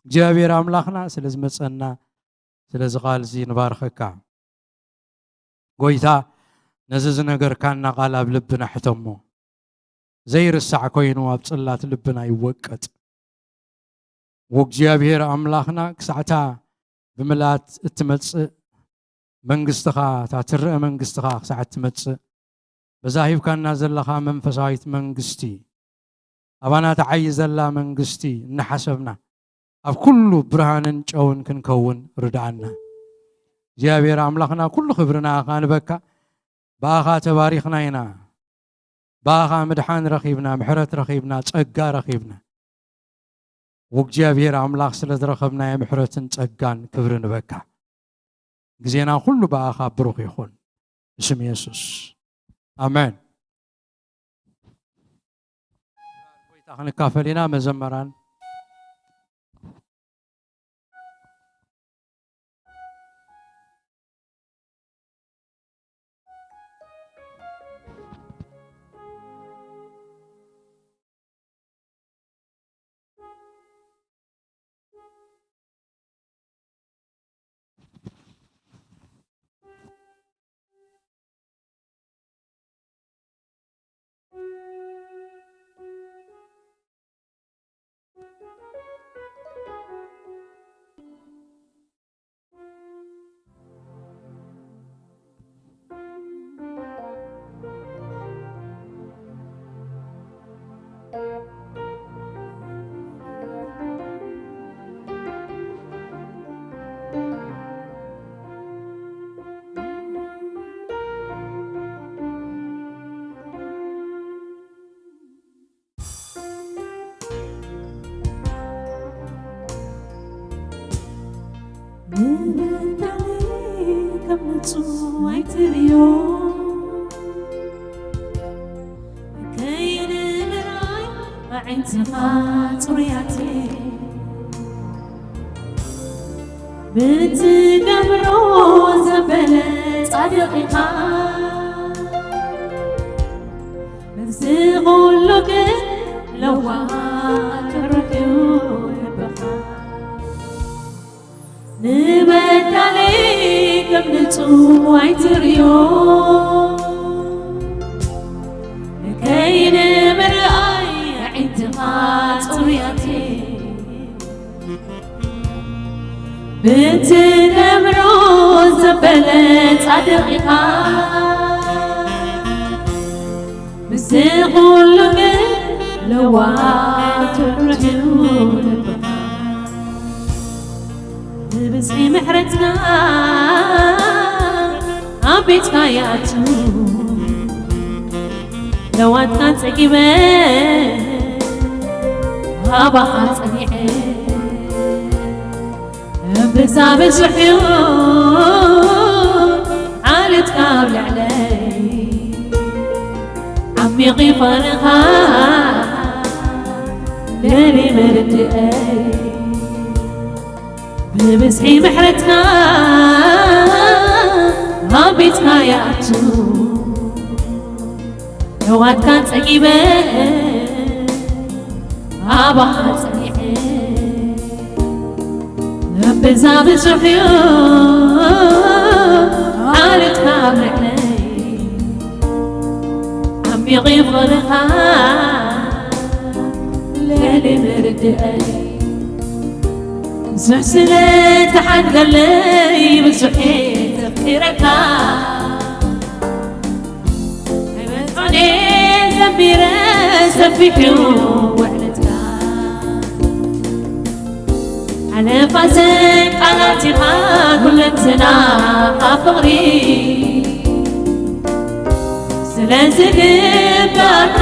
እግዚኣብሔር ኣምላኽና፣ ስለ ዝመጸና፣ ስለዚ ቃል እዚ ንባርኸካ። ጎይታ፣ ነዚ ዝነገርካና ቃል ኣብ ልብና ሕተሞ። ዘይርሳዕ ኮይኑ ኣብ ጽላት ልብና ይወቀጥ። ወእግዚኣብሔር ኣምላኽና፣ ክሳዕታ ብምልኣት እትመጽእ መንግስትኻ፣ እታ ትረአ መንግስትኻ ክሳዕ እትመጽእ፣ በዛ ሂብካና ዘለኻ መንፈሳዊት መንግስቲ፣ ኣባና ትዓዪ ዘላ መንግስቲ እናሓሰብና፣ ኣብ ኩሉ ብርሃንን ጨውን ክንከውን ርድኣና። እግዚኣብሔር ኣምላኽና፣ ኩሉ ክብሪ ንኣኻ ንበካ። ብኣኻ ተባሪኽና ኢና። ብኣኻ ምድሓን ረኺብና፣ ምሕረት ረኺብና፣ ጸጋ ረኺብና። ወእግዚኣብሔር ኣምላኽ፣ ስለ ዝረኸብናዮ ምሕረትን ጸጋን ክብሪ ንበካ። ግዜና ኩሉ ብኣኻ ብሩኽ ይኹን። ብስም የሱስ፣ ኣሜን። ጎይታ ክንካፈል ኢና። መዘመራን ንበዳሊ ከም ንጹህ ኣይትርእዮ፣ ከይንምርኣይ ኣዒንትኻ ጽሩያት እየን። ብትገብሮ ዘበለ ጻድቕ ኢኻ፣ ምስዚ ኹሉ ግን ለዋህ ትሑት እዩ ልብኻ። ንበዳሊ ከም ንጹህ ኣይትርእዮ፣ ከይንምርኣይ ኣዒንትኻ ጽሩያት እየን። ብትገብሮ ዘበለ ጻድቕ ኢኻ፣ ምስዚ ኹሉ ግን ለዋህ ትሑት እዩ ልብኻ። ብብዝሒ ምሕረትካ ኣብ ቤትካ ይኣቱ፣ ለዋትካ ጸጊበ ኣባኻ ጸኒዐ። እምብዛ ብዙሕ እዩ ዓሌትካ ኣብ ልዕለይ፣ ዓሚቕ እዩ ፍቕርኻ ልዕሊ ምርድኣይ። ብብዝሒ ምሕረትካ ኣብ ቤትካ ይኣቱ፣ ለዋትካ ጸጊበ ኣባኻ ጸኒዐ። እምብዛ ብዙሕ እዩ ዓሌትካ ኣብ ልዕለይ፣ ዓሚቕ እዩ ፍቕርኻ ልዕሊ ምርድኣይ። ብዙሕ ስለ ተሓድገለይ ብዙሕ እየ ዘፍቅረካ። ኣይበጽሖን እየ ዘንቢረ ሰፊሕ እዩ ውዕለትካ። ሓለፋ ዘይቃላት ኢኻ ኩለንትናኻ ፍቕሪ። ስለዚ ግባእካ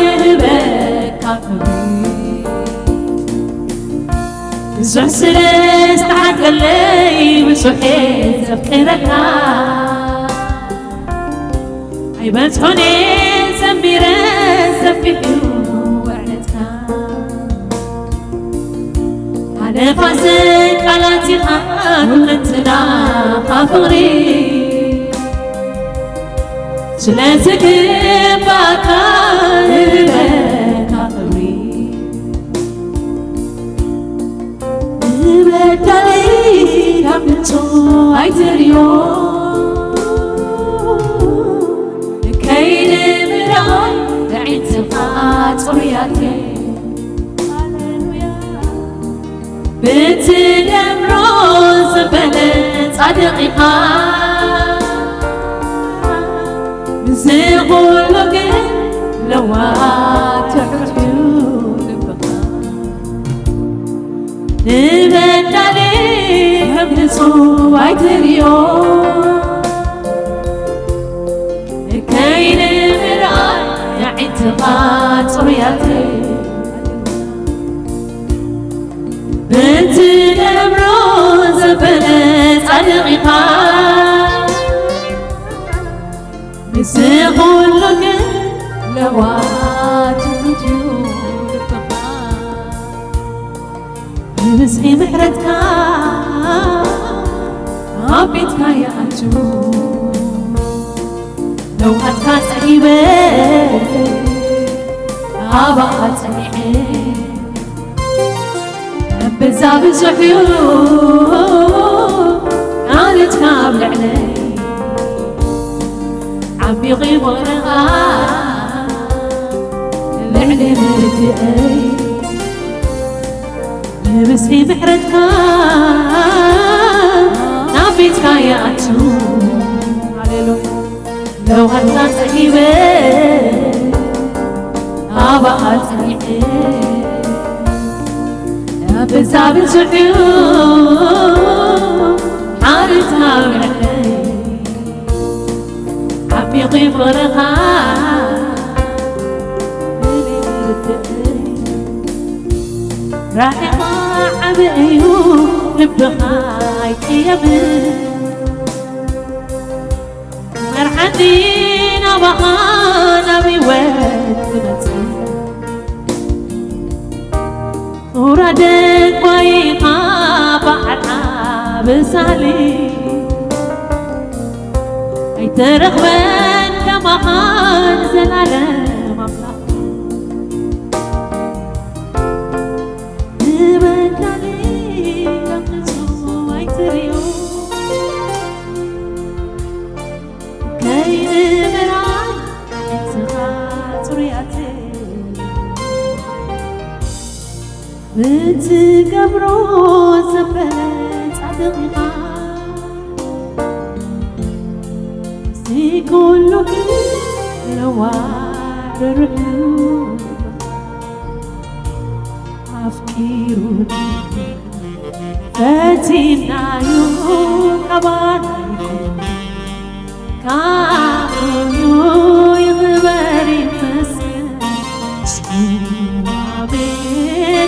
ይህበካ ክብሪ። ብዙሕ ስለ ዝተሓድገለይ ብዙሕ እየ ዘፍቅረካ። ኣይበጽሖን እየ ዘንቢረ ሰፊሕ እዩ ውዕለትካ። ሓለፋ ዘይቃላት ኢኻ ኩለንትናኻ ፍቕሪ። ስለዚ ግባእካ ይህበካ ክብሪ። ንበዳሊ ካብ ንጹህ ኣይትርእዮ፣ ከይንምርኣይ ኣዒንትኻ ጽሩያት እየን። ሃሌሉያ። ብትገብሮ ዘበለ ጻድቕ ኢኻ፣ ምስዚ ኩሉ ግን ለዋህ ትሑት እዩ ልብኻ። ንበዳሊ ንጹህ ኣይትርእዮ። ከይንምርኣይ ኣዒንትኻ ጽሩያት ብትነብሮ ዘበለ ጻድቕ ኢኻ። ምስ ኩሉ ግን ለዋህ ትሑት እዩ ልብኻ። ብብዝሒ ምሕረትካ ኣብ ቤትካ ይኣቱ። ለውሃትካ ጸጊበ ኣባኻ ጸኒዐ። እምብዛ ብዙሕ እዩ ቃልትካ ኣብ ልዕለይ። ዓሚቕ እዩ ፍቕርኻ ልዕሊ ርድእይ። ብብዝሒ ምሕረትካ ናብ ቤትካ ይኣቱ። ሃሌሉያ። ለውሃትካ ጸጊበ ኣባኻ ጸኒዐ። እምብዛ ብዙሕ እዩ ሓልፍና ኣብ ልዕለይ። ዓሚቕ እዩ ፍቕርኻ ርድእይ። ራሒቕካ ዓቢ እዩ ልብኻ ኣይቅየምን። መርሓኒ ናባኻ ናብ ህይወት ክመጽእ። ሱራ ደንጓይኻ በዓል ዓቢ ሳሊ። ኣይተረኽበን ከማኻ ንዘላለም ኣምላኽ። ንበዳሊ ኣምልሶ ኣይትርእዮ። ከይንምርኣይ ንስኻ ጽሩያት ብትገብሮ ዘበለ ጻድቕ ኢኻ። እዚ ኩሉ ግን ለዋህ ርሑቕ ኣፍቂሩና ፈቲናዮ ካባና ይኹን ካብኡ ይኽበር ይመስገን። ኣሜን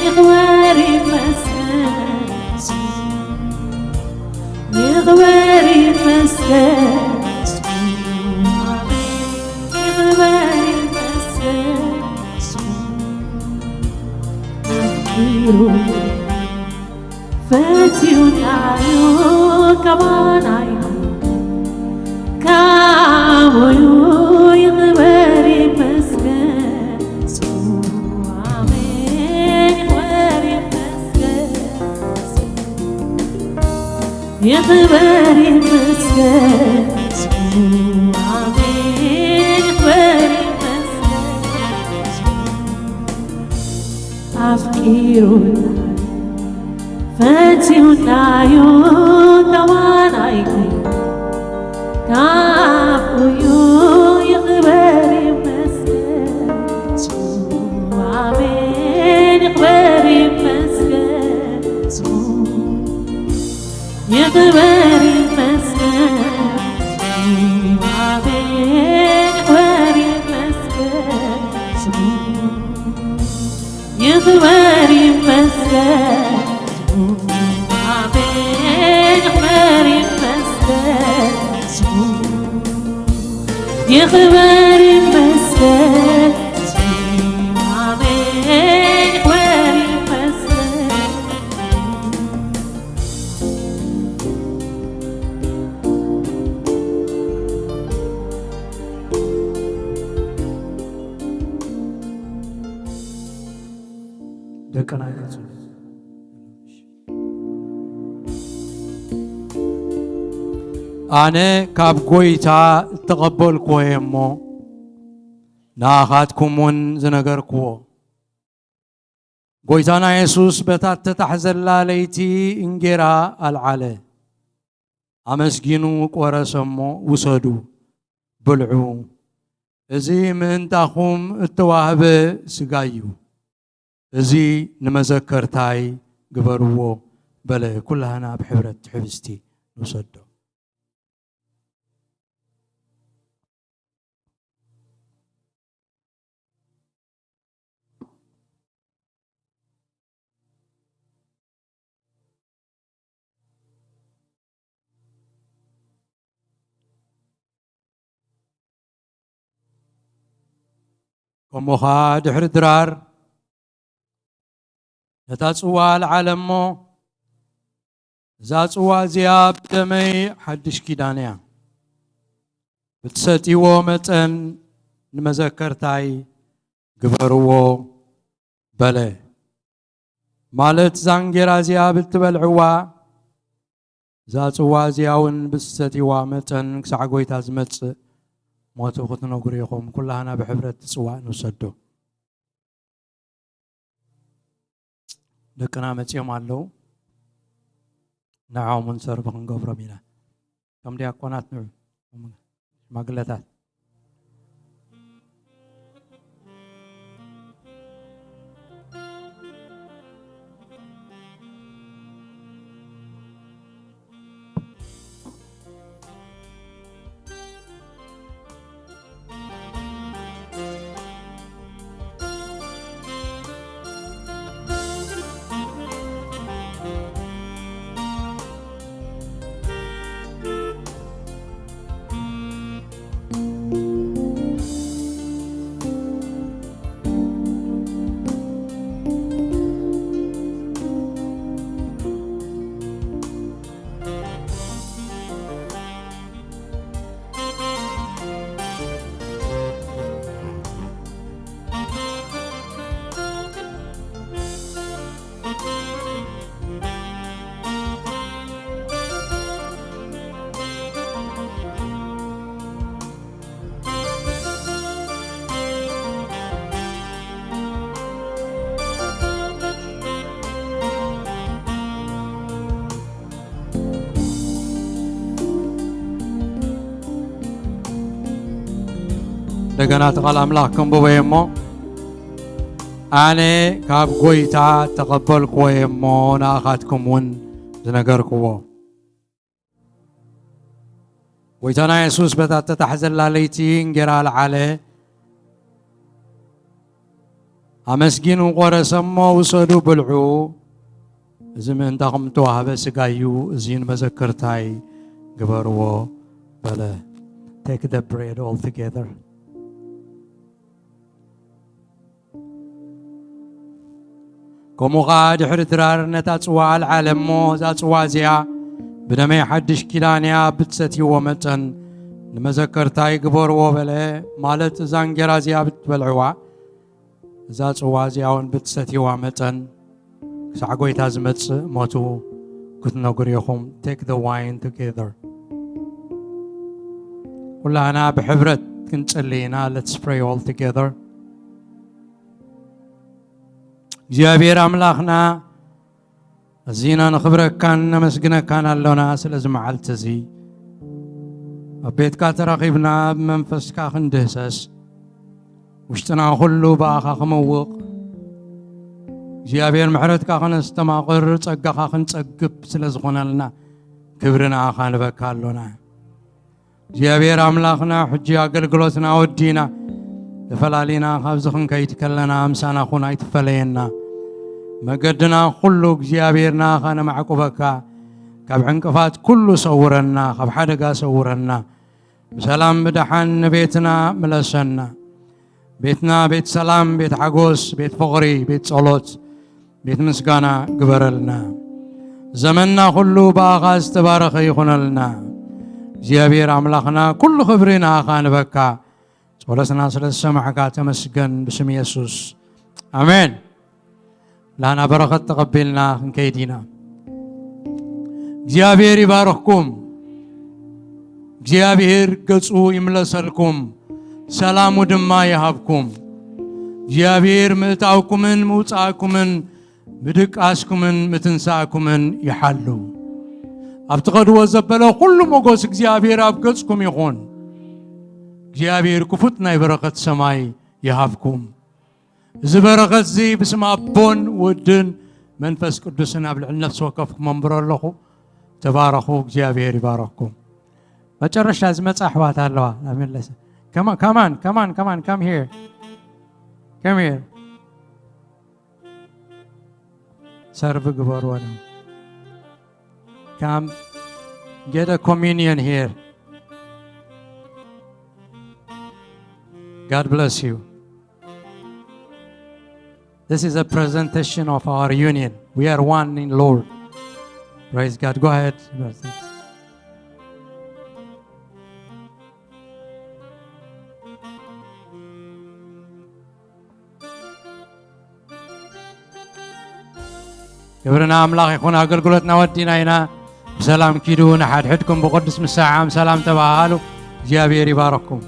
ይኽበር ይመስገን። ይኽበር ይመስገን። ኣሜን ይኽበር ይመስገን። ኣፍቂሩ ፈትዩናዮ ካባናዩ ካብኡ ይኽበር ይመስገን። ኣሜን ይኽበር ይመስገን። ይኽበር ይመስገን። ኣሜን ይኽበር ይመስገን። ኣፍቂሩና ፈቲዩናዩ ካባናዩ ካብኡዩ ይኽበር ይመስገን። ኣሜን ይኽበር ይመስገን። ይኽበር ይመስገን። ኣሜን ይኽበር ይመስገን። ይኽበር ይመስገን። ኣሜን ይኽበር ይመስገን። ይኽበር ይመስገን። ኣሜን ይኽበር ይመስገን። ደቅና ይቀጽሉ። ኣነ ካብ ጐይታ እተቐበልክዎ እየ እሞ፣ ንኣኻትኩም እውን ዝነገርክዎ። ጐይታና የሱስ በታ እተታሕዘላ ለይቲ እንጌራ ኣልዓለ፣ ኣመስጊኑ ቈረሰ እሞ፣ ውሰዱ፣ ብልዑ፣ እዚ ምእንታኹም እተዋህበ ሥጋይ እዩ። እዚ ንመዘከርታይ ግበርዎ። በለ። ኩላህና ብሕብረት ሕብስቲ ንውሰዶ። ከምኡ ኸኣ ድሕሪ ድራር ነታ ጽዋ ኣልዓለ እሞ፣ እዛ ጽዋ እዚኣ ብደመይ ሓድሽ ኪዳን እያ፣ ብትሰትይዎ መጠን ንመዘከርታይ ግበርዎ በለ። ማለት እዛ እንጌራ እዚኣ ብትበልዕዋ፣ እዛ ጽዋ እዚኣ እውን ብትሰትይዋ መጠን ክሳዕ ጐይታ ዝመጽእ ሞቱ ክትነግሩ ኢኹም። ኩላህና ብሕብረት ጽዋእ ንውሰዶ። ደቅና መጺኦም ኣለዉ። ንዕኦም እውን ሰርቭ ክንገብሮም ኢና። ከም ዲያቆናት ንዑ፣ ሽማግለታት። እንደገና እቲ ቃል ኣምላኽ ከንብቦ እየ እሞ፣ ኣነ ካብ ጐይታ እተቐበልክዎ እየ እሞ፣ ንኣኻትኩም እውን ዝነገርክዎ። ጐይታና የሱስ በታ እተታሕዘላ ለይቲ እንጌራ ኣልዓለ፣ ኣመስጊኑ ቈረሰ እሞ፣ ውሰዱ ብልዑ፣ እዚ ምእንታኹም እተዋህበ ሥጋይ እዩ፣ እዚ ንመዘከርታይ ግበርዎ በለ። Take the bread all together. ከምኡ ኸኣ ድሕሪ ድራር ነታ ጽዋ ኣልዓለ እሞ፣ እዛ ጽዋ እዚኣ ብደመይ ሓድሽ ኪዳን እያ፣ ብትሰትይዎ መጠን ንመዘከርታይ ግበርዎ በለ። ማለት እዛ እንጌራ እዚኣ ብትበልዕዋ፣ እዛ ጽዋ እዚኣ እውን ብትሰትይዋ መጠን ክሳዕ ጐይታ ዝመጽእ ሞቱ ክትነግሩ ኢኹም። Take the wine together. ኩላህና ብሕብረት ክንጽሊ ኢና። Let's pray all together. እግዚኣብሔር ኣምላኽና፣ ኣዚና ነኽብረካን ነመስግነካን ኣሎና ስለዚ መዓልቲ እዚ። ኣብ ቤትካ ተራኺብና ብመንፈስካ ክንድህሰስ፣ ውሽጥና ኩሉ ብኣኻ ክምውቕ፣ እግዚኣብሔር ምሕረትካ ከነስተማቕር ጸጋኻ ክንጸግብ ስለ ዝኾነልና፣ ክብሪ ንኣኻ ንበካ ኣሎና። እግዚኣብሔር ኣምላኽና፣ ሕጂ ኣገልግሎትና ወዲና፣ ተፈላሊና ካብዚ ክንከይድ ከለና፣ ምሳና ኩን ኣይትፈለየና። መገድና ኩሉ እግዚኣብሔር ንኣኻ ነማዕቁበካ፣ ካብ ዕንቅፋት ኩሉ ሰውረና፣ ካብ ሓደጋ ሰውረና። ብሰላም ብደሓን ንቤትና ምለሰና። ቤትና ቤት ሰላም፣ ቤት ሓጎስ፣ ቤት ፍቕሪ፣ ቤት ጸሎት፣ ቤት ምስጋና ግበረልና። ዘመንና ኩሉ ብኣኻ ዝተባረኸ ይኹነልና። እግዚኣብሔር ኣምላኽና፣ ኩሉ ክብሪ ንኣኻ ንበካ። ጸሎትና ስለ ዝሰማዕካ ተመስገን፣ ብስም የሱስ ኣሜን። ላና በረኸት ተቐቢልና ክንከይድ ኢና። እግዚኣብሔር ይባርኽኩም። እግዚኣብሔር ገጹ ይምለሰልኩም፣ ሰላሙ ድማ ይሃብኩም። እግዚኣብሔር ምእታውኩምን ምውጻእኩምን ምድቃስኩምን ምትንሳእኩምን ይሓሉ። ኣብ ትኸድዎ ዘበለ ኩሉ ሞጎስ እግዚኣብሔር ኣብ ገጽኩም ይኹን። እግዚኣብሔር ክፉት ናይ በረኸት ሰማይ ይሃብኩም። እዚ በረኸት እዚ ብስም ኣቦን ወድን መንፈስ ቅዱስን ኣብ ልዕሊ ነፍሲ ወከፍኩም ኣንብሮ ኣለኹ። ተባረኹ፣ እግዚኣብሔር ይባረኽኩም። መጨረሻ ዝመጻ ኣሕዋት ኣለዋ። ኣመለሰ። Come on, come on, come on, come on, come here. Come here. ሰርቭ ግበርዎ ነው። Come get a communion here. God bless you. This is a presentation of our union. We are one in Lord. Praise God. Go ahead. ክብሪ ንኣምላኽ ይኹን። ኣገልግሎትና ወዲና ኢና። ብሰላም ኪዱ። ንሓድሕድኩም ብቅዱስ ምሰዓም ሰላም ተባሃሉ። እግዚኣብሔር ይባረኩም።